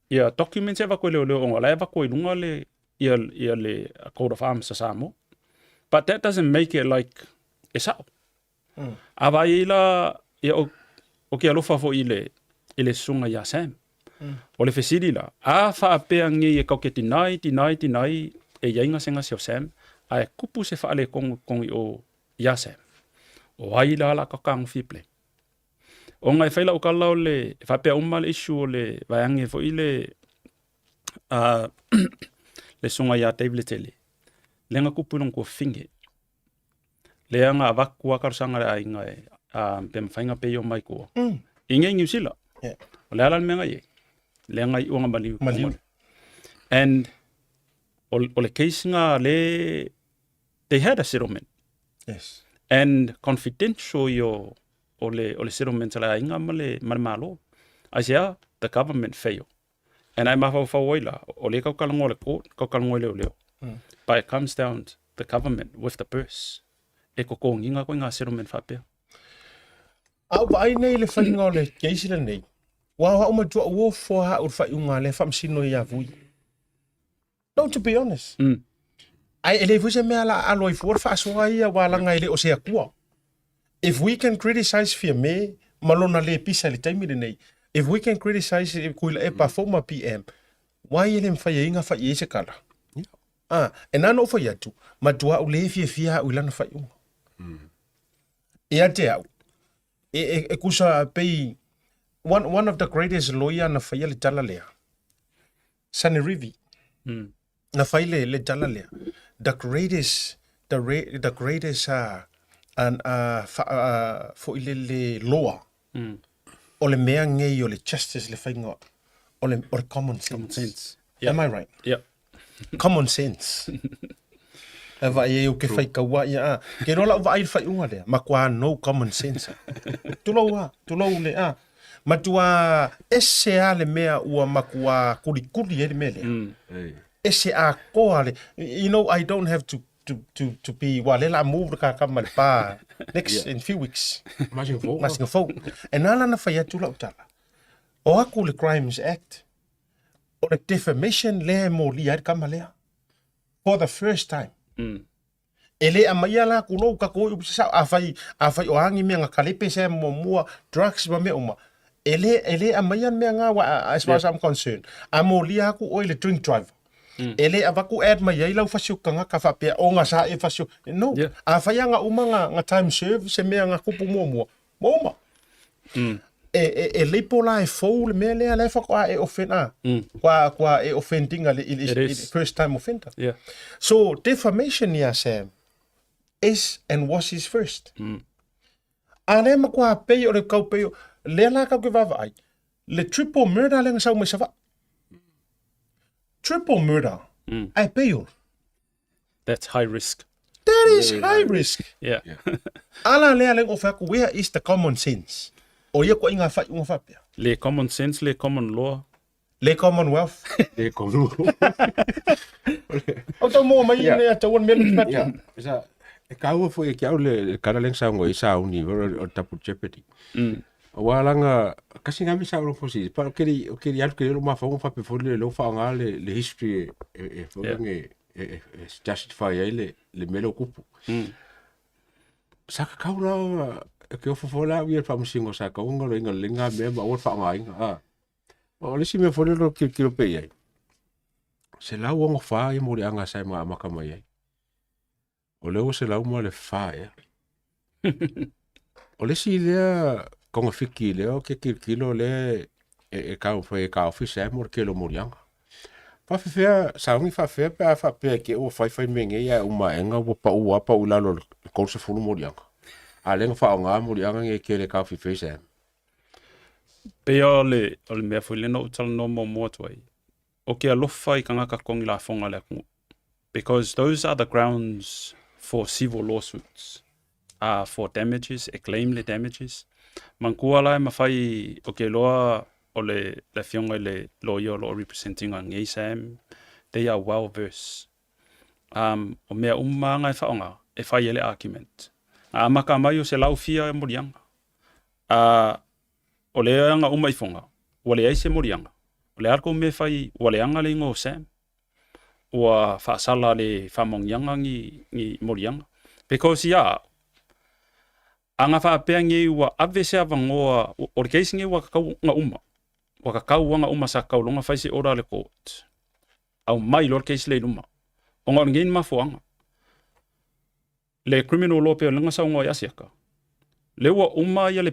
ia documents e avatu e leoleo ona o la e avatu ai luga le, ia, ia le coat of arms a Samoa. But that doesn't make it like e sao. A vaai ai la, ia, o, o ke alofa foi i le, i le susuga ia Sam. O le fesili la, a faapea nei e kau ke deny, deny, deny e iai gasegase o Sam, ae kupu se faaletonu i totonu i o ia Sam. O ai la la ka tagofie blame? Ona e fai lau tala o le, e faapea uma le issue o le vaeage foi le, le susuga ia Dave Letele, lea na kupu i lona tuafafine. Lea na avatu a talosaga a le aiga e a pe mafai na pay o mai tua. I nei New Zealand. Yeah. O le a la le mea na i ai? Lea na iu na maliu. Maliu. And o, o le case nga le they had a settlement. Yes. And confidential io o le o le settlement a le aiga ma le ma le Malo. Aisea, the government fail. And ai mafaufau ai la, o lea kau talanoa i le court, kau talanoa i leoleo. But it comes down to the government with the purse. E kokogiga koe ngā settlement faapea. A ou vaai nei i le faiga o le case lenei, ua o au matua ua ofo lava au i le faaiuga a lea faamasino ia Vui. No, to be honest. Ae e leai foi se mea la alo ai fua le faasoa ia aua leaga e le o se Atua. If we can criticize Fiame ma lona le pisa i le taimi lenei, if we can criticize Tuilaepa former PM, why e le mafai ai ona fai i ai se tala? Ah, e na ona ou fai atu, matua au le fiafia au i lana faaiuga. Ia te au, e, e, e kusa pei, one, one of the greatest lawyer na faia le tala lea, Sanerivi, na fai le, le tala lea, the greatest, the, re, the greatest uh, an, uh, fa, uh, foi le, le loa, o le mea ngei o le justice le whainga, o le, o le common sense. Common sense. Am I right? Yeah. Common sense. E vaai ai o ke whai kaua ia a. Ke roa lau vaai le whaiunga lea. Matua no common sense. Tulou a, tulou le a. Matua ese a le mea ua matua kulikuli ai le mea lea. Ei. Ese a koa le. You know, I don't have to to to to be wa le la move le kaka ma le pa next in few weeks. Masina fou. Masina fou. E nā lana whai atu lau tala. O aku le Crimes Act, o le defamation lea e molia ai le kama lea. For the first time. E le aumaia la kulou tatou i upu sasao, afai, afai o a ni mea na kalepe se muamua, drugs ma mea uma, e le, e le aumaia le mea na, as far as I'm concerned, a molia atu oe i le drink driver, e le avatu add mai ai lau fasioti tagata faapea, o na sa e fasioti, no, afai lava na uma na, na time serve se mea na tupu muamua, ua uma. E, e, e label la e fou le mea lea, la e faatoa e offend, a, kua, kua e offend ina le, i le, It i le is. first time offender. Yeah. So defamation ia Sam is and was his first. A lea matua pei o le kau pei o, lea la kau ke vaavaai, le triple murder lea na sau mai Savaii. Triple murder, ae pei o. That's high risk. That is high risk. Yeah. A la lea lea o fai atu, where is the common sense? O ia koʻiga faaiuga faapea. Le common sense, le common law. Le Commonwealth. Le Commonwealth. O tau moa mai le ataua le mea le fatu. Yeah. Sa, e kaua foi e ke au le, le kala leng saungo i sauni, o tapu jeopardy. Aua langa, kasi ngami sa olo fosi, pa o keri, o keri alu keri lo mafaunga fape foi le lo whaanga le, le history e, e, e, yeah. e, e, e, e justify ai le, le mele o kupu. Sa kakau la, e ke ofo fo la, ia whamusingo sa kaunga lo inga lenga mea ma ua whaanga inga. Ah. O le isi mea foi lea o lo tilotilo pea i ai, 164 ia moliaga sa e amata mai ai. O lea ua 104 ea. O le isi lea togafiti lea ou te tilotilo lea e, e taumafai e taofi Sam o le tele o moliaga. Faafefea, sauni faafefea pe a faapea e te ua faifai mea nei ae uma aega ua pau lava pau i lalo o le 30 moliaga. A o lea na faaaoga moliaga nei e tele e taofi ai Sam. Pei o le, o le mea foi lea na ou talanoa muamua atu ai, o ke alofa i kangaka kongi lafoga a le atunuu. Because those are the grounds for civil lawsuits, uh, for damages, e claim le damages. Manatua la e mafai, o ke iloa o le, le afioga i le lawyer o lo o represent ina nei Sam, they are well versed. Um, o mea uma lava e faaaoga, e fai ai le argument. Na amata mai o 100 fia moliaga. A o le aga uma ifoga, ua leai se moliaga. O le a le kou mea e fai, ua leaga le igoa o Sam. Ua faasala le faamaoniaga ni, ni moliaga. Because ia au, a na faapea nei ua ave se avanoa, o le case nei ua tatau ona uma. Ua tatau ona uma sa tatau loa ona fai se order a le court. Aumai loa le case lea i luma. Ona o lenei ni mafuaaga. Le criminal law pei o lena saunoa i Asiata. Lea ua uma ia le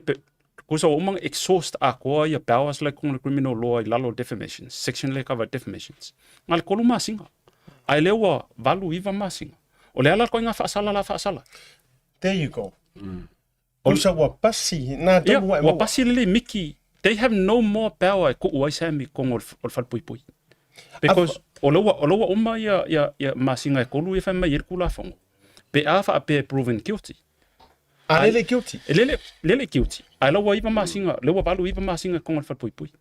tusa ua uma ona exhaust atoa ia powers la i totonu o le criminal law i lalo o defamations, section lea e cover defamations. Na o le 3 masina. Ae lea ua 8, 9 masina. O le a la le ituaiga faasala la faasala? There you go. Tusa ua pasi, na tonu ua e maua. Ua pasi le limiti. They have no more power e tuu ai Sam i totonu o le falepuipui. Because o lea ua, o lea ua uma ia, ia, ia masina e tolu ia fai mai ai le Tulafono. Pe a faapea e proven guilty. A lele guilty? E lele, lele guilty. Ae la ua iva masina, lea ua valu iva masina i totonu o le falepuipui.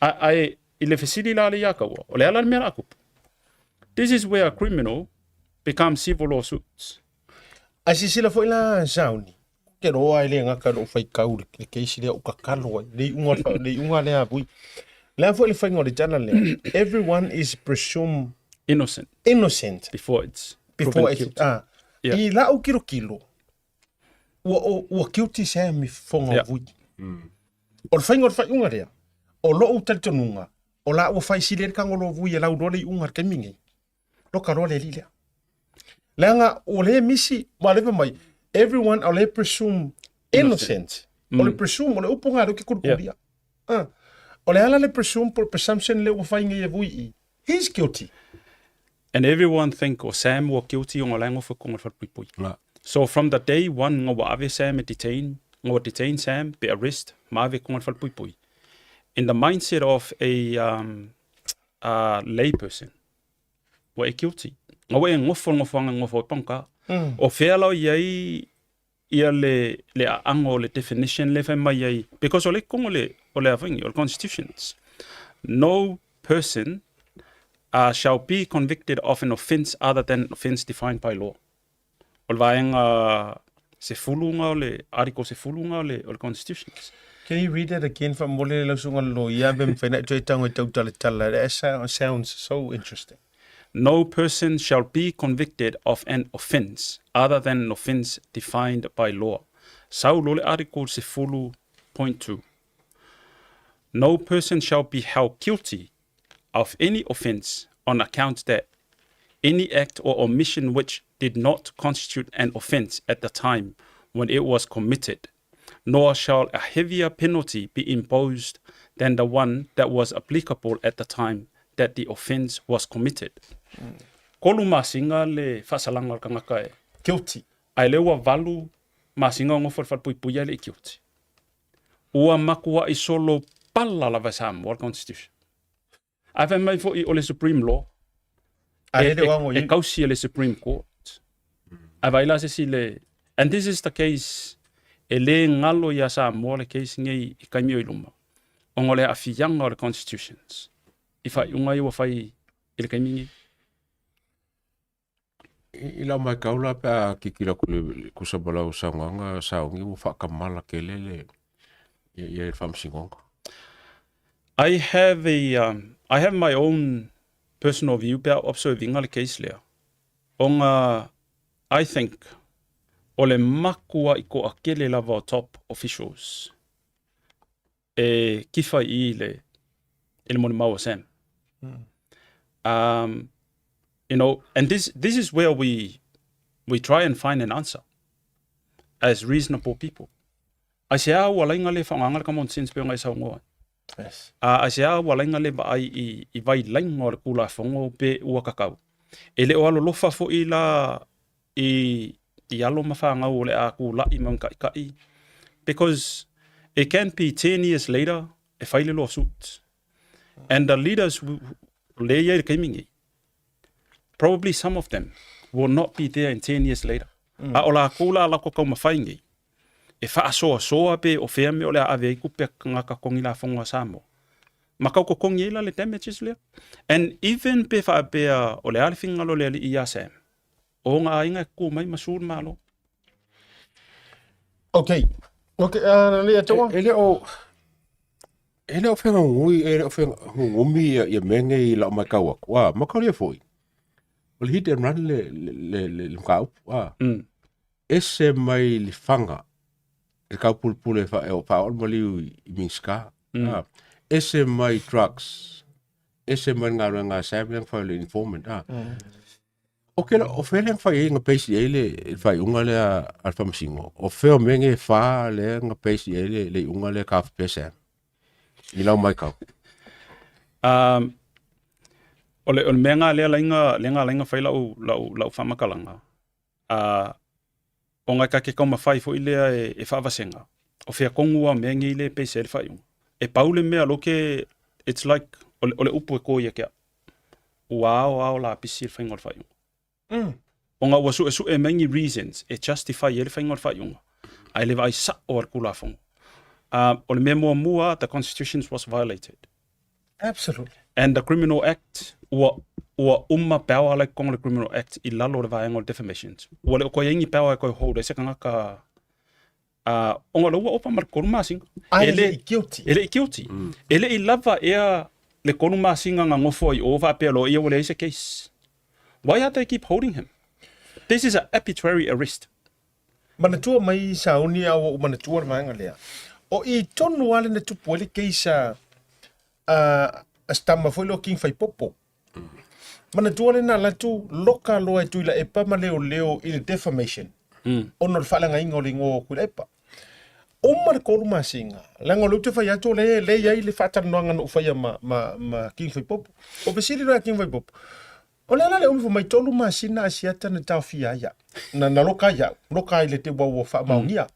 Ae i le fesili la lea ia taua, o le a la le mea o le a tupu? This is where a criminal becomes civil lawsuits. Ae silasila foi la Sauni, ou te iloa e le gata i lou faitau i le case lea ou tatalo ai, le iuga, le iuga lea a Vui. Le a foi le faiga o le tala lea, everyone is presumed Innocent. Innocent. Before it's proven Before it's, guilty. ah, Yeah. I lau kilokilo, ua, ua guilty Sammy Fofoga Yeah. Vui. O le faiga o le faaiuga lea, o lou talitonuga, o la ua fai sili ai le tagolo o Vui e lauloa le iuga i le taimi lenei. Loka loa le alii lea. Leaga ua le misi, ua leva mai, everyone o le presume innocent. O le presume, o le upu ngā leo ke kulikulia. Yeah. O le ala le presume, po le presumption le ua whai ngei e vui i. He's guilty. And everyone think o Sam ua guilty ona la e nofo i totonu o le falepuipui. La. So from the day one nga ua ave Sam e detain, nga ua detain Sam pe arrest ma ave i totonu o le falepuipui. In the mindset of a um, a lay person, ua e guilty. Nga ua e nofo le nofoaga e nofo ai pagota. O fea la o i ai ia le, le aaga o le definition lea e fai mai ai, because o lea i totonu o le, o le a foi nei, o le constitutions. No person uh, shall be convicted of an offence other than an offence defined by law. O le vaega sefulu nga o le article sefulu nga o le, o le constitutions. Can you read that again faamolemole lau susuga le loia pe mafai ona e toe tago e tautalatala. That sounds so interesting. No person shall be convicted of an offence other than an offence defined by law. Sau loa le article 10.2. No person shall be held guilty of any offence on account that any act or omission which did not constitute an offence at the time when it was committed, nor shall a heavier penalty be imposed than the one that was applicable at the time that the offence was committed. Tolu masina le faasalaga o le tagata e. Guilty. Ae lea ua valu masina o nofo i le falepuipui ae le i guilty. Ua matuai solo pala lava e Samoa le Constitution. Ae fai mai foi o le Supreme Law A e, le o e, e kausi e le Supreme Court. Ae vaai la se isi le... And this is the case. E lē galo iā Samoa le case nei i taimi o i luma, ona o le aafiaga o le Constitutions i faaiuga ia ua fai i le taimi nei. I lau matau la pe a tilotilo atu i le tusa ma lau saunoaga sauni ua faatamala tele le ia le faamasinoga. I have a I have my own personal view pe a observe ina le case lea, ona I think o le matua'i toatele lava o top officials e kifa i i le i le molimau a Sam. Um, you know, and this this is where we we try and find an answer as reasonable people. Aisea ua laina le faaaogaina le common sense pei ona e saunoa ai? Yes. A aisea ua laina le vaai i, i vailaina o le Tulafono pe ua kakau? E le o alolofa foi la i, i alo ma fanau o le a tula'i ma taitai because it can be 10 years later e fai le lawsuit. And the leaders lea i ai i le taimi nei, probably some of them will not be there in 10 years later. A o lakou la a latou taumafai nei, e faasoasoa pe o fea mea o le a ave ai tupe a tagata totogi lafoga a Samoa. Ma tau totogi ai la le damages lea. And even pe faapea o le a le finagalo o le alii ia Sam, o ona aiga e tutu mai ma sue le Malo. Okay. Okay, uh, le atoa. E le o e le o fegagui, e le o fegagumi ia, ia mea nei i lau matau atu. A, mataulia foi. O le hit and run le, le, le, le, le mataupu. A, ese mai Lefaga le taupulepule e faaoo le maliu i Minisita. A, ese mai drugs, ese mai le galuega a Sam lea na fai o le informant. A, o ke o fea lea na fai ai na base i ai le faaiuga lea a le faamasino? O fea o mea nei e fa lea na base i ai le iuga lea ka faapea Sam? I lau matau. Um, o le, o le mea nga lea laina, lea nga laina fai lau, lau, lau faamatalaga, A ona e ta te taumafai foi lea e faavasega, o fea tonu lava o mea nei lea e base ai le faaiuga. E pau le mea loke, it's like, o le upu e to ia te au, ua ao ao lapisi le faiga o le faaiuga. Ona ua suesue mai ni reasons e justify ai le faiga o le faaiuga, ae le vaai sao a le Tulafono. O le mea muamua, the constitutions was violated. Absolutely. And the Criminal Act, ua, ua uma power la i totonu o le Criminal Act i lalo o le vaega o le defamations. Ua le o toe i ai ni power e toe hold ai se tagata uh, ona o lea ua ofa ma le tolu masina. Ai e le i guilty. E le i guilty. E le i lava ea le tolu masina na nofo ai o faapea loa ia ua leai se case. Why are they keep holding him? This is an arbitrary arrest. Manatua mai Sauni a ua ou manatua le vaega lea. O i tonu lava le na tupu ai le case a a si tama foi lea o King Faipopo. Manatua le na alu atu loka loa e Tuilaepa ma leoleo i le defamation ona o le faaleagaina o le igoa o Tuilaepa. Uma le tolu masina, leaga o lea ou te fai atu o lea e i ai le faatalanoaga na ou faia ma, ma, ma King Faipopo. O fesili loa ia King Faipopo, O le ala lea umi fai mai tolu masina a siata na taofia ai au. Na, na loka ai au. Loka ai le te ua ua faamaonia.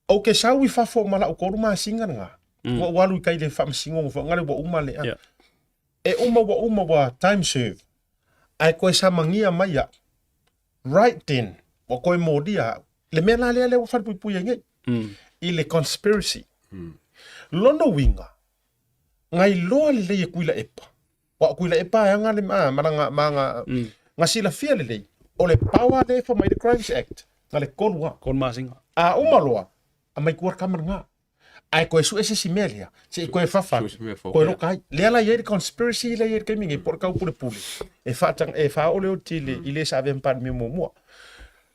Ou ke sau i fafo ma lau tolu masina lena. Ua ua alu i kai le faamasinoga foi ngale ua uma le a. Yeah. E uma ua uma ua time serve. Ae koe samagia mai au. Right then, ua koe molia au. Le mea la lea lea ua falepuipui ai nei. I le conspiracy. Lona uiga, ngailoa lelei e Tuilaepa. Ua o Tuilaepa e aga le ma ma ma nga nga silafia lelei o le power lea e fai mai le Crimes Act na le tolu a. Tolu masina. A uma loa a mai tua le tama lena. Ae toe sue se isi mea lea se i toe fafa Sue se mea fou. toe loka ai. Lea la i ai le conspiracy lea i ai le taimi nei po o le taupulepule e faatag e faaoo le oti i le i le sa avea ma Palemia muamua.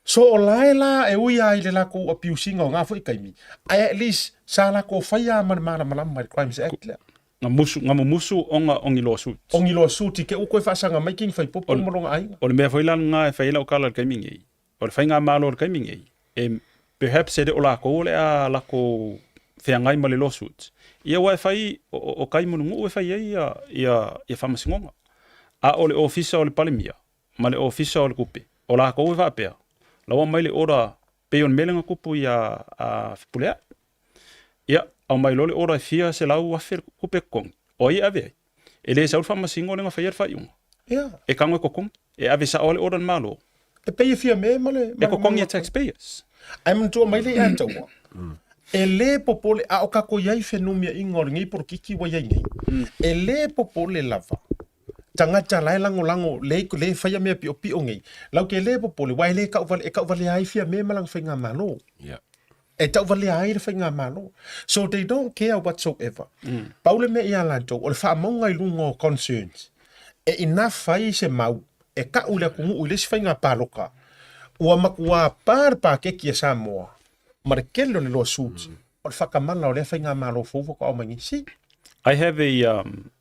So o lae la e ui lava i le latou abuse ina o na foi taimi ae at least sa latou faia lava ma le malamalama i le Crimes Act lea. Nga musu, nga mumusu ona o ni lawsuit. O ni lawsuit i ke u koe faasaga mai ki ni faipopo ma lona aiga. O le mea foi la lena e fai ai lau tala i le taimi nei, o le faigamalo o le taimi nei, e perhaps e le o lakou o le a lakou feagai ma le lawsuit. Ia aua e fai, o kai mulimu'u e fai ai ia, ia, ia faamasinoga. A o le ofisa o le Palemia ma le ofisa o le tupe, o lakou e faapea, la ua aumai le order pei o le mea lea na tupu ia a Fepulea'i. Ia, aumai loa le order e fia 100,000 le tupe totogi. O ai e ave ai? E le sau le faamasino lea na faia le faaiuga. Ia. E tago e totogi. E ave sao lava le order a le Malo. E pei e fia me ma le... E totogi e taxpayers. Ae manatua mai lea ia taua, e le popole, a o kakou i ai fenumiaiga o lenei polokiki ua i ai nei, e le popole lava tagata la e lagolago le, le faia mea piopio nei, lau ke le popole, wa e le tauvalea, e tauvalea ai Fiame ma lana faigamalo. Yeah. E tauvalea ai le faigamalo. So they don't care whatsoever. Pau le mea ia latou, o le faamauga i luga o concerns, e enough ai se mau e ka'u i le atunuu i le isi faiga paloka, ua matua pa le paketi a Samoa ma le tele o le lawsuits o le faatamala o lea faigamalo fou faatoa omai nei. See? I have a um,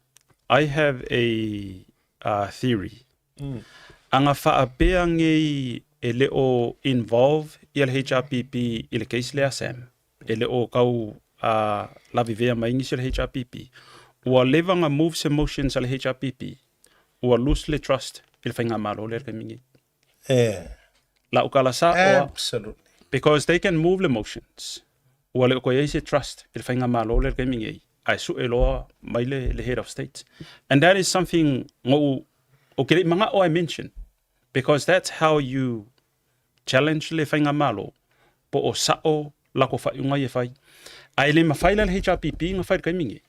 I have a uh, theory. Aga faapea nei e le o involve ia le HRPP i le case lea Sam, e le o kau uh, lavevea mai nisi o le HRPP, ua leva na move se motions a le HRPP, ua lose le trust i le faigamalo lea i le taimi nei. Eh. Lau kala sa'o a, Absolutely. because they can move le motions, ua le o koe ai se trust i le faigamalo lea i le taimi nei, ae sue loa mai le, le head of state. And that is something ngo'u, ou ke le i maga'o I mention, because that's how you challenge le faigamalo, po o sa'o lako faaiuga ia e fai. Ae le mafai la le HRPP na fai i le taimi nei,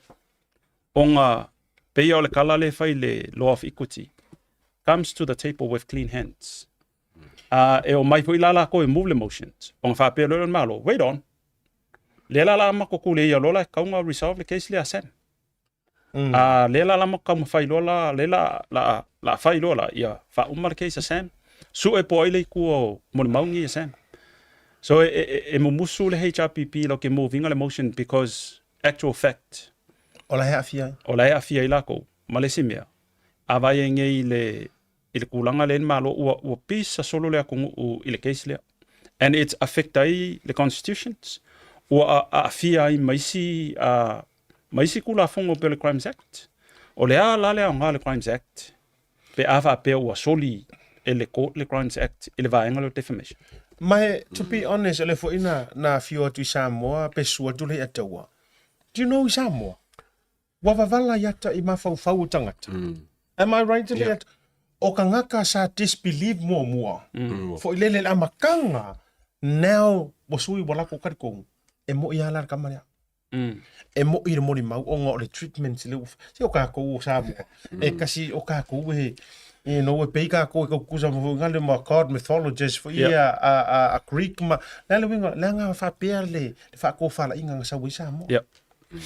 ona pei o le kala lea e fai i le law of equity, comes to the table with clean hands. A e omai foi la lakou e move le motions, ona faapea loa lea o le Malo, wait on, lea la la matou tuleia loa la e tatau ona resolve le case lea a Sam. A lea la la matou taumafai loa la, lea la la la fai loa la ia faauma le case a Sam, sue po o ai le itu o molimau nei a Sam. So e, e, e mumusu le HRPP lau ke move ina le motion because actual fact O la e aafia ai. O la e aafia ai lakou ma le isi mea, a vaai ai nei i le i le tulaga lea i le Malo ua ua pisa solo le atunuu i le case lea and it's affect ai le constitutions ua aafia ai ma isi ma isi Tulafono pei o le Crimes Act. O le a la le aoga o le Crimes Act pe a faapea ua soli e le court le Crimes Act i le vaega lea o defamation? Ma e, to be honest, o lea foi na, na afio atu i Samoa pe sua atu le Ataua. Do you know i Samoa? Ua wavala i ata i mafaufau o tagata. Am I right le yeah. O kangaka sa disbelieve muamua. Foi lele le amataga now ua sui ua lako talitonu e mo'i lava la le tama lea. E mo'i le molimau ona o le treatment lea ua se o tatou o Samoa e kasi o tatou e you know, e pei tatou e tautusa ma foi ngale ma God mythologist foi ia a Greek ma le a le uiga leaga faapea le faatofalaiga na sau ai Samoa.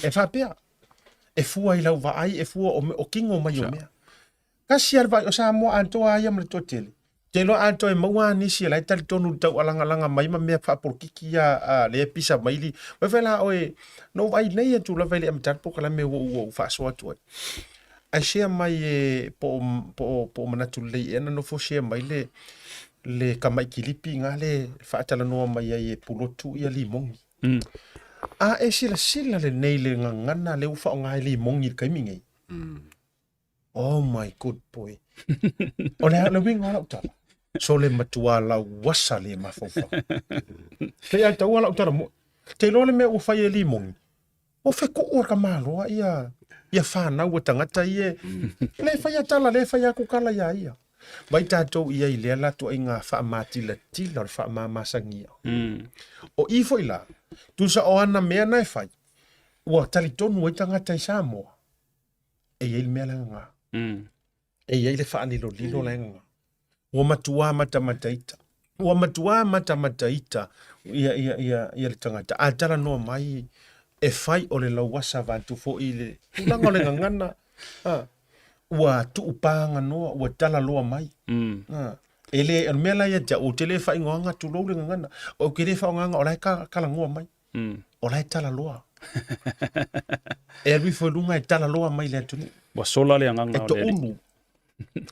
E faapea, e fua i lau vaai, e fua o, o kino mai o mea. Kasi a le vaai o Samoa atoa a ia ma le toatele. Te iloa atoa e maua a nisi e la e talitonu i le taualagalaga mai ma mea faapolokiki ia a lea e pisa mai li. Mai fai la oe, na ou vaai nei atu lava i le amataga le polokalame ua ou ua ou faasoa atu ai. Ae share mai e po o, po o, po o manatu lelei ea na nofo share mai le, le tama'i kilipi na le faatalanoa mai ai e Pulotu ia limogi. A e silasila lenei le gagana lea ua faaaoga e limogi i le taimi nei. Oh my good boy. O le, le uiga o lau tala, so le matua lauasa le mafaufau. Pei a taua lau tala mo, te iloa le mea ua fai e limogi, ua fekuu e ka maloa ia, ia whanau a tangata ia. Le fai a tala, le fai aku kala ia ia. Vai tātou ia i lea la tuaiga whaamātilatila o le whaamāmāsangia. O i foi la, tusa o ana mea na e whai, ua talitonu ai tangata i Samoa. E i ai le mea lea gagā. E i ai le faalilolilo lea gagā. Ua matuā matamataita. Ua matuā matamataita ia, ia, ia, ia le tagata. A talanoa mai e fai o le lauasa vaeatu foi i le tulaga o le gagana. A, ua tuupāganoa, ua talaloa mai. A, e le, o le mea la ia te au, ou te le faaigoaga tulou le gagana. Ou te le faaaogaina o la e kalagoa mai. O la e talaloa. E alu ifo i luga e talaloa mai le atunuu. Ua sola le agaga E o le Alii. toulu.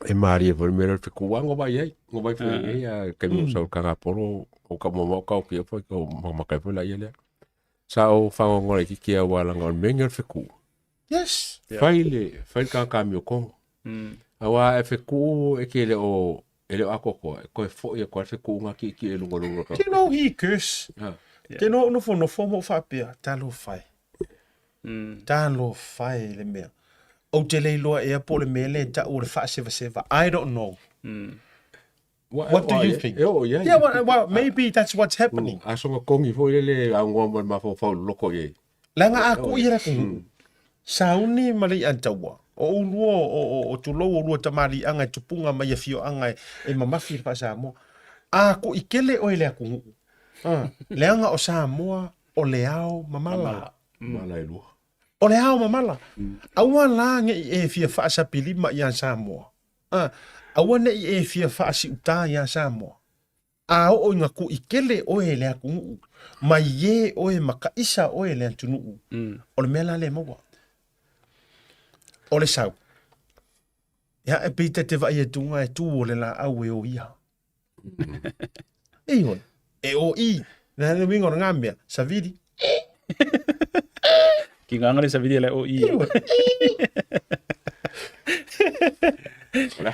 E malie foi le mea lea o le fekua ngo vai ai. Ngo vai foi ai a taimi o sau kagapolo o ka mamao ka okia foi ka makamaka ai foi laia lea. Sa ou fagogo laitiiti aua leaga o le mea lenei o le feku. Yes. Fai le fai le tagata amiotogo. Aua e feku e te le o e le o atoatoa, e toe foi atu lava le fekuga tietie i luga o le Do you know he curse? Te noa ou nofonofo ma ou faapea, talofa e. Talofa e le mea. Ou te le iloa ea po o le mea lea e tau o le faasevaseva. I don't know. What do you think? E oo i ai. Yeah, well, well, maybe that's what's happening. A soga kongi foi lele augoa ma le mafaufau loloko i ai. Leaga a kui e le atunuu, sauni ma le iataua, o oulua o, o, o tulou oulua tamaliiaga e tupuga mai afioaga e, e mamafi i le faa-Samoa. A kui kele oe i le atunuu, a, leaga o Samoa o le ao mamala. Mala e lua. O le ao mamala. Aua la ne i e fia faasapilima iā Samoa. A, aua ne i e fia faasiutā iā Samoa. A oo ina kuʻi kele oe e le atunuu, mai ē oe ma ka isa oe e le atunuu, o le mea la lea e maua. O le sau. Ia, e pei ta te vaai atu e tu o le laau e o ia. Ioe, e o i. Le le uiga o lena mea, savili. Ki ngā ngare savili le o i. Ola.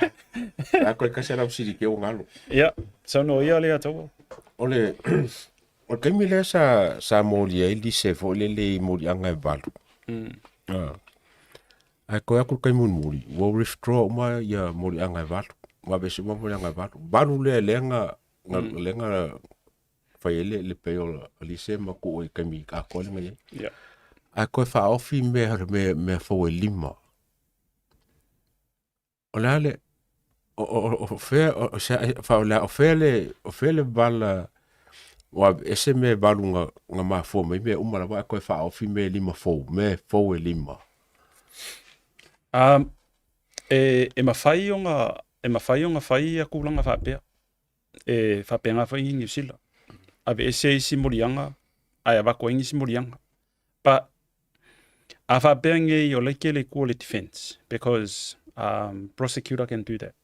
A koe kasi ala usiri ke o ngalo. Ia, saunoa ia le ataua. O le o le taimi lea sa sa moli ai lise foi lele i moliaga e valu. Ah. Ae toe atu le taimi mulimuli, ua withdraw uma ia moliaga e valu. Ua aveese uma moliaga e valu. Valu lea lea na na lea na fai ai le le pei o lise ma tuu ai i taimi atoa lea na i ai. Ia. Ae toe faaofi mea mea mea fou e lima. O le a le o fea o se o fea le o fea le vala ua aveese mea e valu na na mafua mai mea uma lava ae toe faaofi mea e lima fou, mea fou e lima. E e mafai ona e mafai ona fai ia tulaga faapea. E faapena foi i Niu Sila. Aveese isi moliaga ae avatu ai nisi moliaga. But a faapea nei o la e kele i tua le defence because um, prosecutor can do that.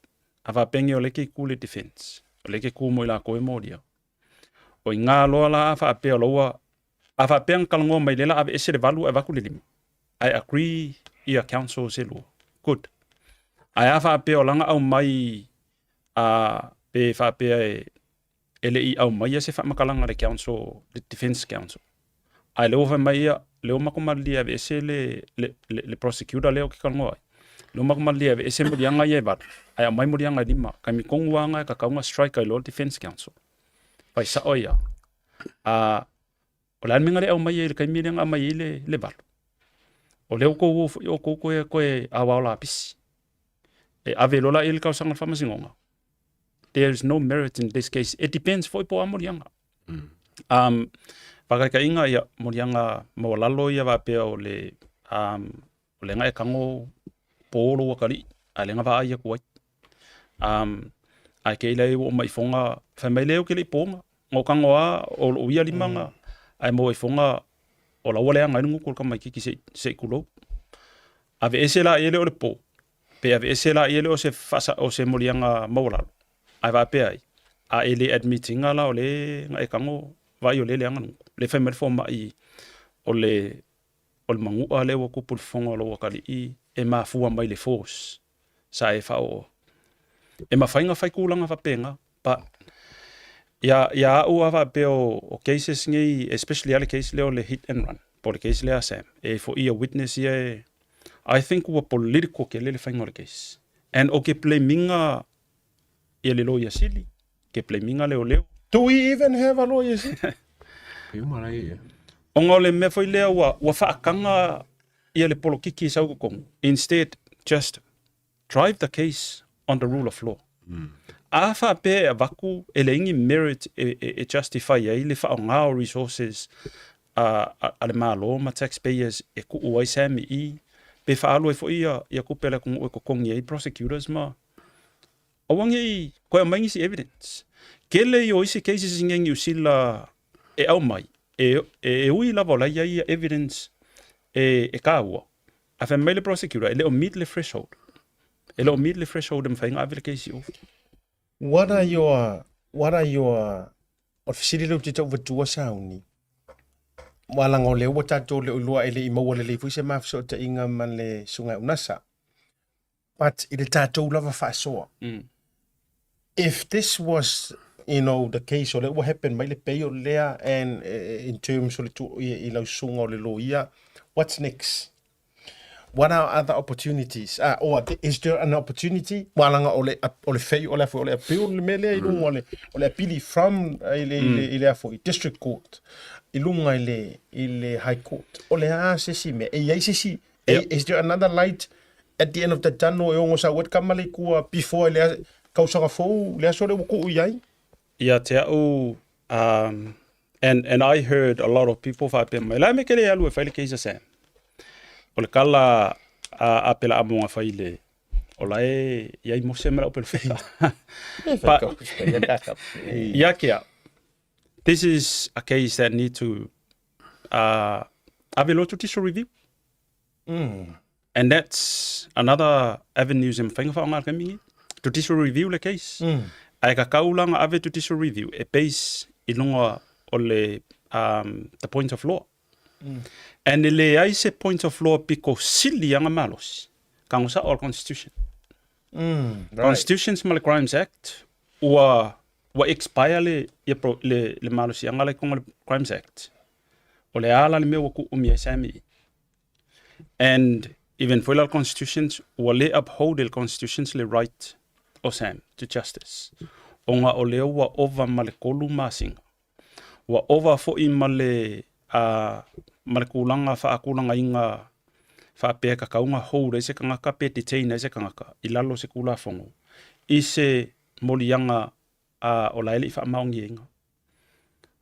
A faapea nei o la e ke i tua le defence, o la e ke tu mo i latou e molia. O i ngā loa la a faapea o la ua, a faapea na talanoa mai lea la aveese le valu ae avatu le lima. I agree ia counsel se lua. Good. Ae a faapea o la na aumai a pe faapea e e le i aumaia se faamatalaga a le council, le defence council. Ae lea ua fai mai ia, lea ua matou malilie e aveese le, le, le, le prosecutor lea ou te talanoa ai. Lea ua matou malilie e aveese moliaga ia e valu, ae aumai moliaga e lima. Taimi tonu lava lena e tatau ona strike ai loa le defence council. Fai sao ai lava. A, o le a le mea na le aumaia i le taimi lea na aumai ai le, le valu? O lea ua tou o foi outou toe, toe aoao lapisi. E ave loa la i ai le talosaga i le faamasinoga. There is no merit in this case. It depends foi po o a moliaga. Um, faataitaiga, ia, moliaga maualalo ia faapea o le, um, o lea na e tago po lou atalii, a o lea na vaai atu ai. Um, ae te i la e ua oo mai i Foga, fai mai, leai ou te le i poga. Na ou tago lava o lou ia lima na, ae maua i Foga o la ua leaga ai le gutu o le tamaitiiti se i, se i tulou. Aveese la i ai lea o le po, pe aveese la i ai lea o se faasa, o se moliaga maualalo, ae faapea ai, a e le admit ina la o le na e tago, vaai o lea e leaga le gutu. Lea e fai mai le fomai o le, o le manu'a lea ua tupu i le fofoga o lou atalii e mafua mai i le force sa e faaooa. E mafai ona fai tulaga faapena, but ia, ia a'u lava faapea o, o cases nei, especially lava le case lea o le hit and run, po o le case lea a Sam, e i ai foi ia witness ia e, I think ua political tele le faiga o le case. And o ke blame ina ia le loia sili, ke blame ina leoleo. Do we even have a lawyer sili? Pei uma la ia. Ona o le mea foi lea ua, ua faataga ia le polokiki e sau i totonu. Instead, just drive the case on the rule of law. A faapea e avatu e leai ni merit e, e, e justify ai le faaaoga o resources a, a, a le Malo ma taxpayers e tuu ai Sam i i, pe faaalu ai foi ia, ia tupe a le atunuu e totogi ai prosecutors ma aua ne i toe aumai nisi evidence. Tele ia o isi cases i inei i Niu Sila e aumai, e, e, e ui lava o la e i ai ia evidence e, e taua, ae fai mai le prosecutor e le o meet le threshold. E le o meet le threshold e mafai ona ave le case i o. What are your, what are your, o le fesili lea ou te tau avatua sauni, aua leaga o lea ua tatou le o iloa e le i maua lelei foi se ma fesootaiga ma le Susuga ia Unasa, but i le tatou lava faasoa, if this was you know the case o lea ua happen mai le pei o lea and in terms o le tu, i, i lau susuga o le loia, what's next? What are other opportunities? Ah, or is there an opportunity? Wa langa o le o le fei o le afo o le appeal le mele i lunga o le o le apili from i le i le i le afo i district court i lunga i le i le high court. O le a se si me e iai se si e, is there another light at the end of the tunnel e ongo sa wet kama le kua before le kausaga fou le aso le ua kuu i ai? Ia te au, um, and, and I heard a lot of people faapea mai, la me ke le alu e fai le case a Sam. O le kala a, a pela amonga fai le, o la e iai mose ma lau pelu feka. But, ia ke au, this is a case that need to uh, ave loa judicial review. Mm. And that's another avenues e mawhai nga whaonga al kami Judicial review le case. Mm. Ae ka kaulanga ave judicial review e base i lunga o le um, the point of law. Mm. And e le ai se point of law piko sili anga malosi. Ka ngosa o constitution. Mm, right. Constitutions ma le Crimes Act ua ua expire le ia pro, le le malosi anga le konga le Crimes Act. O le ala le mea ua ku umi ai Sammy. And even foi la constitutions ua le uphold le constitutions le right o Sam to justice. Onga o lea ua ova ma le kolu masinga. Ua ova foi ma le uh, ma le kūlanga whaakulanga inga whaapea ka kaunga hold ai se kangaka pe detain ai se kangaka i lalo se kūlafono i se molianga uh, o la ele i whaamaongi inga.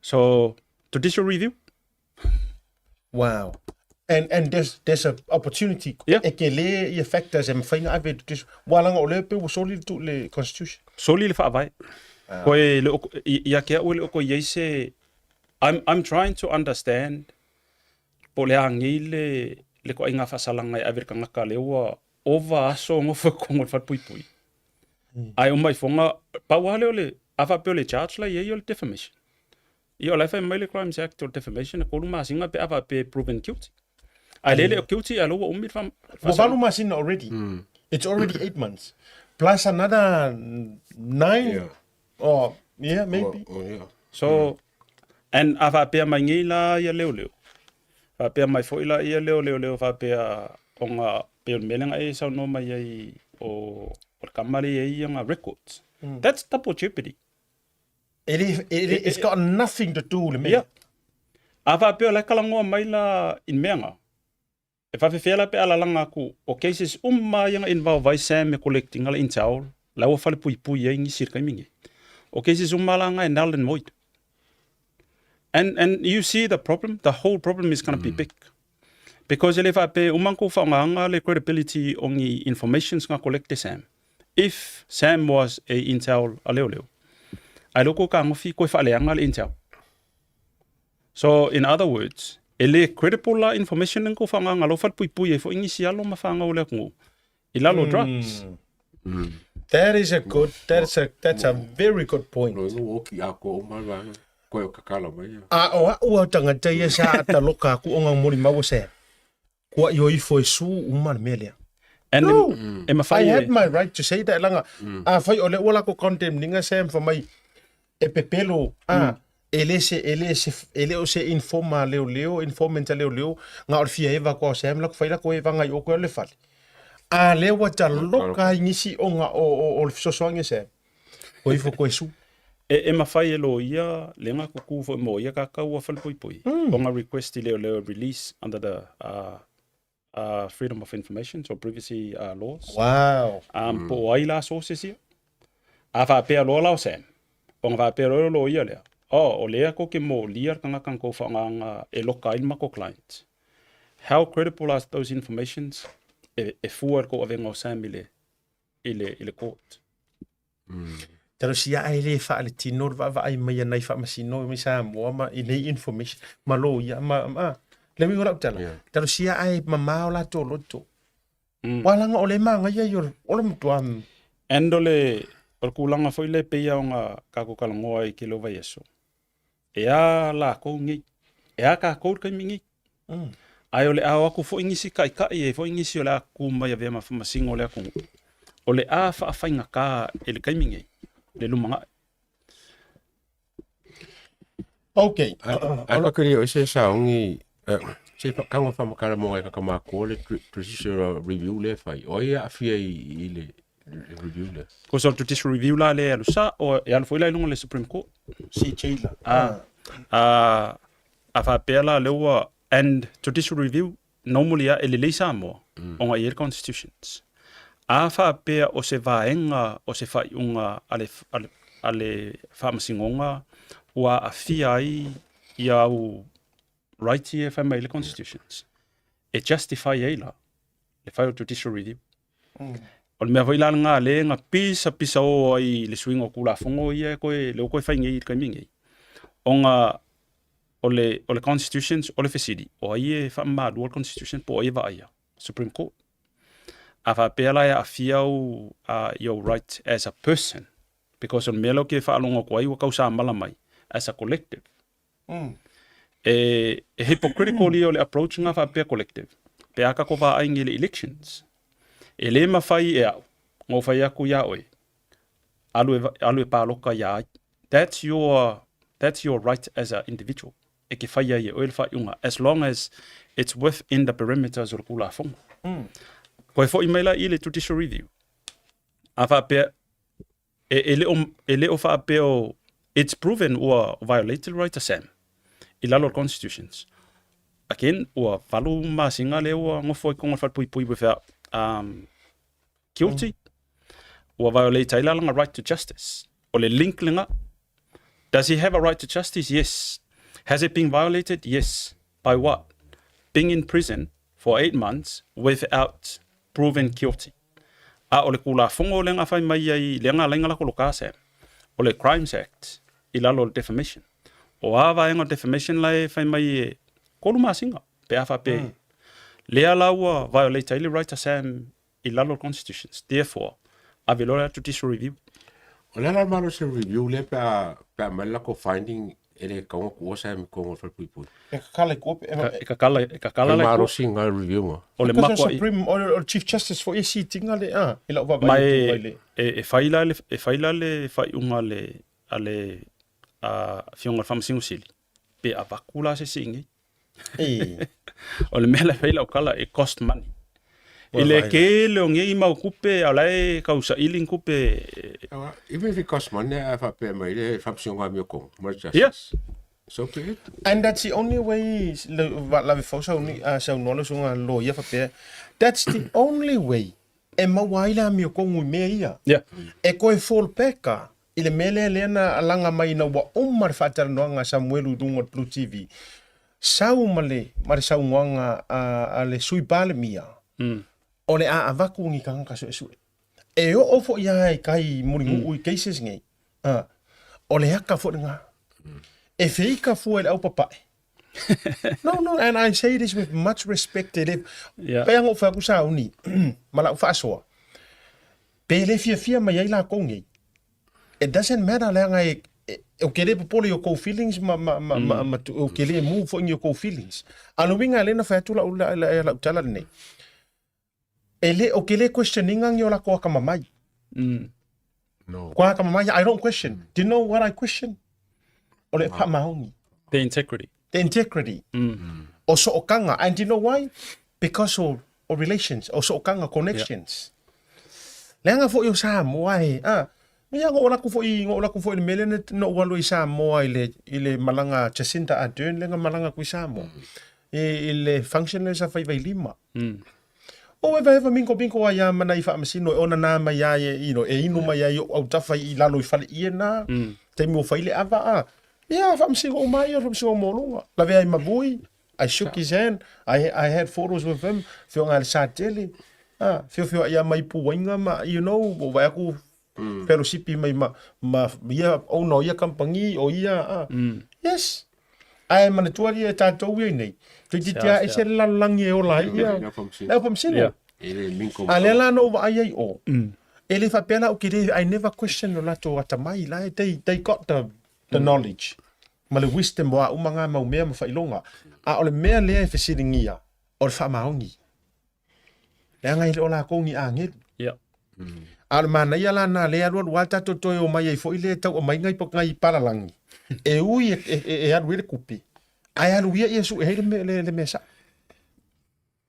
So, judicial review. Wow. And and there's there's a opportunity yeah. e ke le ia factors e mawhai nga ave judicial. Walanga o le pe ua soli le tu le constitution. Soli le whaavae. Ah. Koe le ia ke au le oko iei se I'm I'm trying to understand po le angi le le ko inga whasalanga e ave le kangaka le ua ova aso ngofo kongo le whatpuipui. Mm. Ai o mai fonga pau hale o le a whapeo le charge la iei o le defamation. Ia o la e fai mai le Crimes Act o le defamation e kolu masina pe a faapea e proven guilty. Ae le le o guilty a lo ua umi le wha... Ua valu masina already. Mm. It's already 8 months. Plus another 9 yeah. or yeah maybe. Oh, oh, yeah. So mm. and a faapea mai nei la ia leo leo. Faapea mai foi la ia leo leo leo faapea onga pe o le mea lea e saunoa mai ai o o le kama le ia ia ngā records. Mm. That's double jeopardy. It is, it, it's got nothing to do le mea. Yeah. A faapea o la e kalangoa mai la i le meaga. E faafefea la pe a lalaga aku o cases uma ia na involve ai Sam e collecting ala intel la ua falepuipui ai nisi i le taimi nei. O cases uma la nga e null and void. And and you see the problem, the whole problem is going to mm. be big. Because e le faapea uma na kou faaaogaga le credibility o ni informations na collect e Sam. If Sam was a intel a leoleo, ae lea ua kou kagofi koe faaleaga le intel. So in other words, e le credible la information lea na kou faaaogaga lau falepuipui ai foi nisi alo ma fanau o le atunuu i lalo o drugs. Mm. That is a good, that's a, that's a very good point. Lo ua oki a ko uma vaega. Koe o kakala mai ia. A o a'u au tagata ia sa ataloka aku o nga moli maua se. Kua i o ifo e su uma le mea lea. And No. e, e mawhai I e, had my right to say that langa. A whai o le ua lako condemn ninga Sam for mai e pepelo a e le se e le se e le o se informa leo leo informant leo leo nga o le fia eva koa o Sam lako whai lako eva ngai o koe o le fale. A lea ua taloka ai nisi o nga o o, o le fesoasoani e Sam. Koe ifo koe su. E, e mawhai e lo ia, le nga kuku fo mo ia ka kau a whalepuipui. Mm. O nga request i leo leo release under the uh, uh, Freedom of Information, so privacy uh, laws. Wow. Um, mm. Po o ai la sources ia. A whaapea loa lao Sam. O nga whaapea loa lo ia lea. Oh, o lea ko ke mo lia kanga kang ko whaanganga e loka ai mako client. How credible are those informations? E, e fua ko avenga o Sam i le, i le, i le court. Talosia ae le faaletino le vaavaai mai a nai faamasino mai Samoa ma i nei information ma loia ma ma le uiga o lau tala Yeah. talosia ae mamao latou loto Mm. ua laga o le magaia ia o le- o le matua And o le, o le kūlanga foi le pei o ngā kākou kalangoa i ke leo vaiaso. E a lākou nei, e a kākou le taimi nei. Mm. Ae o le a o aku foi nisi ka'ika'i e foi nisi o le a kū mai avea ma faamasino o le atunuu. O le a faafaigata e le taimi nei le lumaga'i. Okay. Ai ka kiri o se saongi Se i tago faamatala mo nai tagata matutua le judicial review lea e fai. O ai e aafia i le review lea? Kosa o le judicial review la lea e alu sa, o e alu foi la i luga o le Supreme Court. CJ la. A faapea la lea ua, and judicial review normally lava e lelei Samoa ona e i ai le constitutions. A faapea o se vaega o se faaiuga a le, a le, a le Faamasinoga ua aafia ai ia au rights ia e fai mai ai le constitutions, e justify ai la le fai o judicial review. O le mea foi la lena lea na pisa pisa o ai i le suiga o Tulafono ia e toe, lea ua toe fai nei i le taimi nei, ona o le, o le constitutions, o le fesili, o ai e faamamaluina le constitution po o ai e vaaia? Supreme Court. A faapea la e aafia au your right as a person, because o le mea lea ou te faalogo atu ai ua tausamala mai as a collective. E, e hypocritical ia o le approach nga faapea collective, pe a tatou vaai i le elections. E le mafai e au, na ou fai atu ia oe, alu e, alu e paloka ia ai. That's your, that's your right as an individual. E ke fai ai e oe le faaiuga, as long as it's within the perimeters o le Tulafono. Koe foi mai la i le judicial review. A faapea, E, e le o, e le o faapea o, it's proven ua violated right a Sam i lalo o le constitutions. Again, ua valu masina lea ua nofo ai totonu o le falepuipui without guilty. Ua violate ai la lana right to justice. O le link lena. Does he have a right to justice? Yes. Has it been violated? Yes. By what? Being in prison for 8 months without proven guilty. A o le Tulafono lea na fai mai ai, lea na ala ai ona lako loka Sam, o le Crimes Act i lalo o le defamation. O a vaega o le defamation la e fai mai e 3 masina pe a faapea. Lea la ua violate ai le right a Sam i lalo o le constitutions. Therefore, ave loa le judicial review. O le ala malosi o le review lea pe a pe a aumai le latou finding e le tatau ona tuua Sam i totonu o le falepuipui. E kakala i tua pe E kakala e kakala la i tua. Malosi nga review nga. O le makuai. Supreme o le Chief Justice foi e seat-ina le a i lau vaavaai Ma e e fai la le e fai la le faaiuga a le a le afioga i le Faamasino Sili pe avatu la se isi i inei. O le mea la e fai lau tala e cost money. I le tele o nei mau tupe a o la e tau saili ni tupe. Even if it cost money a faapea mai le Faamasinoga Amiotonu ma le Justice. So be it. And that's the only way lave fau saunoa le usuga loia faapea that's the only way e maua ai le amiotonu i mea ia. E toe fall back a I le mea lea lea na alaga mai ina ua uma le faatalanoaga a Samuelu i luga o le Blue TV, sau ma le, ma le saunoaga a, a le Sui Palemia, o le a avatu ni tagata suesue. E oo foi lava i tai mulinuu i cases nei, a, o le aka foi lena. E feika fua i le aupapae. No, no, and I say this with much respect, e le, Yeah. pei lava ona ou fai atu sauni ma lau faasoa, Pe le fiafia mai ai lakou nei, it doesn't matter leaga e, e, ou te le popole i o kou feelings ma, ma, ma, ma, ma, ou te le move foi ni o kou feelings. A o le uiga lea na fai atu lau, lau, lau, lau tala lenei, e le, ou te le question ina ni o lakou akamamai. No. Kua akamamai, I don't question. Do you know what I question? O le faamaoni. The integrity. The integrity. O sookanga. And do you know why? Because o, o relations, o sookanga, connections. Leaga foi o Samoa e, a, ia na oo laku foi, na oo laku foi i le mea lea na ou alu ai i Samoa i le, i le malaga a Jacinda Ardern lea na malaga atu i Samoa. I, i le function lea sa fai i Vailima. O evaeva mingomingo ai lava ma nai faamasino e onana mai ai e, you know, e inu mai ai i ou autafa i lalo i faleie na, taimi ua fai le ava a. Ia, faamasino uma ai ia, faamasino maualuga. Lavea ai ma Vui, I shook his hand, I, I had photos with him, afioga i le Satele, a, feofeoai lava mai Puaiga ma, you know, ua ou vaai atu fellowship mai ma, ma ia owner o ia kamupani, o ia, a. Yes. Ae manatua alii e tatou ia i nei, toeitiiti lava ese le lalolagi e ola ai ia le au faamasino. A lea la na ou vaai ai o, e le faapea la ou te le, I never question lo latou atamai, la e they got the knowledge ma le wisdom o a uma ngā mau mea ma faailoga. A o le mea lea e fesiligia, o le faamaoni. Leaga e le o lakou ni agelu. A o le manaia la na lea alualu lava tatou toe omai ai foi lea e tau aumai nai nai palalagi e ui e, e, e alu ai le kupe, ae alu ia ia sue ai le, le, le mea sao.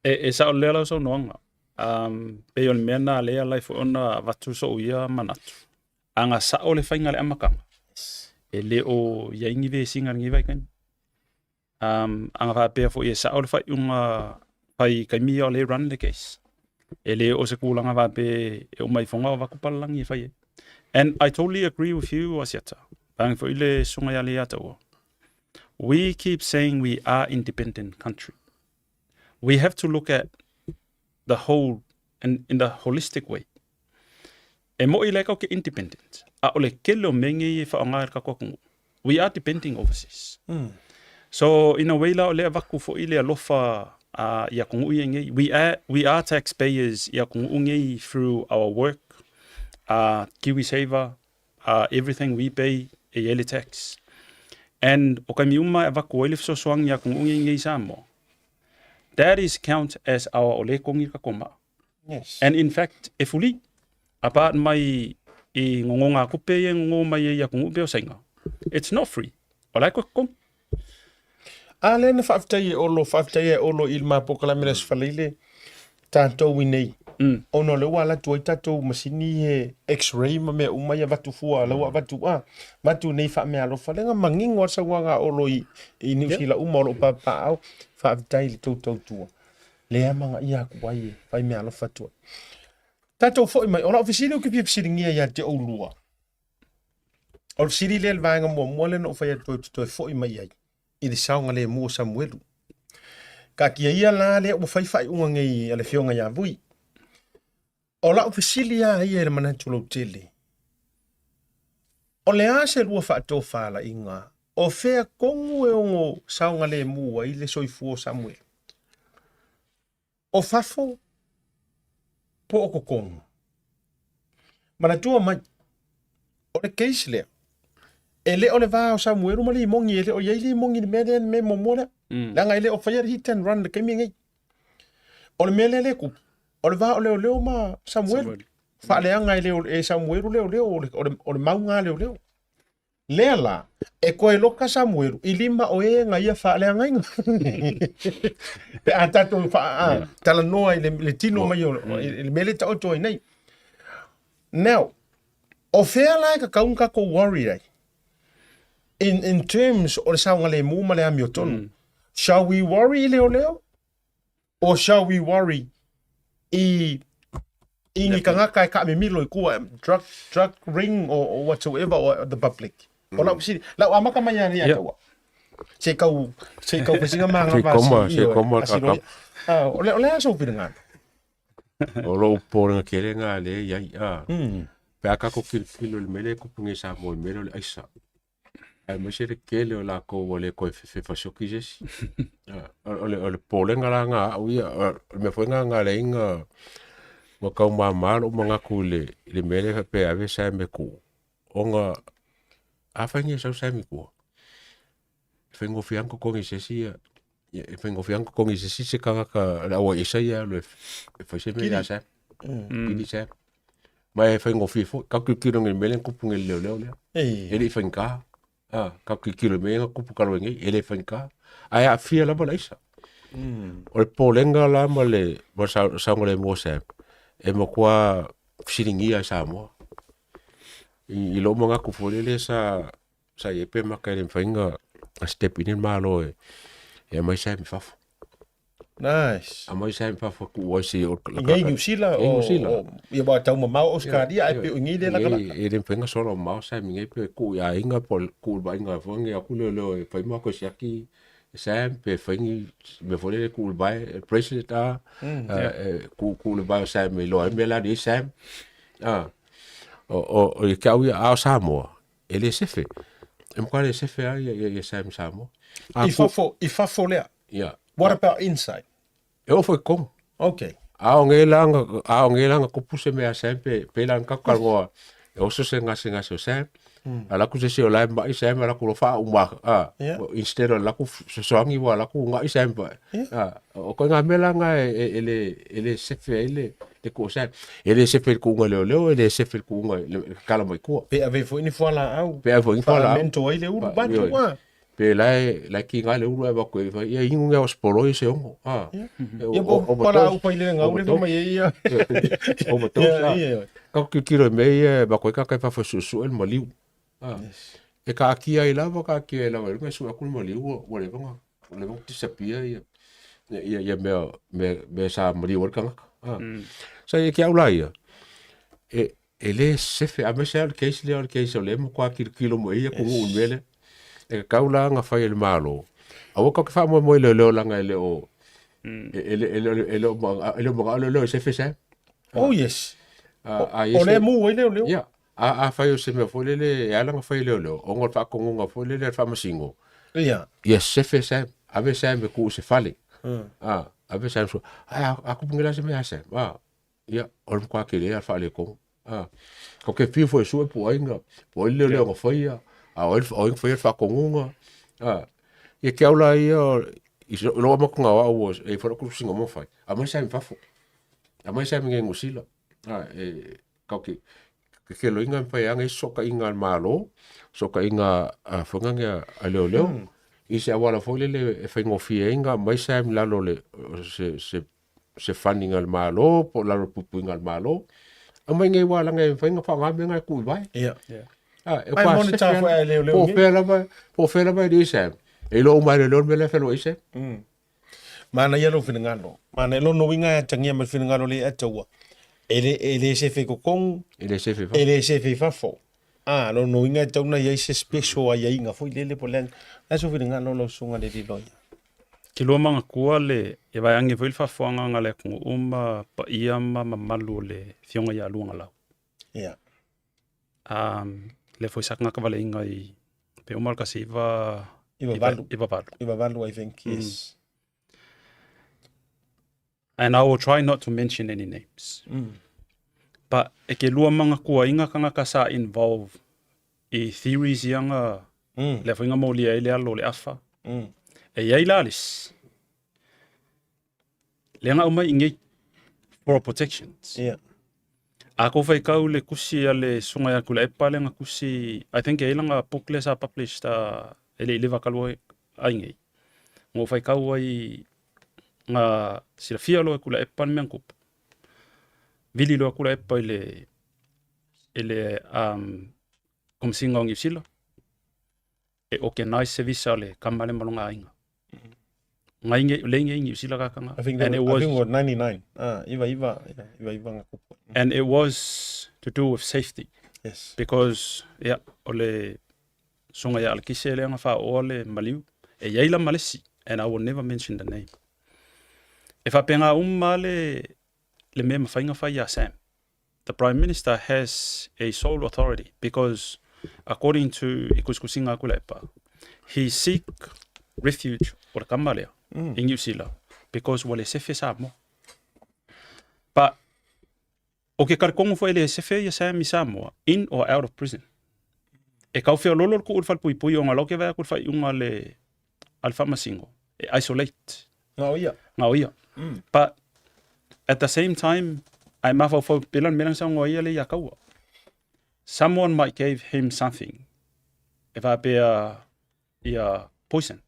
E, e sao lea lau saunoaga. Um, pei o le mea na lea lai foi ona avatu sou ia manatu. Aga sao le faiga le amataga, e le o i ai ni vesiga i lenei vaitaimi. Um, aga faapea foi e sao le faaiuga fai i taimi ia o lea e run le case. E le o se tulaga faapea e uma ifoga o avatu palalagi e fai ai. And I totally agree with you, Asiata. Vaeane foi le susuga ia Leiataua. We keep saying we are independent country. We have to look at the whole in, in the holistic way. E mo'i la e tatou te independent, a o le tele o mea nei e faaaoga e le tatou atunuu, we are depending overseas. Mm. So in a way la o lea avatu foi le alofa uh, i atunuu ia nei. We are, we are taxpayers i atunuu nei through our work, uh, KiwiSaver, uh, everything we pay e i ai le tax. And o taimi uma e avatu ai le fesoasoani i atunuu nei nei i Samoa, that is count as our o lea e togi le tatou maa. Yes. And in fact, e fuli, apart mai i nonogatupe ia e nono mai ai i atunuu pei o Saina, it's not free. O la e toe totogi. A lea na faafetai e Olo, faafetai e Olo i le ma polokalame le Aso Faraile tatou i nei. Mm. Ona o lea ua alu atu ai tatou masini he x-ray ma mea uma ia avatu fua, la ua avatu a, avatu nei faameaalofa. Lea na manino lava le saunoaga a Olo i, i Niu Sila uma o lo o papaaao, faafetai i le tou tautua. Lea amanaia atu ai e fai meaalofa atu ai. Tatou foi mai, o lau fesili ou te fia fesiligia ia te oulua. O le fesili lea le vaega muamua lea na ou fai atu ai ou te toe foi mai i ai i le saogalemu o Samuelu. Taatia ia la lea ua fai faaiuga nei a le Afioga ia Vui. O lau fesili lava ia i le manatu lautele, o le a se lua faatofalaiga o fea tonu e ono saogalemu ai le soifua o Samuelu? O fafo po o totonu? Manatua mai, o le case lea, e le o le va o Samuelu ma Limoni, e le o i ai Limoni i le mea lea, le mea muamua lea. Leaga e le o faia le hit and run i le taimi lenei. O le mea lea lea e tupu, o le va o leoleo ma Samuelu. Faaleaga e, leo, e Samuelu leoleo, o le, o le, o le mauga a leoleo. Lea la, e koe loka Samuelu i lima o e na ia faaleagaina. Pe a tatou fa, a, talanoa i le, le tino mai o, i le mea lea e taoto ai nei. Now, o fea la e tatau ona tatou worry ai? In, in terms o le saogalemu ma le amiotonu. Mm. Shall we worry i leoleo? Or shall we worry i i ni tagata e kaamimilo i kua drug drug ring or, or whatsoever or the public. Mm. O lau fesili, lau amata mai ia yeah. taua. Se kau se kau fesinga manga Se koma, se koma ka. Ah, o le o le aso finga. O lou popolega tele lena lea e i ai a. Pe a tatou tilotilo i le mea lea e tupu nei i Samoa i le mea lea o le aisa, aemaise le tele o latou ua le toe fefasoki se isi. O le o le popolega la lena a au ia, o le mea foi lena na ala ai ona ua tau mama lou manatu i le i le mea lea faapea e ave Sam e tuu, ona afai nei e sau Sam i tua, e faigofie lava ona totogi e se isi ia, e faigofie lava ona totogi e se isi se tagata le au aisa ia e alu e fai se mea ia Sam. Kili Sam. Ma e faigofie foi, tatou tilotilo nei i le mea lea na tupu nei i le leoleo lea. E le i faigata. A, tatou tilotilo i le mea lea na tupu talu ai nei, e le faigata. Ae aafia lava le aisa. O le popolega la ma le ma le saogalemu o Sam, e matua fesiligia e Samoa. I lou manatu foi lele sa Sa i ai pe maka e le mafai ona step in le Malo e aumai Sam i fafo. Nice. Aumai Sam i fafo e tuu ai se i o I nei Niu Sila o Niu Sila. Ia wa tau mamao Australia ai pe o nei le lakalaka. E le mafai ona sola mamao Sam i nei pe tuu i aiga po o tuu i le vaaiga foi nei atu leoleo e fai ma koe siaki Sam pe fai ni mea foi lele tuu i le vae bracelet a tuu tuu i le vae o Sam e iloa ai le mea la e i ai Sam. O ia te au ia a o Samoa E le sefe. E matua le sefe lava ia, ia, ia Sam Samoa. A I fafo, i fafo lea. Ia. What about inside? E oo foi i totonu. Okay. A o nei la na, a o nei la na tupu se mea a Sam pe, pe la na tatou talanoa e oso se gasegase o Sam. Alu atu se isi o la e ma'i Sam alu atu loa faauma a, Yeah. instead o le latou fesoasoani ua alu atu una'i Sam Yeah. A, o ituaiga mea la na e, e, e le, e le sefe ai le, le tuu o Sam. E le sefe i le tuuga leoleo, e le sefe i le tuuga i le tatala mai tua. Pe ave foi ni fualaau. Pe ave foi ni fualaau. Faamento ai le ulu batu a. Pe la e la e kiga le ulu ae avatu ai fai, ia inu ni ao spoloi se ono. A. Ia po pala au pai le ngau le mai ai ia. Overdose. A. Ka kilokilo i mea ia e avatu ai tagata i fafo e suesue le maliu. A. E kaatia ai lava, kaatia ai lava i luga e sue atu le maliu ua leva ona ua leva ona disappear ia ia ia mea mea mea sa maliu ai le tagata. A. Sa ia te au la ia, e E le sefe, aemaise lava o le case lea o le case o lea e matua tilotilo mai ai atunuu i le mea lea. E tatau la ona fai e le Malo, aua tatou te faamoemoe i leoleo leaga e le o e le e le e le o e le o manao leoleo e sefe Sam. Oh yes. A, a, o lea mu ai leoleo. Ia, a, afai o se mea foi lele e ala ona fai e leoleo, ona o le faatonuga foi lele a le faamasino. Ia. Ia sefe Sam, ave Sam e tuu i se fale. A, ave Sam, ai a, a tupu nei la se mea ia Sam. A, Ia, o le matua tele lava o le faaletonu. A, ou te fiu foi e sue po o ai na, po o ai le leoleo na faia, a o ai, o ai na faia le faatonuga. A, ia te au la ia, i lou amataga o au e i ai foi lau tusiga uma na fai, aumai Sam i fafo. Aumai Sam i inei i Niu Sila. A, e, tatou te, kekeloiga e mafai lava ona i ai se fesootaiga a le Malo, fesootaiga a foi lea a leoleo, i se auala foi lele e faigofie ai ona aumai Sam i lalo o le, o se, se se funding a le Malo po o lalo o le puipuiga a le Malo. Aumai nei aua leaga e mafai ona faaaoga mea na e tuu i vae. Ia. Ah, e Ai kwa monitor sefe foi ana. e leoleo Po o nei. fea lava, po o fea lava e le Sam. E iloa uma e leoleo le mea lea e feloai Sam. Manaia lou finagalo. Manaia lona uiga e atagia mai le finagalo lea e ataua. E le, e le sefe i totonu, E le sefe i fafo. e le sefe i fafo. Ah, lona uiga e tatau ona i ai se special aiaiga foi lele po o le a. O le a sou finagalo lau susuga i le alii loia? Kilua magatua le e vaeage foi le faafofoagaga a le atunuu ma paia ma mamalu o le Afioga ia Luagalau. Ia. Lea foi sa gagavaleina i pe uma o le 19 98. 98. 98 I think, yes. And I will try not to mention any names. But e ke lua magatuaina tagata sa involve i theories ia na lea foi na molia ai le alo o le afa. E i ai la le isi, lea na aumai i inei for protections. Yeah. A kou faitau le tusi a le Susuga ia Tuilaepa lea na tusi, I think e i ai lana book lea sa published e le i leva talu ai nei. Na ou faitau ai na silafia loa e Tuilaepa le mea na tupu. Vili loa Tuilaepa i le i le um, Komesina o Niu Sila e organize se visa a le tama lea ma lona aiga. Ngai nge le nge Niu Sila kakanga. I think that And it was, I was think it was 99. Ah, iva iva, iva iva nga kupu. and it was to do with safety. Yes. Because yeah, o le susuga ia Alakise lea na faaoa le maliu, e i ai la ma le isi, and I will never mention the name. E faapena uma le le mea e mafai ona fai ia Sam. The Prime Minister has a sole authority because according to i kusikusiga a Tuilaepa, he seek refuge o le tama lea i Niu Sila because ua le sefe Samoa. But o ke talitonu foi e le sefe ia Sam i Samoa in or out of prison. E kau feololo le tuu i le falepuipui ona la ou ke vaai atu i le faaiuga a le a le faamasino e isolate. Nga o ia. Nga o ia. But at the same time, a e mafaufau pela le mea lea na saunoa ai ia le ia Kaua. Someone might gave him something e faapea ia poison.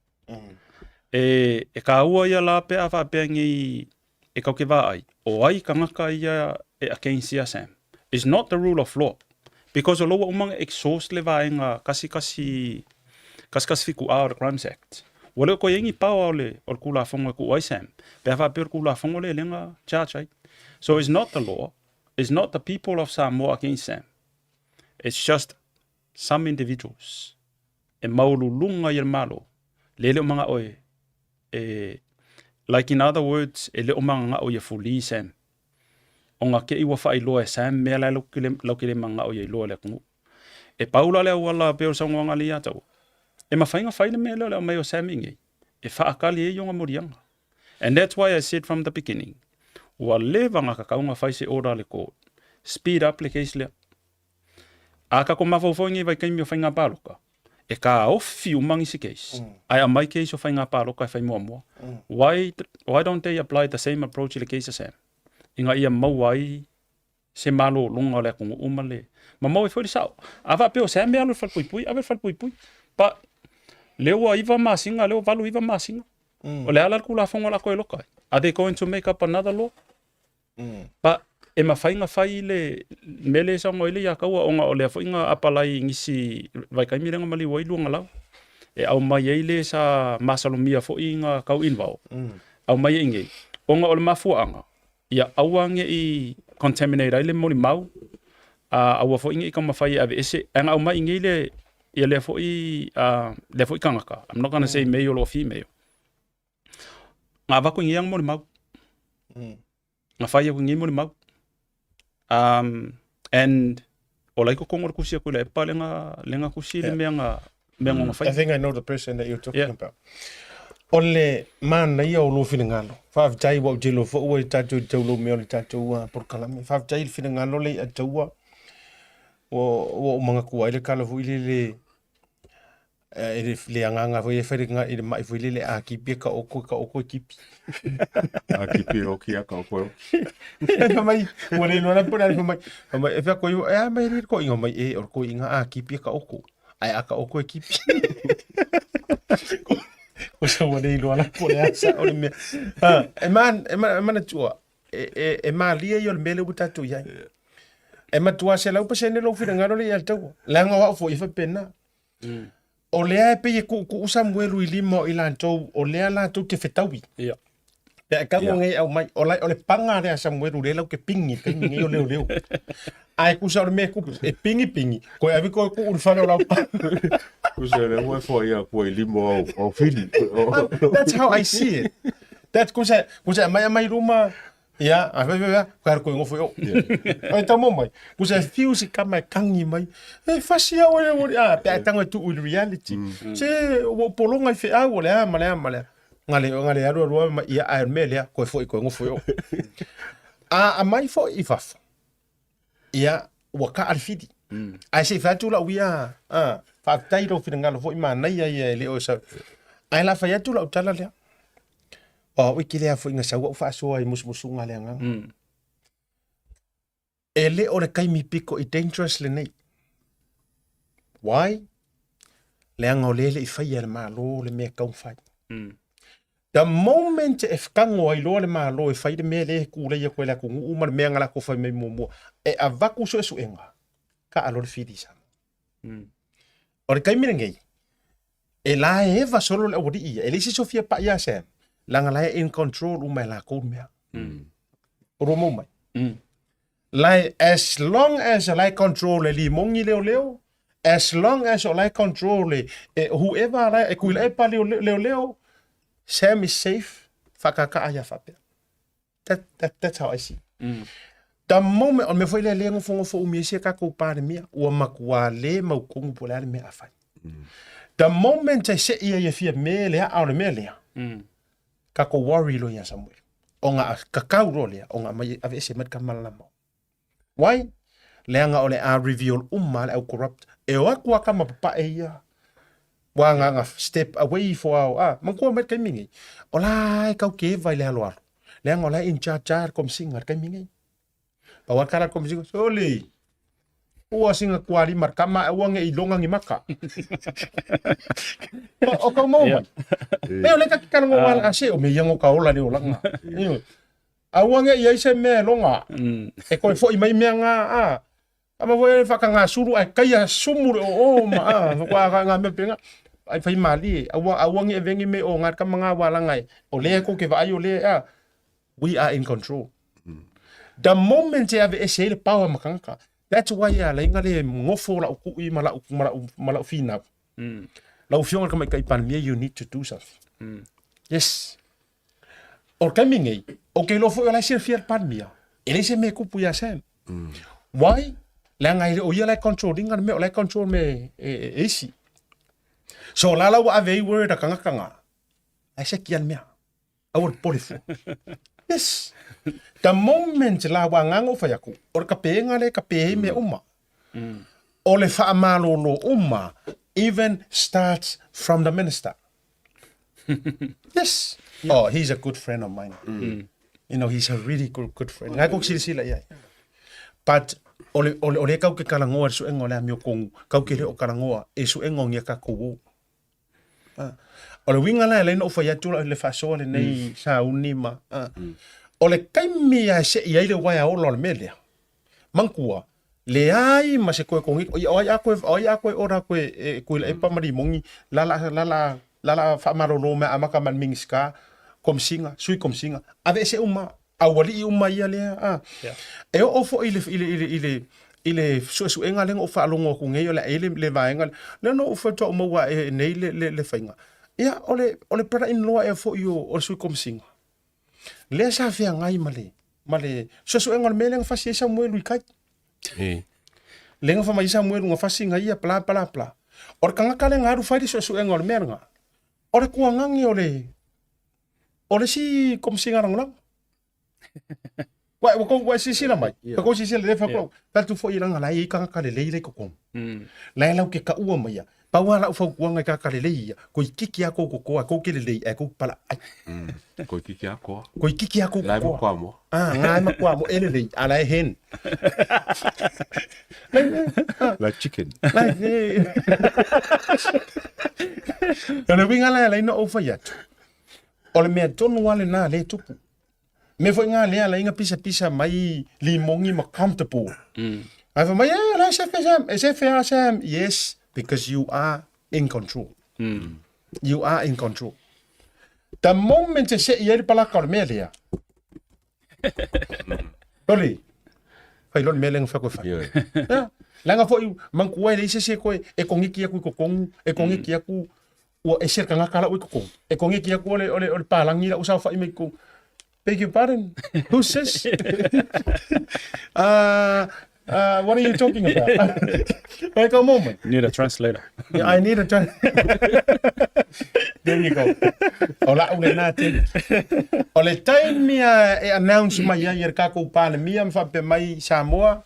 E, e kāua ia la pe a faapea nei e kau ke vaai, o ai kangaka ia e against ia Sam. It's not the rule of law. Because o loua uma na exhaust le vaega kasi kasi kasi kasi fitu A o le Crimes Act. Ua le o toe i ai ni power o le, o le Tulafono e tuu ai Sam. Pe a faapea o le Tulafono lea lea na charge ai. So it's not the law, it's not the people of Samoa against Sam. It's just some individuals e maualuluga ia le Malo, lea e le o manao e, e, like in other words, e le o mananao ia fuli Sam. Ona te i ua faailoa e Sam mea la e latou te le mananao ia iloa e le atunuu. E pau la le auala pei o le saunoaga lea ia Taua, e mafai ona fai le mea lea o le aumai o Sam i inei, e faakali ai ona moliaga. And that's why I said from the beginning, ua leva ona tatau ona fai se order a le court, speed up le case lea. A tatou mafaufau i nei vaitaimi o faiga palota, e taofi uma nisi case, ae aumai case o faiga palota e fai muamua. Why, why don't they apply the same approach i le case a Sam? Ina ia maua ai se malologa o le atunuu ma le ma maua ai foi le sao. A faapea o Sam e alu i le falepuipui, ave i le falepuipui. But, Lea ua iva masina, lea ua 89 masina. O le a la le Tulafono o le a toe loka ai? Are they going to make up another law? But e mafai ona fai le mea lea e saunoa ai le Iataua ona o lea foi na apalai i nisi vaitaimi lea na maliu ai Luagalau. E aumai ai le sa masalomia foi na tau invao, aumai ai i inei. Ona o le mafuaaga, ia aua ne i contaminate ai le molimau, a aua foi ne i taumafai e aveese. Ae na aumai i inei le, ia lea foi, lea foi tagata, I'm not gonna say male or female, Na avatu i inei ana molimau. Na fai atu i inei molimau. And o la i totonu o le tusi a Tuilaepa lea na, lea na tusi le mea na, mea na faia. I think I know the person that you're talking about. O le manaia o lou finagalo. Faafetai ua ou te iloa foi ua i tatou i taulou mea o le tatou polokalame. Faafetai i le finagalo le i ataua. Ua ou manatua ai le tala foi lele i le, le agaga foi e fai i le mai foi lele a kipi e ka oko, ka oko e kipi. A kipi e oki, a ka oko e oki. Fai mai, ua le iloa la po le a fai mai, fai mai, e fea koe e a mai le koinga mai e, o le koinga a kipi e ka oko, ae a ka oko e kipi. Ko sa ua le iloa la po le a sa o le mea. Ah, e man, e man, e manatua, e, e, e malie ia o le mea lea ua tatou i ai. E matua 100% lou finagalo le ia le taua. Leaga o au foi e faapena. O lea e pei e kuukuu Samuelu i lima o i latou, o lea latou te fetaui. Ia. Pe a tago nei au mai, o, la, o le paga lea a Samuelu lea lau te pingi, taimi nei o leoleo. Ae kusa o le mea e kupu, e pingi pingi, koe ave koe kuu i le fale o lau paga. Kusa le ua fo ia kua i lima o au fili. That's how I see it. That's kusa, kusa mai mai luma, Ia, a fai fai fai, ka koe ngofo i o. Ai tau mo mai. Ko se fiu si kama e kangi mai. E fasi au e ori a pe ai tanga tu i reality. Se o polonga i wheau o le a ma le a ma le a. Ngale ngale alu alu ma ia ai me lea koe foi koe ngofo i o. A a mai foi i fafo. Ia ua ka ale fili. Ai se fai atu lau ia a faafetai lou finagalo foi manaia ia e le o sa. Ai la fai atu lau tala lea. O au i ke lea foi na sau au faasoa i musumusuga a le agaga. E le o le taimi piko i dangerous lenei. Why? Leaga o lea e le i faia e le Malo le mea e tatau ona fai. The moment e tago ai loa le Malo e fai le mea lea e tulai atu ai le atunuu ma le mea na latou fai mai muamua, e avatu suesuega, taalo le fili i Samoa. O le taimi lenei, e la e eva solo le aualii ia, e leai se isi o fia pai ia Sam, leaga la e in control uma e lakou le mea. O lua mau mai. La e, as long as la e control e Limongi leoleo, as long as o la e control e, e whoever la e Tuilaepa leoleo, Sam is safe, faakakaa ia faapea. That, that, that's how I see. The moment, o le mea foi lea lea nofonofo umi ai sia tatou Palemia, ua matua le mautonu po o le a le mea a fai. The moment e sei ai e fia me le aa o le mea lea, tatou worry loa ia Samuel. Ona kakau loa lea, ona aumai aveese mai le tama le lamau. Why? Leaga o le a reveal uma le au corrupt. E o atu a kama papae ia. Ua nga step away for our, ah, manatua mai le taimi nei. O la e kau ke eva i le aloalo. Leaga o la e in charge le komisiga i le taimi nei. Pau a tala le komisiga, sole, ua singa kualima le kama aua ne i loga ni maka. O kau mau mai. E o le ka kikala ngo wala ase o me ia ngo ka ola le olaga. Aua nge i ai se mea e loga. E koe foi mai mea nga a. Ama foi e whakangasuru ai kai a sumu le o o ma a. Whakua ka ngā mea penga. Ai whai malie. Aua, aua nge e vengi me o ngā kama ngā wālanga e. O lea ko ke vaai o lea a. We are in control. The moment e ave ese ai le power ma kangaka. That's why a lainga le ngofo lau kui ma lau, ma lau, ma lau finau. Lau fionga ka mai kai Palemia, you need to do something. Yes. O le taimi nei, ou te iloa foi o la e silafia le Palemia, e leai se mea e tupu ia Sam. Why? Leaga e le o ia la e control ina le mea, o la e control me e, e, e isi. So o la la ua ave ai word a tagata na, la e seki a le mea. Aua le popole fua. Yes. The moment la ua agaga ou fai atu, o le kapega lea e kape ai mea uma. O le faamalolo uma even starts from the minister. Yes. Oh, he's a good friend of mine. You know, he's a really good, good friend. Ngai ko silasila i ai. But o le, o le, o le kau ke kalangoa le suenga o le amio kongu, kau ke le o kalangoa e suenga o ngia ka kou. O le uiga la e ala ai ona ou fai atu le faasoa lenei sauni ma o le taimi lava e sei ai le uaea ola o le mea lea, manatua, leai ma se toe kogiki, o ai a toe, o ai a toe order atu e Tuilaepa ma Limogi, la la la la la la faamalolo mai amata mai le Minisita, Komesina, Sui Komesina, aveese uma aualii uma ia lea a. E oo foi i le i le i le i le i le suesuega lea na ou faalogo atu nei o le a i ai le, le vaega lea, lea na ou faatoa ou maua ae nei le, le, le faiga. Ia, o le, o le brother-in-law ea foi o, o le Sui Komesina, lea sa feagai ma le, ma le suesuega o le mea lea na fasi ai Samuelu i tai. Lea na fai mai ai Samuelu na fasi na ia, bla, bla, bla. O le tagata lea na alu fai le suesuega o le mea lena, o le tuagane o le, o le isi Komesina Lagolago. Ua ua kou ua silasila mai. Ua kou silasila lelei fai atu au. Fai atu foi leaga la e i ai tagata lelei la i totonu. La e latou te taua maia. Pau lava lau fautuaga i tagata lelei ia, toeitiiti lava tou toto ae tou te lelei ae tou te palaai. Toeitiiti lava toa. Toeitiiti lava tou La e toa. matua moa. Ah, na e matua moa e lelei, a la e hen. La chicken. La e O le uiga la e ala ai ona ou fai atu, o le mea tonu lava lena lea e tupu. Mea foi ngā lea ala ai na pisapisa mai limogi ma comfortable. Ae fai mai, eh, la e sefe Sam, e sefe lava Sam. Yes, because you are in control. You are in control. The moment e sei ai le palaka o le mea lea, Oli, fai loa le mea lea na fai atu e fai. Yeah. Leaga foi, manatua e leai se isi e toe, e koniki atu i totonu, e koniki atu ua ese le tagata la ua i totonu. E koniki atu o le, o le, o le palagi la ua saofai mai i totonu. Beg your pardon? Who's this? What are you talking about? Like a moment. Need a translator. Yeah, I need a translator. There you go. O lau lena tele. O le taimi a e announce mai ai e le tatou Palemia ma faapea mai Samoa,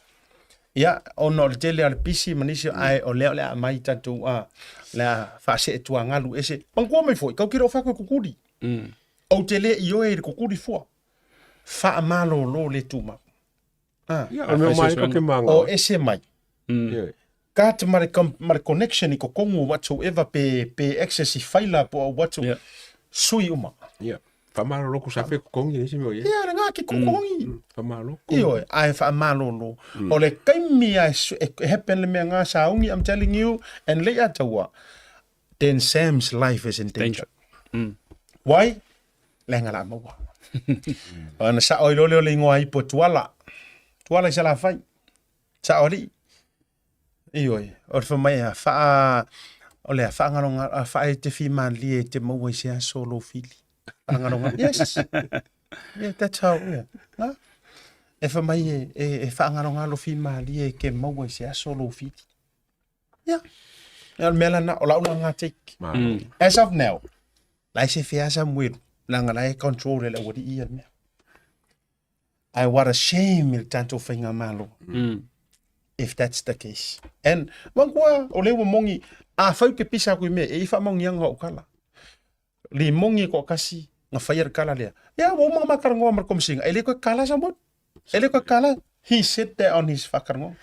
ia, ona o le tele o le pisi ma nisi, ae o lea o le a aumai tatou a, le a faasee tuagalu ese. Manatua mai foi, tatou te le o fai atu e kukuli. Ou te le ioe i le kukuli fua. Faamalolo le tumau. Ah. Ia, o le mea mai ke manga. O ese mai. Kat ma le, ma le connection i kokongu whatsoever pe, pe access i faila po o whatsoever. Yeah. Sui uma. Yeah. Whamalolo ku sape kokongi ni simi o ye. Ia, le ngā ki kokongi. Whamalolo. Ioe, ae whaamalolo. O le kaimi a e, e happen le mea ngā saungi, I'm telling you, and lei a taua, then Sam's life is in danger. danger. Why? Leaga la maua. Ona sao ai loa lea o le igoa ipo Tuala. Tuala i Salafai. Sao alii. Ioe, o le fai mai a whaa, o le a whaangaronga, a whaa e te whimalie e te maua i se aso lo fili. Whaangaronga, yes. Yeah, that's how, yeah. Na? E fai mai e, e, e whaangaronga lo whimalie e ke maua i se aso lo fili. Yeah. O le mea lana, o lau la ngā take. As of now, la e se fea sa muelu, langa la e control e le aualii ia le mea. Ae what a shame i le tatou faigamalo. If that's the case. And, manatua, o lea ua moni, afai ou te pisa atu i mea, e i ai faamaoniaga o au tala. Limogi e toatasi na faia le tala lea. Ia, ua uma ona ma talanoa ma le Komesina, e le toe tala Samoa. E le toe tala. He said that on his faatalanoaga.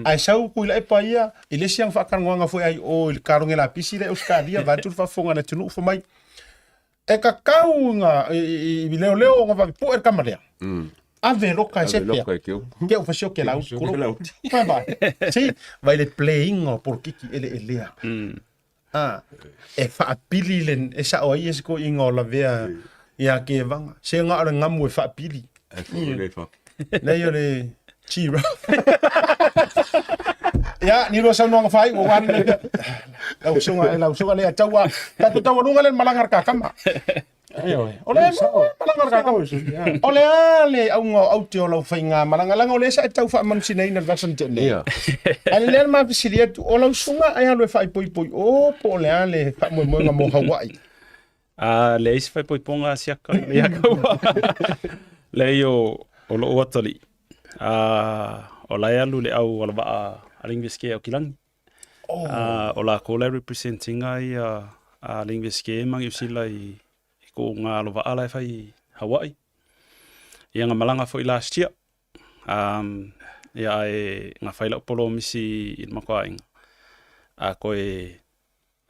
Ae sau Tuilaepa ia i le isi ana faatalanoaga foi ai o i le kaloge lapisi lea i Ausetalia, vaeatu le faafofoga a le atunuu, fai mai, e tatau ina i leoleo ona vave pue le tama lea. Ave loka e se pea. Ke u fasio ke lau kolo. Vai vai. Si, vai le playing o polokiki ele elea. A, e faapili le, e sao ai ia se toeaina o lavea ia Kevaga. Se na o le gamu e faapili. Leai o le giraffe. Ia, ni lua saunoaga faaiu aua le mea. Lau susuga, lau susuga lea taua, tatou taualuga lea le malaga a le kakama. Ioe. O le malaga a le kakama. O le a le auga o aute o lau faigamalaga, leaga o lea sa e tau faamanusinaina le vasa na tea nei. Ae lelei lava le ma fesili atu, o lau susuga e alu e faaipoipo i o po o le a le faamoemoega mo Hawaii? A leai se faaipoipoga a siaka i lea kaua. Leai o, o lou atalii, a, o la e alu i le au alavaa a le Iunivesite o Aukilani. Oh. A, o lakou la e represent ina ia a le Iunivesite ma Niu Sila i, i ko ngā alovaa la e fai i Hawaii. Ia nga malaga foi last year. Um, ia ae nga fai lau polomisi i le matou aiga. A koe,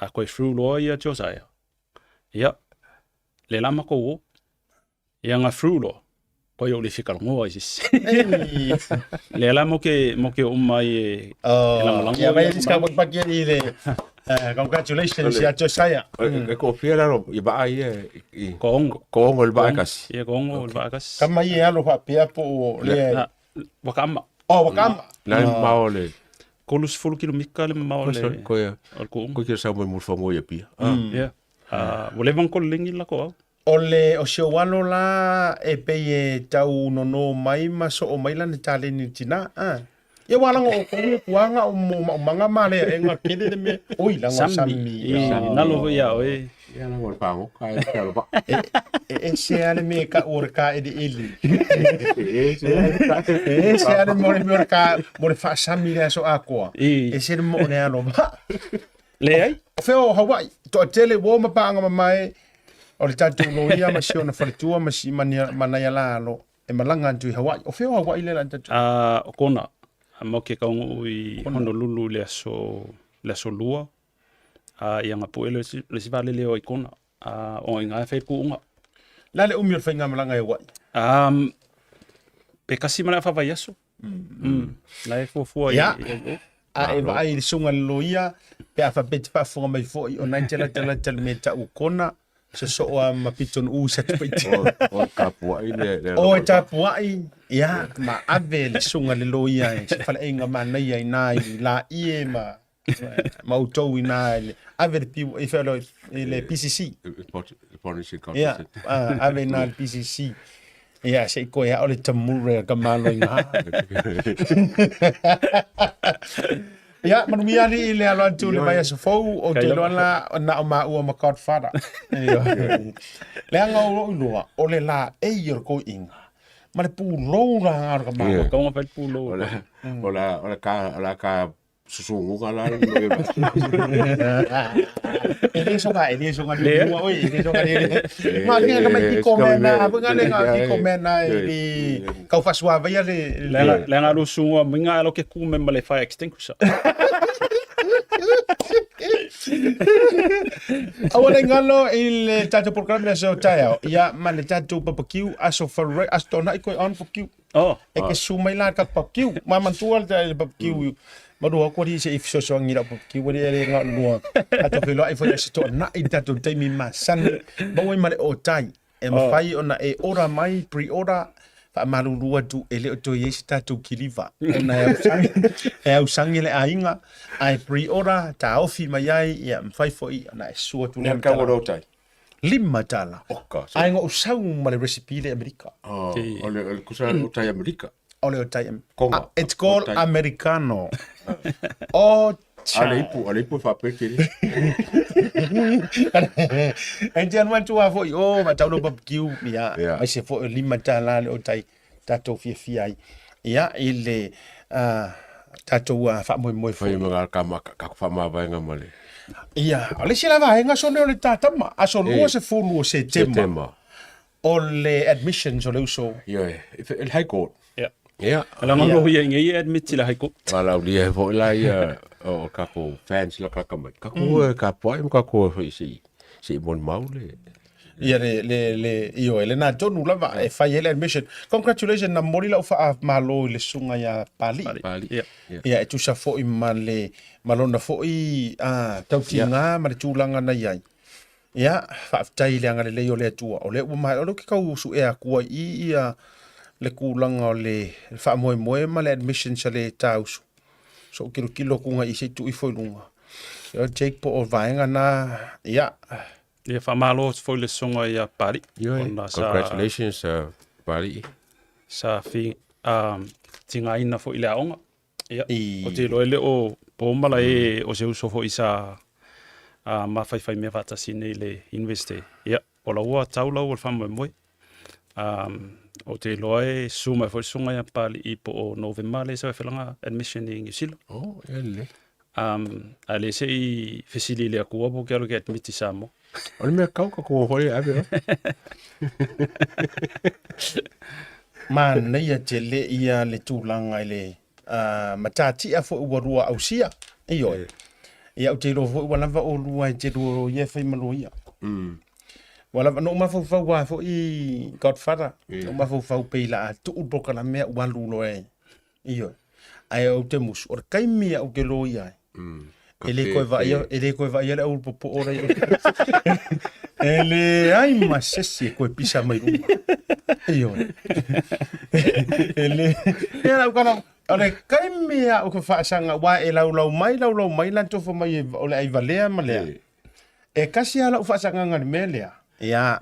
a koe through loa ia Josiah. Ia, le la makou o. Ia nga through loa, koe o le fikalongoa i sisi. Lea la mo ke, mo ke uma ai e, Oh, e lagolago. Ia vai eles ka paki i le congratulations ia Josiah. E ko fia lalo i vaa ia i Ko ongo. ko ongo le vaa kasi. Ia ko ongo le vaa kasi. Kama ia alo faapea po o le Na, wakama. Oh, wakama. La e mao le 30 kilomita le mamao le ko ia o le ku'uga. ko kia sau mai mulfango ia pia. Ia. Ua leva ona kololengi le lakou au. O le o si ou alo la e pei e tau nono mai ma soo mai lana taleni i le tina a. Ia ua lago o kou ia puaga o mo maumaga ma le aega kele le mea. Oi lago Sami. I nalo foi ia oe. Ia lago le pagoka e te alo vaa. E ese a le mea e kau o le kaeleele. E ese a le E ese a le mea o le mea o le ka mo le faasami le aso akoa. Ese le mo o le alo vaa. Leai. O fea o Hawaii, toatele ua o ma paaga mamae o le tatou loia ma si ona faletua ma si ma ma nai ala alo e malaga atu i Hawaii. O fea o Hawaii lea la tatou? A o Kona, a mo ke kaunuu i Honolulu i le aso le aso lua. A ia ngapu'e le isi le isi vaalele e o ai i Kona. A o iga e fai ku'uga. Le a le umi o le faigamalaga i Hawaii? Um, pe kasi ma le afa vaiaso. La e fuafua i Ia, a e vaai i le susuga i le loia, pe a faapea e te faafofoga mai foi, o na e te latalata i le mea e tau o Kona, sosoo lava ma Pitonuu i Satupaitea. O tapuai le le O e tapuai, ia, ma ave le susuga i le loia i se faleaiga manaia i ina i Laie ma ma outou i ina i le ave le P, i fea i le PCC. Polynesian Culture Ia, ave ina i le PCC. Ia, se i koe ao le tamure a ka malo i ngā. Ia, manuia alii i le alo atu le vaiaso fou, o te iloa la na o maua ma Godfather. Leaga o lou iloa, o le laei o le koiinga, ma le pulou la ngā o le kamalo. Ua kaunga fai le pulou. O le, o le, o le ka, o le ka susuguga la E le soga, e le soga le lua oi, e le soga le. Ma kinga ka mai kiko mea na, nga le nga kiko mea na e le kau faasuavaia le Le nga lu sunga minga alo ke kume ma le fire extinguisher. Aua ne i galo i le tatou programe le aso taeao, ia ma le tatou barbecue aso February, aso Toanai koe on barbecue. Oh. E ke su mai la ka barbecue. Ma mantua le barbecue. Ma lua ko ri se i fesoasoani i lau barbecue ua le nga lua. A to feiloai foi aso Toanai i tatou taimi masani. Maua ai ma le otai. E mafai ona e ora mai pre-order faamalulu atu e le o toe i ai se tatou kiliva ona e ausangi, e ausangi le aiga ae pre-order taofi mai ai ia mafai foi ona e sua atu Nea kau o otai. $5. Oka. Ae na ou sau ma le recipe le Amerika. Oh, o le, o le kusa o tai Amerika. O le otai Amerika. Konga. Ah, it's called Otai. Americano. O A le ipu, a le ipu e faapeke le. E te anu atu a foi, o, ma tau lo barbecue, ia, Yeah. mai se foi o $5 le otai tatou fiafia ai. Ia, i le tatou faamoemoe Fai foi. ma ka ka ka ka whaamavaenga ma le. Ia, o le isi la vaega aso nei o le tatama, aso 20 o Setema, Setema. o le admissions o le uso. Ia, e le High Court. Ia. Ia. Ala ngalo ia ngai e admit i le High Court. Wala ulia he foi la ia o kako fans la kaka mai. Kako e ka poai ma kako e foi se se i mon mau le. Ia le le le ioe lena tonu lava e fai ai le admission. Congratulations na momoli lau faamalo i le susuga ia Pali. Pali. Ia. Ia e tusa foi ma le ma lona foi a tautiga ma le tulaga na i ai. Ia faafetai i le agalelei o le Atua. O lea ua maea o lea ou te tau suea atu ai i ia le tulaga o le faamoemoe ma le admissions a le tausu. So kilokilo atu i se i tuu ifo i luga. Ia Jake po o vaega na ia. Ia faamalo atu foi i le susuga ia Pali. Ioe, Ona sa congratulations Pali. sa fi tigaina foi i le aoga. Ia, I ou te iloa e le o po mala e o se uso foi sa mafaifai mea faatasi nei i le University. Ia, o lau ua tau lau o le faamoemoe. Ou te iloa e susu mai foi le susuga ia Papali'i po o Novema lea e sau ai felaga admission i Niu Sila. Oh, e lelei. Ae le se i fesili i le Atua po o ke alu ke admit i Samoa. O le mea kau ka kua foi e ave oe. Manaia tele ia le tulaga i le matatia foi ua lua ausia. Ioe. Ia ou te iloa foi ua lava oulua e te lua loia e fai ma loia. Ua lava, na ou mafaufau lava foi Godfather, na ou mafaufau pei la a tuu le polokalame au alu loa e, ioe. Ae ou te musu, o le taimi au te loia ai, e le toe vaaia, e le toe vaaia le au popoo la i E leai ma se isi e toe pisa mai luma. Ioe. E le, e lau tala, o le taimi au ke faasaga, aua e laulau mai, laulau mai latou fai mai o le aivalea ma lea. E tasi lava lau faasagaga i le mea lea, ia,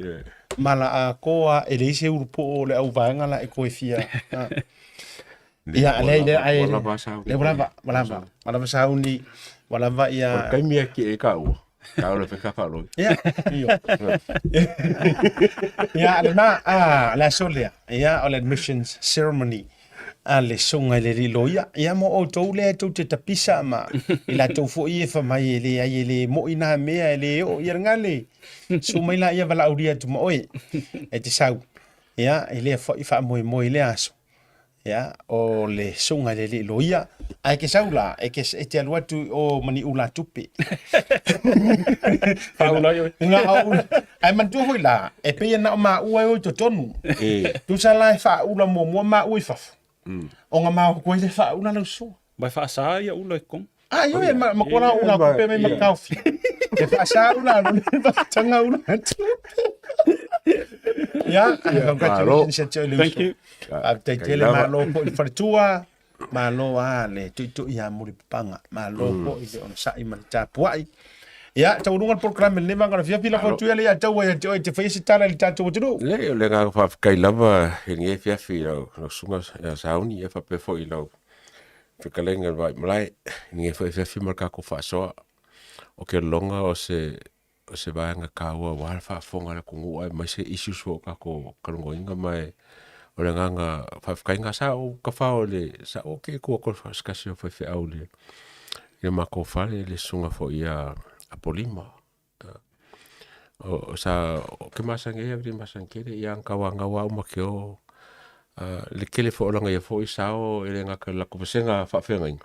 ma la atoa e leai se ulu poo o le auvaega la e toe fia. Ia, leai, leai, ai, Ua lava sauni. Lea ua lava, ua lava, ua lava sauni, ua lava ia... O le taimi e ki e ka ua. Ka ole feka fa loi. Ia, io. Ia, lena, ah, le aso lea. Ia, o le admissions ceremony a le susuga i le alii loia. Ia, mo outou lea tou te tapisa ma i latou foi e fai mai e leai e le moi na mea e le oo. Ia lena le susu mai laia valaaulia atu ma oe e te sau. Ia, i lea foi faamoemoe i lea aso. Ia, o le susuga i le alii loia. Ae ke sau la, e ke, e te alu atu i o ma ni ula tupe. Faaula ai oe. Na o ula. Ae manatua foi la, e pei e na o maua e o i totonu. E. Tusa la e faaula muamua maua i fafo. Ona maua ai le faaula lau susuga. Vai faasa ia ula i totonu. Ah, ioe, ma, ma kua la ula tupe mai ma taofi. E faasa ula, alu le faatanga ula tupe. Ia, congratulations ia te oe le Thank uso. you. Faafetai tele, malo foi i le faletua, malo lava le tuitui ia Mulipapaga, malo foi le onosai ma le tapuai. Ia, taualuga le polokalame i lenei vaega o le afiafi, lafo atu ia le ia taua ia te oe e te faia se tala i le tatou atunuu. Leai, o le agaga faafetai lava i lenei afiafi i lau susuga ia Sauni, ia faapea foi i lau fetalaiga i le Vaimalae, i lenei foi afiafi ma le tatou faasoa. O ke lologa o se o se vaega taua aua le faafofoga a le atunuu aemaise issues foi o tatou talanoaina ma e o le agaga faafetai lena. Sa ou tafao i le, sa ou te tu atu i se tasi o faifeau i le matou fale le susuga foi ia Apolima. O sa, ou te masani ai ae le masani tele, ia na tauanau lava uma ke o le tele foi o lana ia foi sao e le gata i le latou vasega faafeagaiga,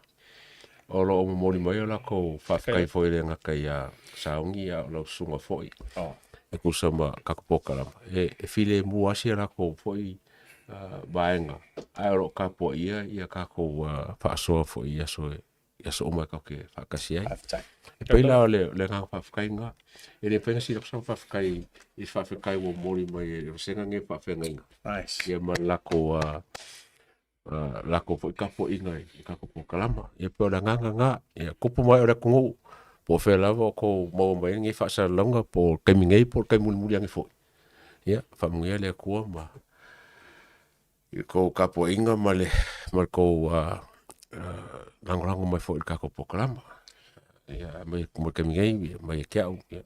o lo o momoli mai o latou faafetai foi e le gata ia Sauni a o lau susuga foi e tusa ma tatou polokalama e filemu lava si a latou foi vaega ae o lo o tapuaia ia tatou faasoa foi i aso e i aso uma e tatou te faatasi ai. Faafetai. E pei la o le, le agaga faafetai lena. E le mafai ona sili atu sau faafetai i se faafetai ua momoli mai e le vasega lenei o faafeagaiga. Nice. Ia ma le latou, uh, uh, latou foi tapuaiga i tatou polokalama. Ia pei o le agaga lena. Ia tupu mai o le atunuu, po o fea lava o tou maua mai ai lenei faasalalauga po o le taimi nei po o le taimi mulimuli ane foi. Ia, faamanuia le Atua ma i le tou tapuaiga ma le ma le tou lagolago mai foi i le tatou polokalama. Ia mai mo le taimi nei, mai ia te au, ia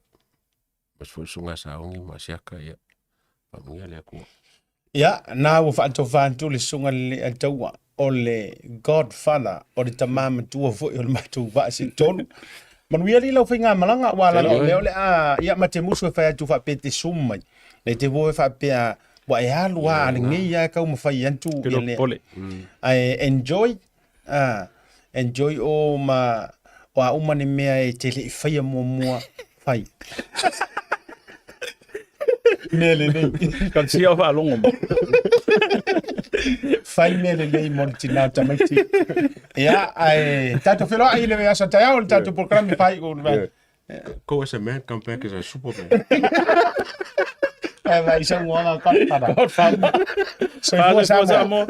aemaise foi le Susuga ia Sauni ma Asiata, ia faamanuia le Atua. Ia, na ua faatofa atu le Susuga i le Taua, o le Godfather, o le tama matua foi o le matou vaa se tolu. Manuia alii lau faigamalaga, aua leaga o lea o le a, ia ma te musu e fai atu faapea e te sum mai. Le te voe faapea, ua e alu lava a lenei lava e taumafai atu ia lea. Ae enjoy, ah, enjoy o ma o a uma ni mea e te le i faia muamua, fai. Mea lelei. Ka tia o faalogo mai. Fai mea lelei mo le tina o tamaiti. Ia, ae tatou feiloai i le aso taeao le tatou polokalame faaiu o le Yeah. Go as a man, come back as a superman. Ae vai sau ngoga Godfather. Godfather. Soifua Samoa. Samoa.